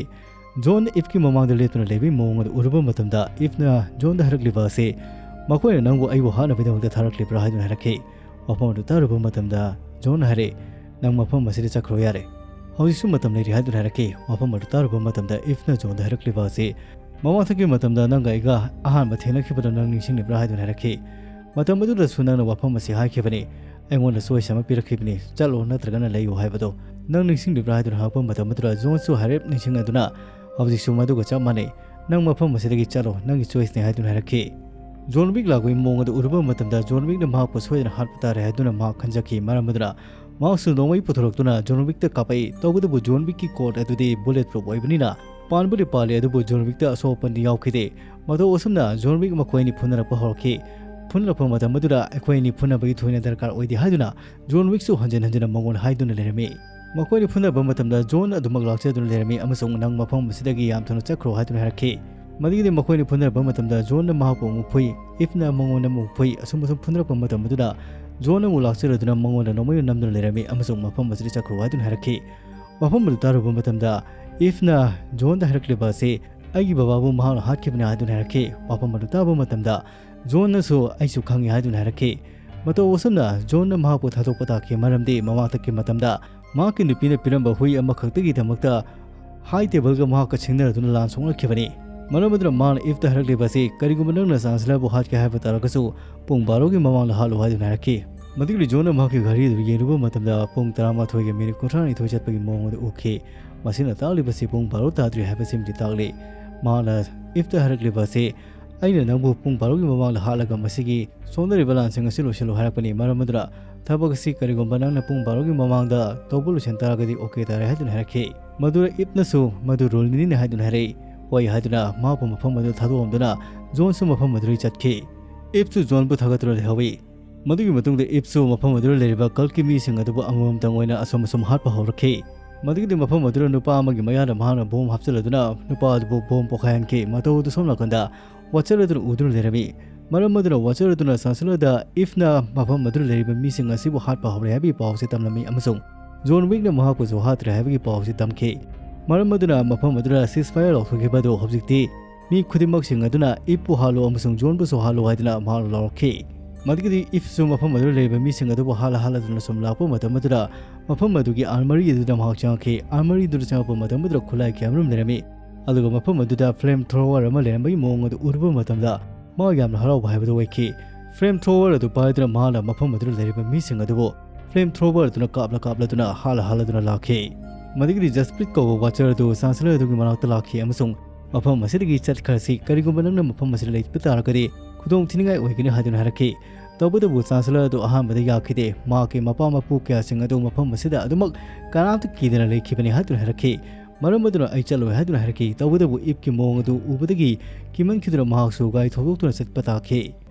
ꯖꯣꯟ ꯏꯐꯀꯤ ꯃꯃꯥꯡꯗ ꯂꯦꯞꯇꯨꯅ ꯂꯩꯕꯒꯤ ꯃꯑꯣꯡ ꯑꯗꯨ ꯎꯔꯨꯕ ꯃꯇꯝꯗ, ꯏꯐꯅ ꯖꯣꯟꯗ ꯍꯥꯏꯔꯛꯂꯤꯕ ꯑꯁꯤ, "ꯃꯈꯣꯏꯅ ꯅꯪꯕꯨ ꯑꯩꯕꯨ ꯍꯥꯠꯅꯕꯒꯤꯗꯃꯛꯇ ꯊꯥꯔꯛꯂꯤꯕ꯭ꯔꯥ?" ꯍꯥꯏꯗꯨꯅ ꯍꯥꯏꯔꯛꯈꯤ꯫ ꯋꯥꯐꯝ ꯑꯗꯨ ꯇꯥꯔꯨꯕ ꯃꯇꯝꯗ ꯖꯣꯟꯅ ꯍꯥꯏꯔꯛꯏ, "ꯅꯪ ꯃꯐꯝ ꯑꯁꯤꯗ ꯆꯠꯈ꯭ꯔꯣ ꯌꯥꯔꯦ꯫ ꯍꯧꯖꯤꯛꯁꯨ ꯃꯇꯝ ꯂꯩꯔꯤ" ꯍꯥꯏꯗꯨꯅ ꯍꯥꯏꯔꯛꯈꯤ꯫ ꯋꯥꯐꯝ ꯑꯗꯨ ꯇꯥꯔꯨꯕ ꯃꯇꯝꯗ ꯏꯐꯅ ꯖꯣꯟꯗ ꯍꯥꯏꯔꯛꯂꯤꯕ ꯑꯁꯤ, "ꯃꯃꯥꯡꯊꯛꯀꯤ ꯃꯇꯝꯗ ꯅꯪꯒ ꯑꯩꯒ ꯑꯍꯥꯟꯕ ꯊꯦꯡꯅꯈꯤꯕꯗꯨ ꯅꯪ ꯅꯤꯡꯁꯤꯡꯂꯤꯕ꯭ꯔꯥ?" ꯍꯥꯏꯗꯨꯅ ꯍꯥꯏꯔꯛꯈꯤ꯫ "ꯃꯇꯝ ꯑꯗꯨꯗꯁꯨ ꯅꯪꯅ ꯋꯥꯐꯝ ꯑꯁꯤ ꯍꯥꯏꯈꯤꯕꯅꯤ꯫ ꯑꯩꯉꯣꯟꯗ ꯆꯣꯏꯁ ꯑꯃ ꯄꯤꯔꯛꯈꯤꯕꯅꯤ, ꯆꯠꯂꯣ ꯅꯠꯇ꯭ꯔꯒꯅ ꯂꯩꯌꯨ ꯍꯥꯏꯕꯗꯣ꯫ ꯅꯪ ꯅꯤꯡꯁꯤꯡꯂꯤꯕ꯭ꯔꯥ?" ꯍꯥꯏꯗꯨꯅ ꯍꯪꯉꯛꯄ ꯃꯇꯝ ꯑꯗꯨꯗ ꯖꯣꯟꯁꯨ ꯍꯥꯏꯔꯞ ꯅꯤꯡꯁꯤꯡ ꯑꯗꯨꯅ, "ꯍꯧꯖꯤꯛꯁꯨ ꯃꯗꯨꯒ ꯆꯞ ꯃꯥꯟꯅꯩ꯫ ꯅꯪ ꯃꯐꯝ ꯑꯁꯤꯗꯒꯤ ꯆꯠꯂꯣ, ꯅꯪꯒꯤ ꯆꯣꯏꯁꯅꯤ" ꯍꯥꯏꯗꯨꯅ ꯍꯥꯏꯔꯛꯈꯤ꯫ ꯖꯣꯟ ꯋꯤꯛ ꯂꯥꯛꯄꯒꯤ ꯃꯑꯣꯡ ꯑꯗꯨ ꯎꯔꯨꯕ ꯃꯇꯝꯗ ꯖꯣꯟ ꯋꯤꯛꯅ ꯃꯍꯥꯛꯄꯨ ꯁꯣꯏꯗꯅ ꯍꯥꯠꯄ ꯇꯥꯔꯦ ꯍꯥꯏꯗꯨꯅ ꯃꯍꯥꯛ ꯈꯟꯖꯈꯤ꯫ ꯃꯔꯝ ꯑꯗꯨꯅ ꯃꯍꯥꯛꯁꯨ ꯅꯣꯡꯃꯩ ꯄꯨꯊꯣꯔꯛꯇꯨꯅ ꯖꯣꯟ ꯋꯤꯛꯇ ꯀꯥꯞꯄꯛꯏ꯫ ꯇꯧꯕꯇꯕꯨ ꯖꯣꯟ ꯋꯤꯛꯀꯤ ꯀꯣꯠ ꯑꯗꯨꯗꯤ ꯕꯨꯂꯦꯠ ꯄ꯭ꯔꯨꯐ ꯑꯣꯏꯕꯅꯤꯅ ꯄꯥꯟꯕꯨꯗꯤ ꯄꯥꯜꯂꯤ, ꯑꯗꯨꯕꯨ ꯖꯣꯟ ꯋꯤꯛꯇ ꯑꯁꯣꯛ ꯑꯄꯟꯗꯤ ꯌꯥꯎꯈꯤꯗꯦ꯫ ꯃꯇꯧ ꯑꯁꯨꯝꯅ ꯖꯣꯟ ꯋꯤꯛ ꯃꯈꯣꯏ ꯑꯅꯤ ꯐꯨꯅꯔꯛꯄ ꯍꯧꯔꯛꯈꯤ꯫ ꯐꯨꯅꯔꯛꯄ ꯃꯇꯝ ꯑꯗꯨꯗ ꯑꯩꯈꯣꯏ ꯑꯅꯤ ꯐꯨꯅꯕꯒꯤ ꯊꯣꯏꯅ ꯗꯔꯀꯥꯔ ꯑꯣꯏꯗꯦ ꯍꯥꯏꯗꯨꯅ ꯖꯣꯟ ꯋꯤꯛꯁꯨ ꯍꯟꯖꯤꯟ ꯍꯟꯖꯤꯟꯅ ꯃꯉꯣꯟꯗ ꯍꯥꯏꯗꯨꯅ ꯂꯩꯔꯝꯃꯤ꯫ ꯃꯈꯣꯏꯅ ꯐꯨꯅꯕ ꯃꯇꯝꯗ ꯖꯣꯟ ꯑꯗꯨꯃꯛ ꯂꯥꯛꯆꯗꯨꯅ ꯂꯩꯔꯝꯃꯤ ꯑꯃꯁꯨꯡ "ꯅꯪ ꯃꯐꯝ ꯑꯁꯤꯗꯒꯤ ꯌꯥꯝ ꯊꯨꯅ ꯆꯠꯈ꯭ꯔꯣ" ꯍꯥꯏꯗꯨꯅ ꯍꯥꯏꯔꯛꯈꯤ꯫ ꯃꯗꯨꯒꯤꯗꯤ ꯃꯈꯣꯏꯅ ꯐꯨꯅꯔꯛꯄ ꯃꯇꯝꯗ ꯖꯣꯟꯅ ꯃꯍꯥꯛꯄꯨ ꯑꯃꯨꯛ ꯐꯨꯏ, ꯏꯐꯅ ꯃꯉꯣꯟꯗ ꯑꯃꯨꯛ ꯐꯨꯏ꯫ ꯑꯁꯨꯝ ꯑꯁꯨꯝ ꯐꯨꯅꯔꯛꯄ ꯃꯇꯝ ꯑꯗꯨꯗ ꯖꯣꯟ ꯑꯃꯨꯛ ꯂꯥꯛꯆꯔꯗꯨꯅ ꯃꯉꯣꯟꯗ ꯅꯣꯡꯃꯩꯅ ꯅꯝꯗꯨꯅ ꯂꯩꯔꯝꯃꯤ ꯑꯃꯁꯨꯡ "ꯃꯐꯝ ꯑꯁꯤꯗ ꯆꯠꯈ꯭ꯔꯣ" ꯍꯥꯏꯗꯨꯅ ꯍꯥꯏꯔꯛꯈꯤ꯫ ꯋꯥꯐꯝ ꯑꯗꯨ ꯇꯥꯔꯨꯕ ꯃꯇꯝꯗ ꯏꯐꯅ ꯖꯣꯟꯗ ꯍꯥꯏꯔꯛꯂꯤꯕ ꯑꯁꯤ "ꯑꯩꯒꯤ ꯕꯕꯥꯕꯨ ꯃꯍꯥꯛꯅ ꯍꯥꯠꯈꯤꯕꯅꯤ" ꯍꯥꯏꯗꯨꯅ ꯍꯥꯏꯔꯛꯈꯤ꯫ ꯋꯥꯐꯝ ꯑꯗꯨ ꯇꯥꯕ ꯃꯇꯝꯗ ꯖꯣꯟꯅꯁꯨ "ꯑꯩꯁꯨ ꯈꯪꯉꯤ" ꯍꯥꯏꯗꯨꯅ ꯍꯥꯏꯔꯛꯈꯤ꯫ ꯃꯇꯧ ꯑꯁꯨꯝꯅ ꯖꯣꯟꯅ ꯃꯍꯥꯛꯄꯨ ꯊꯥꯗꯣꯛꯄ ꯇꯥꯈꯤ, ꯃꯔꯝꯗꯤ ꯃꯃꯥꯡꯊꯛꯀꯤ ꯃꯇꯝꯗ ꯃꯍꯥꯛꯀꯤ ꯅꯨꯄꯤꯅ ꯄꯤꯔꯝꯕ ꯍꯨꯏ ꯑꯃꯈꯛꯇꯒꯤꯗꯃꯛꯇ ꯍꯥꯏ ꯇꯦꯕꯜꯒ ꯃꯍꯥꯛꯀ ꯁꯤꯡꯅꯔꯗꯨꯅ ꯂꯥꯟ ꯁꯣꯛꯅꯈꯤꯕꯅꯤ꯫ ꯃꯔꯝ ꯑꯗꯨꯅ ꯃꯥꯅ ꯏꯐꯇ ꯍꯥꯏꯔꯛꯂꯤꯕ ꯑꯁꯤ, "ꯀꯔꯤꯒꯨꯝꯕ ꯅꯪꯅ ꯆꯥꯟꯁꯦꯂꯔꯕꯨ ꯍꯥꯠꯀꯦ ꯍꯥꯏꯕ ꯇꯥꯔꯒꯁꯨ ꯄꯨꯡ ꯕꯥꯔꯣꯒꯤ ꯃꯃꯥꯡꯗ ꯍꯥꯠꯂꯨ" ꯍꯥꯏꯗꯨꯅ ꯍꯥꯏꯔꯛꯈꯤ꯫ ꯃꯗꯨꯒꯤꯗꯤ ꯖꯣꯟꯅ ꯃꯍꯥꯛꯀꯤ ꯘꯔꯤ ꯑꯗꯨ ꯌꯦꯡꯂꯨꯕ ꯃꯇꯝꯗ ꯄꯨꯡ ꯇꯔꯥꯃꯥꯊꯣꯏꯒ ꯃꯤꯅꯤꯠ ꯀꯨꯟꯊ꯭ꯔꯥꯅꯤꯊꯣꯏ ꯆꯠꯄꯒꯤ ꯃꯑꯣꯡ ꯑꯗꯨ ꯎꯈꯤ꯫ ꯃꯁꯤꯅ ꯇꯥꯛꯂꯤꯕꯁꯤ ꯄꯨꯡ ꯕꯥꯔꯣ ꯇꯥꯗ꯭ꯔꯤ ꯍꯥꯏꯕꯁꯤꯃꯗꯤ ꯇꯥꯛꯂꯤ꯫ ꯃꯍꯥꯛꯅ ꯏꯐꯇ ꯍꯥꯏꯔꯛꯂꯤꯕ ꯑꯁꯤ, "ꯑꯩꯅ ꯅꯪꯕꯨ ꯄꯨꯡ ꯕꯥꯔꯣꯒꯤ ꯃꯃꯥꯡꯗ ꯍꯥꯠꯂꯒ ꯃꯁꯤꯒꯤ ꯁꯣꯟꯅꯔꯤꯕ ꯂꯥꯟꯁꯤꯡ ꯑꯁꯤ ꯂꯣꯏꯁꯤꯜꯂꯨ" ꯍꯥꯏꯔꯛꯄꯅꯤ꯫ ꯃꯔꯝ ꯑꯗꯨꯅ ꯊꯕꯛ ꯑꯁꯤ ꯀꯔꯤꯒꯨꯝꯕ ꯅꯪꯅ ꯄꯨꯡ ꯕꯥꯔꯣꯒꯤ ꯃꯃꯥꯡꯗ ꯇꯧꯕ ꯂꯣꯏꯁꯤꯟ ꯇꯥꯔꯒꯗꯤ ꯑꯣꯀꯦ ꯇꯥꯔꯦ ꯍꯥꯏꯗꯨꯅ ꯍꯥꯏꯔꯛꯈꯤ꯫ ꯃꯗꯨꯗ ꯏꯐꯅꯁꯨ ꯃꯗꯨ ꯔꯨꯜꯅꯤꯅ ꯍꯥꯏꯗꯨꯅ ꯍꯥꯏꯔꯛꯏ꯫ ꯍꯣꯏ ꯍꯥꯏꯗꯨꯅ ꯃꯍꯥꯛꯄꯨ ꯃꯐꯝ ꯑꯗꯨ ꯊꯥꯗꯣꯛꯂꯝꯗꯨꯅ ꯖꯣꯟꯁꯨ ꯃꯐꯝ ꯑꯗꯨꯗꯒꯤ ꯆꯠꯈꯤ꯫ ꯏꯐꯁꯨ ꯖꯣꯟꯕꯨ ꯊꯥꯒꯠꯇꯨꯅ ꯂꯩꯍꯧꯏ꯫ ꯃꯗꯨꯒꯤ ꯃꯇꯨꯡꯗ ꯏꯐꯁꯨ ꯃꯐꯝ ꯑꯗꯨꯗ ꯂꯩꯔꯤꯕ ꯀꯜꯀꯤ ꯃꯤꯁꯤꯡ ꯑꯗꯨꯕꯨ ꯑꯃꯃꯝꯇꯪ ꯑꯣꯏꯅ ꯑꯁꯨꯝ ꯑꯁꯨꯝ ꯍꯥꯠꯄ ꯍꯧꯔꯛꯈꯤ꯫ ꯃꯗꯨꯒꯤꯗꯤ ꯃꯐꯝ ꯑꯗꯨꯗ ꯅꯨꯄꯥ ꯑꯃꯒꯤ ꯃꯌꯥꯗ ꯃꯍꯥꯛꯅ ꯕꯣꯝ ꯍꯥꯞꯆꯤꯜꯂꯗꯨꯅ ꯅꯨꯄꯥ ꯑꯗꯨꯕꯨ ꯕꯣꯝ ꯄꯣꯈꯥꯏꯍꯟꯈꯤ꯫ ꯃꯇꯧ ꯑꯗꯨ ꯁꯣꯝ ꯅꯥꯀꯟꯗ ꯋꯥꯆꯔ ꯑꯗꯨꯅ ꯎꯗꯨꯅ ꯂꯩꯔꯝꯃꯤ꯫ ꯃꯔꯝ ꯑꯗꯨꯅ ꯋꯥꯆꯔ ꯑꯗꯨꯅ ꯆꯥꯟꯁꯦꯂꯔꯗ ꯏꯐꯅ ꯃꯐꯝ ꯑꯗꯨꯗ ꯂꯩꯔꯤꯕ ꯃꯤꯁꯤꯡ ꯑꯁꯤꯕꯨ ꯍꯥꯠꯄ ꯍꯧꯔꯦ ꯍꯥꯏꯕꯒꯤ ꯄꯥꯎꯁꯤ ꯇꯝꯂꯝꯃꯤ ꯑꯃꯁꯨꯡ ꯖꯣꯟ ꯋꯤꯛꯅ ꯃꯍꯥꯛꯄꯨꯁꯨ ꯍꯥꯠꯇ꯭ꯔꯦ ꯍꯥꯏꯕꯒꯤ ꯄꯥꯎꯁꯤ ꯇꯝꯈꯤ꯫ ꯃꯔꯝ ꯑꯗꯨꯅ ꯃꯐꯝ ꯑꯗꯨꯗ ceasefire ꯂꯥꯎꯊꯣꯛꯈꯤꯕ ꯑꯗꯨ ꯍꯧꯖꯤꯛꯇꯤ ꯃꯤ ꯈꯨꯗꯤꯡꯃꯛꯁꯤꯡ ꯑꯗꯨꯅ ꯏꯐꯄꯨ ꯍꯥꯠꯂꯨ ꯑꯃꯁꯨꯡ ꯖꯣꯟꯕꯨꯁꯨ ꯍꯥꯠꯂꯨ ꯍꯥꯏꯗꯨꯅ ꯃꯍꯥꯛꯅ ꯂꯥꯎꯔꯛꯈꯤ꯫ ꯃꯗꯨꯒꯤꯗꯤ ꯏꯐꯁꯨ ꯃꯐꯝ ꯑꯗꯨꯗ ꯂꯩꯔꯤꯕ ꯃꯤꯁꯤꯡ ꯑꯗꯨꯕꯨ ꯍꯥꯠꯂ ꯍꯥꯠꯂꯗꯨꯅ ꯁꯨꯝ ꯂꯥꯛꯄ ꯃꯇꯝ ꯑꯗꯨꯗ ꯃꯐꯝ ꯑꯗꯨꯒꯤ armoury ꯑꯗꯨꯗ ꯃꯍꯥꯛ ꯆꯪꯉꯛꯈꯤ꯫ Armoury ꯑꯗꯨꯗ ꯆꯪꯉꯛꯄ ꯃꯇꯝ ꯑꯗꯨꯗ ꯈꯨꯠꯂꯥꯏ ꯀꯌꯥꯃꯔꯨꯝ ꯂꯩꯔꯝꯃꯤ꯫ ꯑꯗꯨꯒ ꯃꯐꯝ ꯑꯗꯨꯗ flame thrower ꯑꯃ ꯂꯩꯔꯝꯕꯒꯤ ꯃꯑꯣꯡ ꯑꯗꯨ ꯎꯔꯨꯕ ꯃꯇꯝꯗ ꯃꯍꯥꯛ ꯌꯥꯝꯅ ꯍꯔꯥꯎꯕ ꯍꯥꯏꯕꯗꯨ ꯑꯣꯏꯈꯤ꯫ Flame thrower ꯑꯗꯨ ꯄꯥꯏꯗꯨꯅ ꯃꯍꯥꯛꯅ ꯃꯐꯝ ꯑꯗꯨꯗ ꯂꯩꯔꯤꯕ ꯃꯤꯁꯤꯡ ꯑꯗꯨꯕꯨ flame thrower ꯑꯗꯨꯅ ꯀꯥꯞꯂ ꯀꯥꯞꯂꯗꯨꯅ ꯍꯥꯠꯂ ꯍꯥꯠꯂꯗꯨꯅ ꯂꯥꯛꯈꯤ꯫ ꯃꯗꯨꯒꯤꯗꯤ ꯖꯁꯄ꯭ꯔꯤꯠ ꯀꯧꯕ ꯋꯥꯆꯔ ꯑꯗꯨ ꯆꯥꯟꯁꯦꯂꯔ ꯑꯗꯨꯒꯤ ꯃꯅꯥꯛꯇ ꯂꯥꯛꯈꯤ ꯑꯃꯁꯨꯡ "ꯃꯐꯝ ꯑꯁꯤꯗꯒꯤ ꯆꯠꯈ꯭ꯔꯁꯤ꯫ ꯀꯔꯤꯒꯨꯝꯕ ꯅꯪꯅ ꯃꯐꯝ ꯑꯁꯤꯗ ꯂꯩꯕ ꯇꯥꯔꯒꯗꯤ ꯈꯨꯗꯣꯡ ꯊꯤꯅꯤꯡꯉꯥꯏ ꯑꯣꯏꯒꯅꯤ ꯍꯥꯏꯗꯨꯅ ꯍꯥꯏꯔꯛꯈꯤ꯫ ꯇꯧꯕꯇꯕꯨ ꯆꯥꯟꯁꯦꯂꯔ ꯑꯗꯨ ꯑꯍꯥꯟꯕꯗ ꯌꯥꯈꯤꯗꯦ꯫ ꯃꯍꯥꯛꯀꯤ ꯃꯄꯥ ꯃꯄꯨ ꯀꯌꯥꯁꯤꯡ ꯑꯗꯨ ꯃꯐꯝ ꯑꯁꯤꯗ ꯑꯗꯨꯃꯛ ꯀꯅꯥꯝꯇ ꯀꯤꯗꯅ ꯂꯩꯈꯤꯕꯅꯤ ꯍꯥꯏꯗꯨꯅ ꯍꯥꯏꯔꯛꯈꯤ꯫ ꯃꯔꯝ ꯑꯗꯨꯅ ꯑꯩ ꯆꯠꯂꯣꯏ ꯍꯥꯏꯗꯨꯅ ꯍꯥꯏꯔꯛꯈꯤ꯫ ꯇꯧꯕꯇꯕꯨ ꯏꯞꯀꯤ ꯃꯑꯣꯡ ꯑꯗꯨ ꯎꯕꯗꯒꯤ ꯀꯤꯃꯟꯈꯤꯗꯨꯅ ꯃꯍꯥꯛꯁꯨ ꯒꯥꯔꯤ ꯊꯧꯗꯣꯛꯇꯨꯅ ꯆꯠꯄ ꯇꯥꯈꯤ꯫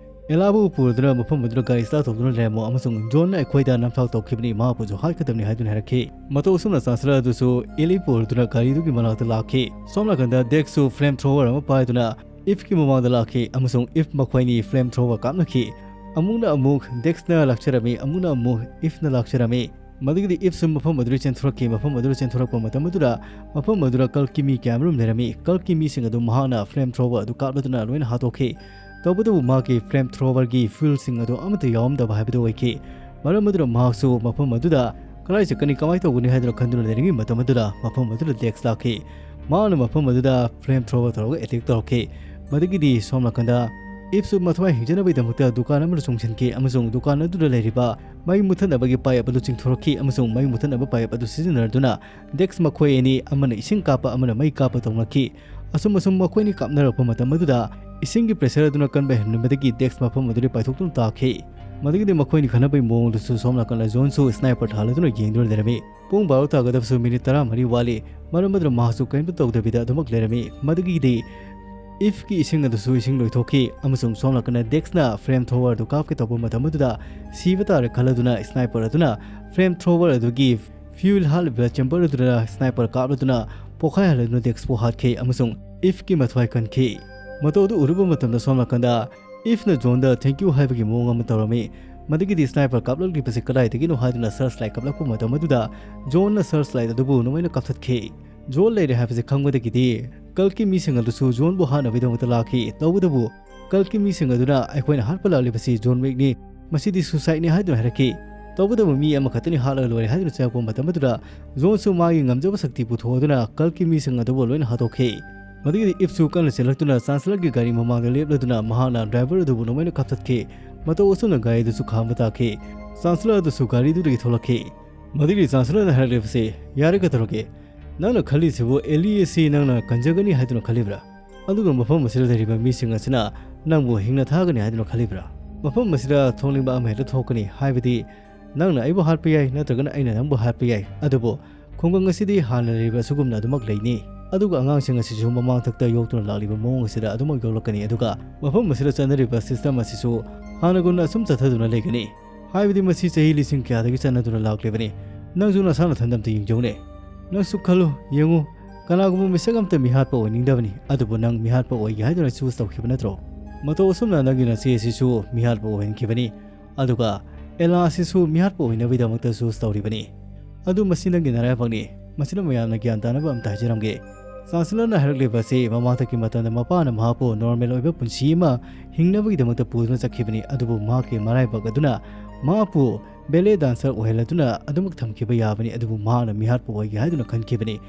ꯑꯦꯂꯥꯕꯨ ꯄꯨꯔꯗꯨꯅ ꯃꯐꯝ ꯑꯗꯨꯗ ꯒꯥꯔꯤ ꯁ꯭ꯇꯥꯔꯠ ꯇꯧꯗꯨꯅ ꯂꯩꯔꯝꯃꯣ ꯑꯃꯁꯨꯡ ꯖꯣꯟꯅ ꯑꯩꯈꯣꯏꯗ ꯅꯝꯊꯥꯛ ꯇꯧꯈꯤꯕꯅꯤ, ꯃꯍꯥꯛꯄꯨꯁꯨ ꯍꯥꯠꯀꯗꯕꯅꯤ ꯍꯥꯏꯗꯨꯅ ꯍꯥꯏꯔꯛꯈꯤ꯫ ꯃꯇꯧ ꯑꯁꯨꯝꯅ ꯆꯥꯟꯁꯦꯂꯔ ꯑꯗꯨꯁꯨ ꯑꯦꯂꯤ ꯄꯨꯔꯗꯨꯅ ꯒꯥꯔꯤꯗꯨꯒꯤ ꯃꯅꯥꯛꯇ ꯂꯥꯛꯈꯤ꯫ ꯁꯣꯝ ꯅꯥꯀꯟꯗ ꯗꯦꯛꯁꯁꯨ ꯐ꯭ꯂꯦꯝ ꯊ꯭ꯔꯣꯋꯔ ꯑꯃ ꯄꯥꯏꯗꯨꯅ ꯏꯐꯀꯤ ꯃꯃꯥꯡꯗ ꯂꯥꯛꯈꯤ ꯑꯃꯁꯨꯡ ꯏꯐ ꯃꯈꯣꯏꯅꯤ ꯐ꯭ꯂꯦꯝ ꯊ꯭ꯔꯣꯋꯔ ꯀꯥꯞꯅꯈꯤ꯫ ꯑꯃꯨꯛꯅ ꯑꯃꯨꯛ ꯗꯦꯛꯁꯅ ꯂꯥꯛꯆꯔꯝꯃꯤ, ꯑꯃꯨꯛꯅ ꯑꯃꯨꯛ ꯏꯐꯅ ꯂꯥꯛꯆꯔꯝꯃꯤ꯫ ꯃꯗꯨꯒꯤꯗꯤ ꯏꯐꯁꯨ ꯃꯐꯝ ꯑꯗꯨꯗ ꯆꯦꯟꯊꯣꯔꯛꯈꯤ꯫ ꯃꯐꯝ ꯑꯗꯨꯗ ꯆꯦꯟꯊꯣꯔꯛꯄ ꯃꯇꯝ ꯑꯗꯨꯗ ꯃꯐꯝ ꯑꯗꯨꯗ ꯀꯜꯀꯤ ꯃꯤ ꯀꯌꯥꯃꯔꯨꯝ ꯂꯩꯔꯝꯃꯤ꯫ ꯀꯜꯀꯤ ꯃꯤꯁꯤꯡ ꯑꯗꯨ ꯃꯍꯥꯛꯅ ꯐ꯭ꯂꯦꯝ ꯊ꯭ꯔꯣꯋꯔ ꯑꯗꯨ ꯀꯥꯞꯂꯗꯨꯅ ꯂꯣꯏꯅ ꯍꯥꯠꯇꯣꯛꯈꯤ꯫ ꯇꯧꯕꯇꯕꯨ ꯃꯍꯥꯛꯀꯤ ꯐ꯭ꯂꯦꯝ ꯊ꯭ꯔꯣꯋꯔꯒꯤ ꯐ꯭ꯌꯨꯜꯁꯤꯡ ꯑꯗꯨ ꯑꯃꯠꯇ ꯌꯥꯎꯔꯝꯗꯕ ꯍꯥꯏꯕꯗꯨ ꯑꯣꯏꯈꯤ꯫ ꯃꯔꯝ ꯑꯗꯨꯅ ꯃꯍꯥꯛꯁꯨ ꯃꯐꯝ ꯑꯗꯨꯗ ꯀꯗꯥꯏ ꯆꯠꯀꯅꯤ, ꯀꯃꯥꯏꯅ ꯇꯧꯒꯅꯤ ꯍꯥꯏꯗꯨꯅ ꯈꯟꯗꯨꯅ ꯂꯩꯔꯤꯉꯩ ꯃꯇꯝ ꯑꯗꯨꯗ ꯃꯐꯝ ꯑꯗꯨꯗ ꯗꯦꯛꯁ ꯂꯥꯛꯈꯤ꯫ ꯃꯍꯥꯛꯅ ꯃꯐꯝ ꯑꯗꯨꯗ ꯐ꯭ꯂꯦꯝ ꯊ꯭ꯔꯣꯋꯔ ꯇꯧꯔꯒ ꯑꯦꯇꯦꯛ ꯇꯧꯔꯛꯈꯤ꯫ ꯃꯗꯨꯒꯤꯗꯤ ꯁꯣꯝ ꯅꯥꯀꯟꯗ ꯏꯐꯁꯨ ꯃꯊ꯭ꯋꯥꯏ ꯍꯤꯡꯖꯅꯕꯒꯤꯗꯃꯛꯇ ꯗꯨꯀꯥꯟ ꯑꯃꯗ ꯆꯣꯡꯁꯤꯟꯈꯤ ꯑꯃꯁꯨꯡ ꯗꯨꯀꯥꯟ ꯑꯗꯨꯗ ꯂꯩꯔꯤꯕ ꯃꯩ ꯃꯨꯊꯠꯅꯕꯒꯤ ꯄꯥꯏꯞ ꯑꯗꯨ ꯆꯤꯡꯊꯣꯔꯛꯈꯤ ꯑꯃꯁꯨꯡ ꯃꯩ ꯃꯨꯊꯠꯅꯕ ꯄꯥꯏꯞ ꯑꯗꯨ ꯁꯤꯖꯤꯟꯅꯗꯨꯅ ꯗꯦꯛꯁ ꯃꯈꯣꯏ ꯑꯅꯤ, ꯑꯃꯅ ꯏꯁꯤꯡ ꯀꯥꯞꯄ ꯑꯃꯅ ꯃꯩ ꯀꯥꯞꯄ ꯇꯧꯅꯈꯤ꯫ ꯑꯁꯨꯝ ꯑꯁꯨꯝ ꯃꯈꯣꯏꯅꯤ ꯀꯥꯞꯅꯔꯛꯄ ꯃꯇꯝ ꯑꯗꯨꯗ ꯏꯁꯤꯡꯒꯤ ꯄ꯭ꯔꯦꯁꯔ ꯑꯗꯨꯅ ꯀꯟꯕ ꯍꯦꯟꯃꯟꯕꯗꯒꯤ ꯗꯦꯛꯁ ꯃꯐꯝ ꯑꯗꯨꯗꯒꯤ ꯄꯥꯏꯊꯣꯛꯇꯨꯅ ꯇꯥꯈꯤ꯫ ꯃꯗꯨꯒꯤꯗꯤ ꯃꯈꯣꯏꯅꯤ ꯈꯠꯅꯕꯒꯤ ꯃꯑꯣꯡꯗꯨꯁꯨ ꯁꯣꯝ ꯅꯥꯀꯟꯗ ꯖꯣꯟꯁꯨ ꯁ꯭ꯅꯥꯏꯄꯔ ꯊꯥꯜꯂꯗꯨꯅ ꯌꯦꯡꯗꯨꯅ ꯂꯩꯔꯝꯃꯤ꯫ ꯄꯨꯡ ꯕꯥꯔꯣ ꯇꯥꯒꯗꯕꯁꯨ ꯃꯤꯅꯤꯠ ꯇꯔꯥꯃꯔꯤ ꯋꯥꯠꯂꯤ꯫ ꯃꯔꯝ ꯑꯗꯨꯅ ꯃꯍꯥꯛꯁꯨ ꯀꯔꯤꯝꯇ ꯇꯧꯗꯕꯤꯗ ꯑꯗꯨꯃꯛ ꯂꯩꯔꯝꯃꯤ꯫ ꯃꯗꯨꯒꯤꯗꯤ ꯏꯐꯀꯤ ꯏꯁꯤꯡ ꯑꯗꯨꯁꯨ ꯏꯁꯤꯡ ꯂꯣꯏꯊꯣꯛꯈꯤ ꯑꯃꯁꯨꯡ ꯁꯣꯝ ꯅꯥꯀꯟꯗ ꯗꯦꯛꯁꯅ ꯐ꯭ꯂꯦꯝ ꯊ꯭ꯔꯣꯋꯔ ꯑꯗꯨ ꯀꯥꯞꯀꯦ ꯇꯧꯕ ꯃꯇꯝ ꯑꯗꯨꯗ ꯁꯤꯕ ꯇꯥꯔꯦ ꯈꯜꯂꯗꯨꯅ ꯁ꯭ꯅꯥꯏꯄꯔ ꯑꯗꯨꯅ ꯐ꯭ꯂꯦꯝ ꯊ꯭ꯔꯣꯋꯔ ꯑꯗꯨꯒꯤ ꯐ꯭ꯌꯨꯜ ꯍꯥꯠꯂꯤꯕ ꯆꯦꯝꯕꯔ ꯑꯗꯨꯗ ꯁ꯭ꯅꯥꯏꯄꯔ ꯀꯥꯞꯂꯗꯨꯅ ꯄꯣꯈꯥꯏꯍꯜꯂꯗꯨꯅ ꯗꯦꯛꯁꯄꯨ ꯍꯥꯠꯈꯤ ꯑꯃꯁꯨꯡ ꯏꯐꯀꯤ ꯃꯊ꯭ꯋꯥꯏ ꯀꯟꯈꯤ꯫ ꯃꯇꯧ ꯑꯗꯨ ꯎꯔꯨꯕ ꯃꯇꯝꯗ ꯁꯣꯝ ꯅꯥꯀꯟꯗ ꯏꯐꯅ ꯖꯣꯟꯗ "Thank you" ꯍꯥꯏꯕꯒꯤ ꯃꯑꯣꯡ ꯑꯃ ꯇꯧꯔꯝꯃꯤ꯫ ꯃꯗꯨꯒꯤꯗꯤ ꯁ꯭ꯅꯥꯏꯄꯔ ꯀꯥꯞꯂꯛꯂꯤꯕꯁꯤ ꯀꯗꯥꯏꯗꯒꯤꯅꯣ ꯍꯥꯏꯗꯨꯅ ꯁꯔꯆ ꯂꯥꯏꯠ ꯀꯥꯞꯂꯛꯄ ꯃꯇꯝ ꯑꯗꯨꯗ ꯖꯣꯟꯅ ꯁꯔꯆ ꯂꯥꯏꯠ ꯑꯗꯨꯕꯨ ꯅꯣꯡꯃꯩꯅ ꯀꯥꯞꯊꯠꯈꯤ꯫ ꯖꯣꯟ ꯂꯩꯔꯦ ꯍꯥꯏꯕꯁꯤ ꯈꯪꯕꯗꯒꯤꯗꯤ ꯀꯜꯀꯤ ꯃꯤꯁꯤꯡ ꯑꯗꯨꯁꯨ ꯖꯣꯟꯕꯨ ꯍꯥꯠꯅꯕꯒꯤꯗꯃꯛꯇ ꯂꯥꯛꯈꯤ꯫ ꯇꯧꯕꯇꯕꯨ ꯀꯜꯀꯤ ꯃꯤꯁꯤꯡ ꯑꯗꯨꯅ "ꯑꯩꯈꯣꯏꯅ ꯍꯥꯠꯄ ꯂꯥꯛꯂꯤꯕꯁꯤ ꯖꯣꯟ ꯋꯤꯛꯅꯤ, ꯃꯁꯤꯗꯤ ꯁꯨꯁꯥꯏꯠꯅꯤ" ꯍꯥꯏꯗꯨꯅ ꯍꯥꯏꯔꯛꯈꯤ꯫ ꯇꯧꯕꯇꯕꯨ ꯃꯤ ꯑꯃꯈꯛꯇꯅꯤ ꯍꯥꯠꯂꯒ ꯂꯣꯏꯔꯦ ꯍꯥꯏꯗꯨꯅ ꯆꯪꯉꯛꯄ ꯃꯇꯝ ꯑꯗꯨꯗ ꯖꯣꯟꯁꯨ ꯃꯥꯒꯤ ꯉꯝꯖꯕ ꯁꯛꯇꯤ ꯄꯨꯊꯣꯛꯑꯗꯨꯅ ꯀꯜꯀꯤ ꯃꯤꯁꯤꯡ ꯑꯗꯨꯕꯨ ꯂꯣꯏꯅ ꯍꯥꯠꯇꯣꯛꯈꯤ꯫ ꯃꯗꯨꯒꯤꯗꯤ ꯏꯐꯁꯨ ꯀꯟꯅ ꯆꯦꯜꯂꯛꯇꯨꯅ ꯆꯥꯟꯁꯦꯂꯔꯒꯤ ꯒꯥꯔꯤ ꯃꯃꯥꯡꯗ ꯂꯦꯞꯂꯗꯨꯅ ꯃꯍꯥꯛꯅ ꯗ꯭ꯔꯥꯏꯚꯔ ꯑꯗꯨꯕꯨ ꯅꯣꯡꯃꯩꯅ ꯀꯥꯞꯊꯠꯈꯤ꯫ ꯃꯇꯧ ꯑꯁꯨꯝꯅ ꯒꯥꯔꯤ ꯑꯗꯨꯁꯨ ꯈꯥꯝꯕ ꯇꯥꯈꯤ꯫ ꯆꯥꯟꯁꯦꯂꯔ ꯑꯗꯨꯁꯨ ꯒꯥꯔꯤꯗꯨꯗꯒꯤ ꯊꯣꯛꯂꯛꯈꯤ꯫ ꯃꯗꯨꯒꯤ ꯆꯥꯟꯁꯦꯂꯔꯅ ꯍꯥꯏꯔꯛꯂꯤꯕꯁꯤ, "ꯌꯥꯔꯦ, ꯀꯩꯗꯧꯔꯒꯦ? ꯅꯪꯅ ꯈꯜꯂꯤꯁꯤꯕꯨ ꯑꯦꯂꯤ ꯑꯁꯤ ꯅꯪꯅ ꯀꯟꯖꯒꯅꯤ ꯍꯥꯏꯗꯨꯅ ꯈꯜꯂꯤꯕ꯭ꯔꯥ? ꯑꯗꯨꯒ ꯃꯐꯝ ꯑꯁꯤꯗ ꯂꯩꯔꯤꯕ ꯃꯤꯁꯤꯡ ꯑꯁꯤꯅ ꯅꯪꯕꯨ ꯍꯤꯡꯅ ꯊꯥꯒꯅꯤ ꯍꯥꯏꯗꯨꯅ ꯈꯜꯂꯤꯕ꯭ꯔꯥ? ꯃꯐꯝ ꯑꯁꯤꯗ ꯊꯣꯡꯅꯤꯡꯕ ꯑꯃ ꯍꯦꯛꯇ ꯊꯣꯛꯀꯅꯤ, ꯍꯥꯏꯕꯗꯤ ꯅꯪꯅ ꯑꯩꯕꯨ ꯍꯥꯠꯄ ꯌꯥꯏ, ꯅꯠꯇ꯭ꯔꯒꯅ ꯑꯩꯅ ꯅꯪꯕꯨ ꯍꯥꯠꯄ ꯌꯥꯏ꯫ ꯑꯗꯨꯕꯨ ꯈꯨꯡꯒꯪ ꯑꯁꯤꯗꯤ ꯍꯥꯟꯅ ꯂꯩꯔꯤꯕ ꯑꯁꯤꯒꯨꯝꯅ ꯑꯗꯨꯃꯛ ꯂꯩꯅꯤ꯫ ꯑꯗꯨꯒ ꯑꯉꯥꯡꯁꯤꯡ ꯑꯁꯤꯁꯨ ꯃꯃꯥꯡꯊꯛꯇ ꯌꯣꯛꯇꯨꯅ ꯂꯥꯛꯂꯤꯕ ꯃꯑꯣꯡ ꯑꯁꯤꯗ ꯑꯗꯨꯃꯛ ꯌꯣꯛꯂꯛꯀꯅꯤ꯫ ꯑꯗꯨꯒ ꯃꯐꯝ ꯑꯁꯤꯗ ꯆꯠꯅꯔꯤꯕ system ꯑꯁꯤꯁꯨ ꯍꯥꯟꯅꯒꯨꯝꯅ ꯑꯁꯨꯝ ꯆꯠꯊꯗꯨꯅ ꯂꯩꯒꯅꯤ꯫ ꯍꯥꯏꯕꯗꯤ ꯃꯁꯤ ꯆꯍꯤ ꯂꯤꯁꯤꯡ ꯀꯌꯥꯗꯒꯤ ꯆꯠꯅꯗꯨꯅ ꯂꯥꯛꯂꯤꯕꯅꯤ꯫ ꯅꯪꯁꯨ ꯅꯁꯥ ꯅꯊꯟꯗ ꯑꯝꯇ ꯌꯦꯡꯖꯧꯅꯦ꯫ ꯅꯪꯁꯨ ꯈꯜꯂꯨ, ꯌꯦꯡꯉꯨ, ꯀꯅꯥꯒꯨꯝꯕ ꯃꯤꯁꯛ ꯑꯝꯇ ꯃꯤꯍꯥꯠꯄ ꯑꯣꯏꯅꯤꯡꯗꯕꯅꯤ, ꯑꯗꯨꯕꯨ ꯅꯪ ꯃꯤꯍꯥꯠꯄ ꯑꯣꯏꯒꯦ ꯍꯥꯏꯗꯨꯅ choose ꯇꯧꯈꯤꯕ ꯅꯠꯇ꯭ꯔꯣ? ꯃꯇꯧ ꯑꯁꯨꯝꯅ ꯅꯪꯒꯤ ꯅꯆꯦ ꯑꯁꯤꯁꯨ ꯃꯤꯍꯥꯠꯄ ꯑꯣꯏꯍꯟꯈꯤꯕꯅꯤ꯫ ꯑꯗꯨꯒ ꯑꯦꯂꯥ ꯑꯁꯤꯁꯨ ꯃꯤꯍꯥꯠꯄ ꯑꯣꯏꯅꯕꯒꯤꯗꯃꯛꯇ choose ꯇꯧꯔꯤꯕꯅꯤ꯫ ꯑꯗꯨ ꯃꯁꯤ ꯅꯪꯒꯤ ꯅꯔꯥꯏꯕꯛꯅꯤ꯫ ꯃꯁꯤꯅ ꯃꯌꯥꯝꯅ ꯒ꯭ꯌꯥꯟ ꯇꯥꯅꯕ ꯑꯝꯇ ꯍꯥꯏꯖꯔꯝꯒꯦ꯫ ꯆꯥꯟꯁꯦꯂꯔꯅ ꯍꯥꯏꯔꯛꯂꯤꯕ ꯑꯁꯤ ꯃꯃꯥꯡꯊꯛꯀꯤ ꯃꯇꯝꯗ ꯃꯄꯥꯅ ꯃꯍꯥꯛꯄꯨ normal ꯑꯣꯏꯕ ꯄꯨꯟꯁꯤ ꯑꯃ ꯍꯤꯡꯅꯕꯒꯤꯗꯃꯛꯇ ꯄꯨꯗꯨꯅ ꯆꯠꯈꯤꯕꯅꯤ, ꯑꯗꯨꯕꯨ ꯃꯍꯥꯛꯀꯤ ꯃꯔꯥꯏꯕꯛ ꯑꯗꯨꯅ ꯃꯍꯥꯛꯄꯨ ballet dancer ꯑꯣꯏꯍꯜꯂꯗꯨꯅ ꯑꯗꯨꯃꯛ ꯊꯝꯈꯤꯕ ꯌꯥꯕꯅꯤ, ꯑꯗꯨꯕꯨ ꯃꯍꯥꯛꯅ ꯃꯤꯍꯥꯠꯄ ꯑꯣꯏꯒꯦ ꯍꯥꯏꯗꯨꯅ ꯈꯟꯈꯤꯕꯅꯤ꯫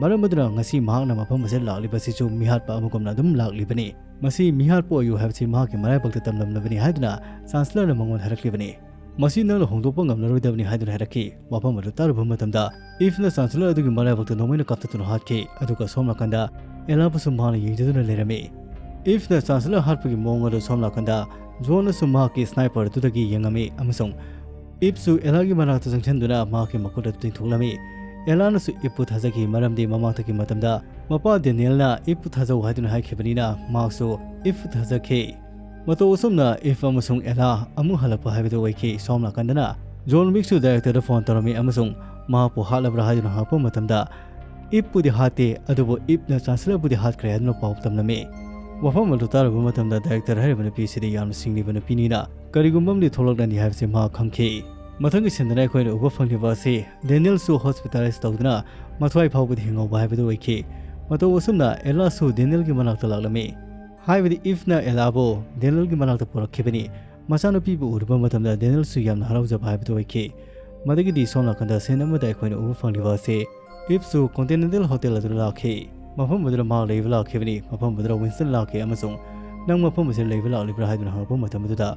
ꯃꯔꯝ ꯑꯗꯨꯅ ꯉꯁꯤ ꯃꯍꯥꯛꯅ ꯃꯐꯝ ꯑꯁꯤꯗ ꯂꯥꯛꯂꯤꯕ ꯑꯁꯤꯁꯨ ꯃꯤꯍꯥꯠꯄ ꯑꯃꯒꯨꯝꯅ ꯑꯗꯨꯝ ꯂꯥꯛꯂꯤꯕꯅꯤ꯫ ꯃꯁꯤ ꯃꯤꯍꯥꯠꯄ ꯑꯣꯏꯌꯨ ꯍꯥꯏꯕꯁꯤ ꯃꯍꯥꯛꯀꯤ ꯃꯔꯥꯏꯕꯛꯇ ꯇꯝꯂꯝꯂꯕꯅꯤ ꯍꯥꯏꯗꯨꯅ ꯆꯥꯟꯁꯦꯂꯔꯅ ꯃꯉꯣꯟꯗ ꯍꯥꯏꯔꯛꯂꯤꯕꯅꯤ꯫ ꯃꯁꯤ ꯅꯪꯅ ꯍꯣꯡꯗꯣꯛꯄ ꯉꯝꯂꯔꯣꯏꯗꯕꯅꯤ ꯍꯥꯏꯗꯨꯅ ꯍꯥꯏꯔꯛꯈꯤ꯫ ꯋꯥꯐꯝ ꯑꯗꯨ ꯇꯥꯔꯨꯕ ꯃꯇꯝꯗ ꯏꯐꯅ ꯆꯥꯟꯁꯦꯂꯔ ꯑꯗꯨꯒꯤ ꯃꯔꯥꯏꯕꯛꯇ ꯅꯣꯡꯃꯩꯅ ꯀꯥꯞꯊꯠꯇꯨꯅ ꯍꯥꯠꯈꯤ, ꯑꯗꯨꯒ ꯁꯣꯝ ꯅꯥꯀꯟꯗ ꯑꯦꯂꯥꯕꯨꯁꯨ ꯃꯍꯥꯛꯅ ꯌꯦꯡꯖꯗꯨꯅ ꯂꯩꯔꯝꯃꯤ꯫ ꯏꯐꯅ ꯆꯥꯟꯁꯦꯂꯔ ꯍꯥꯠꯄꯒꯤ ꯃꯑꯣꯡ ꯑꯗꯨ ꯁꯣꯝ ꯅꯥꯀꯟꯗ ꯖꯣꯟꯅꯁꯨ ꯃꯍꯥꯛꯀꯤ sniper ꯑꯗꯨꯗꯒꯤ ꯌꯦꯡꯉꯝꯃꯤ, ꯑꯃꯁꯨꯡ ꯏꯐꯁꯨ ꯑꯦꯂꯥꯒꯤ ꯃꯅꯥꯛꯇ ꯆꯪꯁꯤꯟꯗꯨꯅ ꯃꯍꯥꯛꯀꯤ ꯃꯈꯨꯠ ꯑꯗꯨ ꯇꯤꯡꯊꯣꯛꯂꯝꯃꯤ꯫ ꯑꯦꯂꯥꯅꯁꯨ ꯏꯐꯄꯨ ꯊꯥꯖꯈꯤ, ꯃꯔꯝꯗꯤ ꯃꯃꯥꯡꯊꯛꯀꯤ ꯃꯇꯝꯗ ꯃꯄꯥ ꯗꯦꯅꯤꯌꯦꯜꯅ ꯏꯐꯄꯨ ꯊꯥꯖꯧ ꯍꯥꯏꯗꯨꯅ ꯍꯥꯏꯈꯤꯕꯅꯤꯅ ꯃꯍꯥꯛꯁꯨ ꯏꯐꯄꯨ ꯊꯥꯖꯈꯤ꯫ ꯃꯇꯧ ꯑꯁꯨꯝꯅ ꯏꯐ ꯑꯃꯁꯨꯡ ꯑꯦꯂꯥ ꯑꯃꯨꯛ ꯍꯜꯂꯛꯄ ꯍꯥꯏꯕꯗꯨ ꯑꯣꯏꯈꯤ꯫ ꯁꯣꯝ ꯅꯥꯀꯟꯗꯅ ꯖꯣꯟ ꯋꯤꯛꯁꯨ directorꯗ phone ꯇꯧꯔꯝꯃꯤ ꯑꯃꯁꯨꯡ ꯃꯍꯥꯛꯄꯨ ꯍꯥꯠꯂꯕ꯭ꯔꯥ ꯍꯥꯏꯗꯨꯅ ꯍꯪꯉꯛꯄ ꯃꯇꯝꯗ, ꯏꯐꯄꯨꯗꯤ ꯍꯥꯠꯇꯦ, ꯑꯗꯨꯕꯨ ꯏꯐꯅ ꯆꯥꯟꯁꯦꯂꯔꯕꯨꯗꯤ ꯍꯥꯠꯈ꯭ꯔꯦ ꯍꯥꯏꯗꯨꯅ ꯄꯥꯎ ꯇꯝꯂꯝꯃꯤ꯫ ꯋꯥꯐꯝ ꯑꯗꯨ ꯇꯥꯔꯨꯕ ꯃꯇꯝꯗ director ꯍꯥꯏꯔꯤꯕ ꯅꯨꯄꯤꯁꯤꯗꯤ ꯌꯥꯝꯅ ꯁꯤꯡꯂꯤꯕ ꯅꯨꯄꯤꯅꯤꯅ ꯀꯔꯤꯒꯨꯝꯕ ꯑꯃꯗꯤ ꯊꯣꯛꯂꯛꯂꯅꯤ ꯍꯥꯏꯕꯁꯤ ꯃꯍꯥꯛ ꯈꯪꯈꯤ꯫ ꯃꯊꯪꯒꯤ sceneꯗꯅ ꯑꯩꯈꯣꯏꯅ ꯎꯕ ꯐꯪꯂꯤꯕ ꯑꯁꯤ ꯗꯦꯅꯤꯌꯦꯜꯁꯨ hospitalize ꯇꯧꯗꯨꯅ ꯃꯊ꯭ꯋꯥꯏ ꯐꯥꯎꯕꯗꯤ ꯍꯤꯡꯍꯧꯕ ꯍꯥꯏꯕꯗꯨ ꯑꯣꯏꯈꯤ꯫ ꯃꯇꯧ ꯑꯁꯨꯝꯅ ꯑꯦꯂꯥꯁꯨ ꯗꯦꯅꯤꯌꯦꯜꯒꯤ ꯃꯅꯥꯛꯇ ꯂꯥꯛꯂꯝꯃꯤ꯫ ꯍꯥꯏꯕꯗꯤ ꯏꯐꯅ ꯑꯦꯂꯥꯕꯨ ꯗꯦꯅꯤꯌꯦꯜꯒꯤ ꯃꯅꯥꯛꯇ ꯄꯨꯔꯛꯈꯤꯕꯅꯤ꯫ ꯃꯆꯥꯅꯨꯄꯤꯕꯨ ꯎꯔꯨꯕ ꯃꯇꯝꯗ ꯗꯦꯅꯤꯌꯦꯜꯁꯨ ꯌꯥꯝꯅ ꯍꯔꯥꯎꯖꯕ ꯍꯥꯏꯕꯗꯨ ꯑꯣꯏꯈꯤ꯫ ꯃꯗꯨꯒꯤꯗꯤ ꯁꯣꯝ ꯅꯥꯀꯟꯗ scene ꯑꯃꯗ ꯑꯩꯈꯣꯏꯅ ꯎꯕ ꯐꯪꯂꯤꯕ ꯑꯁꯤ ꯏꯐꯁꯨ Continental Hotel ꯑꯗꯨꯗ ꯂꯥꯛꯈꯤ꯫ ꯃꯐꯝ ꯑꯗꯨꯗ ꯃꯍꯥꯛ ꯂꯩꯕ ꯂꯥꯛꯈꯤꯕꯅꯤ꯫ ꯃꯐꯝ ꯑꯗꯨꯗ ꯋꯤꯟꯁꯇꯟ ꯂꯥꯛꯈꯤ ꯑꯃꯁꯨꯡ "ꯅꯪ ꯃꯐꯝ ꯑꯁꯤꯗ ꯂꯩꯕ ꯂꯥꯛꯂꯤꯕ꯭ꯔꯥ?" ꯍꯥꯏꯗꯨꯅ ꯍꯪꯂꯛꯄ ꯃꯇꯝ ꯑꯗꯨꯗ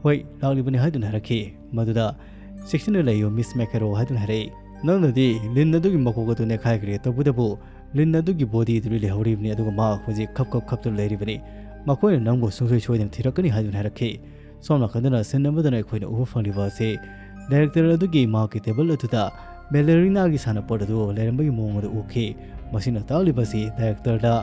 "ꯍꯣꯏ, ꯂꯥꯛꯂꯤꯕꯅꯤ" ꯍꯥꯏꯗꯨꯅ ꯍꯥꯏꯔꯛꯈꯤ꯫ ꯃꯗꯨꯗ "ꯆꯦꯛꯁꯤꯟꯅ ꯂꯩꯌꯨ, ꯃꯤꯁ ꯃꯦꯀꯦꯔꯣ" ꯍꯥꯏꯗꯨꯅ ꯍꯥꯏꯔꯛꯏ꯫ "ꯅꯪꯅꯗꯤ ꯂꯤꯟ ꯑꯗꯨꯒꯤ ꯃꯀꯣꯛ ꯑꯗꯨ ꯅꯦꯠꯈꯥꯏꯈ꯭ꯔꯦ, ꯇꯧꯕꯇꯕꯨ ꯂꯤꯟ ꯑꯗꯨꯒꯤ body ꯑꯗꯨꯗꯤ ꯂꯩꯍꯧꯔꯤꯕꯅꯤ, ꯑꯗꯨꯒ ꯃꯍꯥꯛ ꯍꯧꯖꯤꯛ ꯈꯞ ꯈꯞ ꯈꯞꯇꯨꯅ ꯂꯩꯔꯤꯕꯅꯤ꯫ ꯃꯈꯣꯏꯅ ꯅꯪꯕꯨ ꯁꯨꯡꯁꯣꯏ ꯁꯣꯏꯗꯅ ꯊꯤꯔꯛꯀꯅꯤ ꯍꯥꯏꯗꯨꯅ ꯍꯥꯏꯔꯛꯈꯤ꯫ ꯁꯣꯝ ꯅꯥꯀꯟꯗꯅ ꯁꯤꯟ ꯑꯃꯗꯅ ꯑꯩꯈꯣꯏꯅ ꯎꯕ ꯐꯪꯂꯤꯕ ꯑꯁꯤ ꯗꯥꯏꯔꯦꯛꯇꯔ ꯑꯗꯨꯒꯤ ꯃꯍꯥꯛꯀꯤ ꯇꯦꯕꯜ ꯑꯗꯨꯗ ꯕꯦꯂꯦꯔꯤꯅꯥꯒꯤ ꯁꯥꯟꯅꯄꯣꯠ ꯑꯗꯨ ꯂꯩꯔꯝꯕꯒꯤ ꯃꯑꯣꯡ ꯑꯗꯨ ꯎꯈꯤ꯫ ꯃꯁꯤꯅ ꯇꯥꯛꯂꯤꯕꯁꯤ ꯗꯥꯏꯔꯦꯛꯇꯔꯗ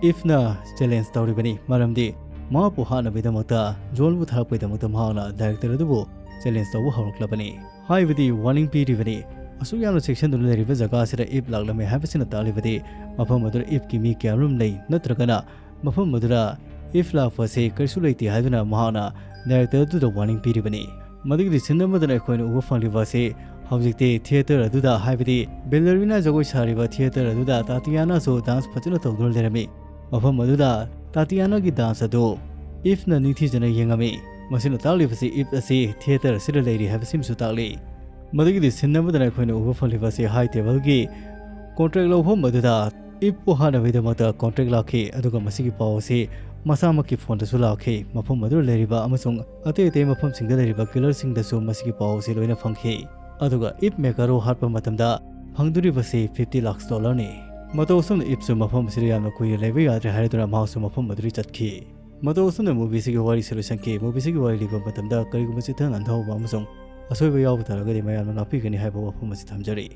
ꯏꯐꯅ ꯆꯦꯂꯦꯟꯖ ꯇꯧꯔꯤꯕꯅꯤ, ꯃꯔꯝꯗꯤ ꯃꯍꯥꯛꯄꯨ ꯍꯥꯠꯅꯕꯒꯤꯗꯃꯛꯇ ꯖꯣꯟꯕꯨ ꯊꯥꯔꯛꯄꯒꯤꯗꯃꯛꯇ ꯃꯍꯥꯛꯅ ꯗꯥꯏꯔꯦꯛꯇꯔ ꯑꯗꯨꯕꯨ ꯆꯦꯂꯦꯟꯖ ꯇꯧꯕ ꯍꯧꯔꯛꯂꯕꯅꯤ꯫ ꯍꯥꯏꯕꯗꯤ ꯋꯥꯔꯅꯤꯡ ꯄꯤꯔꯤꯕꯅꯤ꯫ ꯑꯁꯨꯛ ꯌꯥꯝꯅ ꯆꯦꯛꯁꯤꯟꯗꯨꯅ ꯂꯩꯔꯤꯕ ꯖꯒꯥ ꯑꯁꯤꯗ ꯏꯐ ꯂꯥꯛꯂꯝꯃꯦ ꯍꯥꯏꯕꯁꯤꯅ ꯇꯥꯛꯂꯤꯕꯗꯤ ꯃꯐꯝ ꯑꯗꯨꯗ ꯏꯐꯀꯤ ꯃꯤ ꯀꯌꯥꯃꯔꯨꯝ ꯂꯩ, ꯅꯠꯇ꯭ꯔꯒꯅ ꯃꯐꯝ ꯑꯗꯨꯗ ꯏꯐ ꯂꯥꯛꯄ ꯑꯁꯤ ꯀꯔꯤꯁꯨ ꯂꯩꯇꯦ ꯍꯥꯏꯗꯨꯅ ꯃꯍꯥꯛꯅ ꯗꯥꯏꯔꯦꯛꯇꯔ ꯑꯗꯨꯗ ꯋꯥꯔꯅꯤꯡ ꯄꯤꯔꯤꯕꯅꯤ꯫ ꯃꯗꯨꯒꯤꯗꯤ ꯁꯤꯟ ꯑꯃꯗꯅ ꯑꯩꯈꯣꯏꯅ ꯎꯕ ꯐꯪꯂꯤꯕ ꯑꯁꯤ ꯍꯧꯖꯤꯛꯇꯤ ꯊꯤꯌꯦꯇꯔ ꯑꯗꯨꯗ, ꯍꯥꯏꯕꯗꯤ ꯕꯦꯂꯦꯔꯤꯅꯥ ꯖꯒꯣꯏ ꯁꯥꯔꯤꯕ ꯊꯤꯌꯦꯇꯔ ꯑꯗꯨꯗ ꯇꯥꯇꯤꯌꯥꯅꯥꯁꯨ ꯗꯥꯟꯁ ꯐꯖꯅ ꯇꯧꯗꯨꯅ ꯂꯩꯔꯝꯃꯤ꯫ ꯃꯐꯝ ꯑꯗꯨꯗ ꯇꯥꯇꯤꯌꯥꯅꯥꯒꯤ ꯗꯥꯟꯁ ꯑꯗꯨ ꯏꯐꯅ ꯅꯤꯡꯊꯤꯖꯅ ꯌꯦꯡꯉꯝꯃꯤ꯫ ꯃꯁꯤꯅ ꯇꯥꯛꯂꯤꯕꯁꯤ ꯏꯐ ꯑꯁꯤ ꯊꯤꯌꯦꯇꯔ ꯑꯁꯤꯗ ꯂꯩꯔꯤ ꯍꯥꯏꯕꯁꯤꯃꯁꯨ ꯇꯥꯛꯂꯤ꯫ ꯃꯗꯨꯒꯤꯗꯤ ꯁꯤꯟ ꯑꯃꯗꯅ ꯑꯩꯈꯣꯏꯅ ꯎꯕ ꯐꯪꯂꯤꯕ ꯑꯁꯤ ꯍꯥꯏ ꯇꯦꯕꯜꯒꯤ ꯀꯣꯟꯇ꯭ꯔꯦꯛ ꯂꯧꯐꯝ ꯑꯗꯨꯗ ꯏꯐꯄꯨ ꯍꯥꯠꯅꯕꯒꯤꯗꯃꯛꯇ ꯀꯣꯟꯇ꯭ꯔꯦꯛ ꯂꯥꯛꯈꯤ, ꯑꯗꯨꯒ ꯃꯁꯤꯒꯤ ꯄꯥꯎ ꯑꯁꯤ ꯃꯁꯥꯃꯛꯀꯤ ꯐꯣꯟꯗꯁꯨ ꯂꯥꯛꯈꯤ꯫ ꯃꯐꯝ ꯑꯗꯨꯗ ꯂꯩꯔꯤꯕ ꯑꯃꯁꯨꯡ ꯑꯇꯩ ꯑꯇꯩ ꯃꯐꯝꯁꯤꯡꯗ ꯂꯩꯔꯤꯕ ꯀꯤꯂꯔꯁꯤꯡꯗꯁꯨ ꯃꯁꯤꯒꯤ ꯄꯥꯎ ꯑꯁꯤ ꯂꯣꯏꯅ ꯐꯪꯈꯤ꯫ ꯑꯗꯨꯒ ꯏꯐ ꯃꯦꯀꯥꯔꯣ ꯍꯥꯠꯄ ꯃꯇꯝꯗ ꯐꯪꯗꯣꯔꯤꯕꯁꯤ ꯐꯤꯐꯇꯤ ꯂꯥꯛꯁ ꯗꯣꯂꯔꯅꯤ꯫ ꯃꯇꯧ ꯑꯁꯨꯝꯅ ꯏꯐꯁꯨ ꯃꯐꯝ ꯑꯁꯤꯗ ꯌꯥꯝꯅ ꯀꯨꯏꯅ ꯂꯩꯕ ꯌꯥꯗ꯭ꯔꯦ ꯍꯥꯏꯗꯨꯅ ꯃꯍꯥꯛꯁꯨ ꯃꯐꯝ ꯑꯗꯨꯗꯒꯤ ꯆꯠꯈꯤ꯫ ꯃꯇꯧ ꯑꯁꯨꯝꯅ ꯃꯨꯚꯤꯁꯤꯒꯤ ꯋꯥꯔꯤꯁꯤ ꯂꯣꯏꯁꯤꯟꯈꯤ꯫ ꯃꯨꯚꯤꯁꯤꯒꯤ ꯋꯥꯔꯤ ꯂꯤꯕ ꯃꯇꯝꯗ ꯀꯔꯤꯒꯨꯝꯕ ꯆꯤꯊ ꯅꯥꯟꯊꯍꯧꯕ ꯑꯃꯁꯨꯡ ꯑꯁꯣꯏꯕ ꯌꯥꯎꯕ ꯇꯥꯔꯒꯗꯤ ꯃꯌꯥꯝꯅ ꯉꯥꯛꯄꯤꯒꯅꯤ ꯍꯥꯏꯕ ꯋꯥꯐꯝ ꯑꯁꯤ ꯊꯝꯖꯔꯤ꯫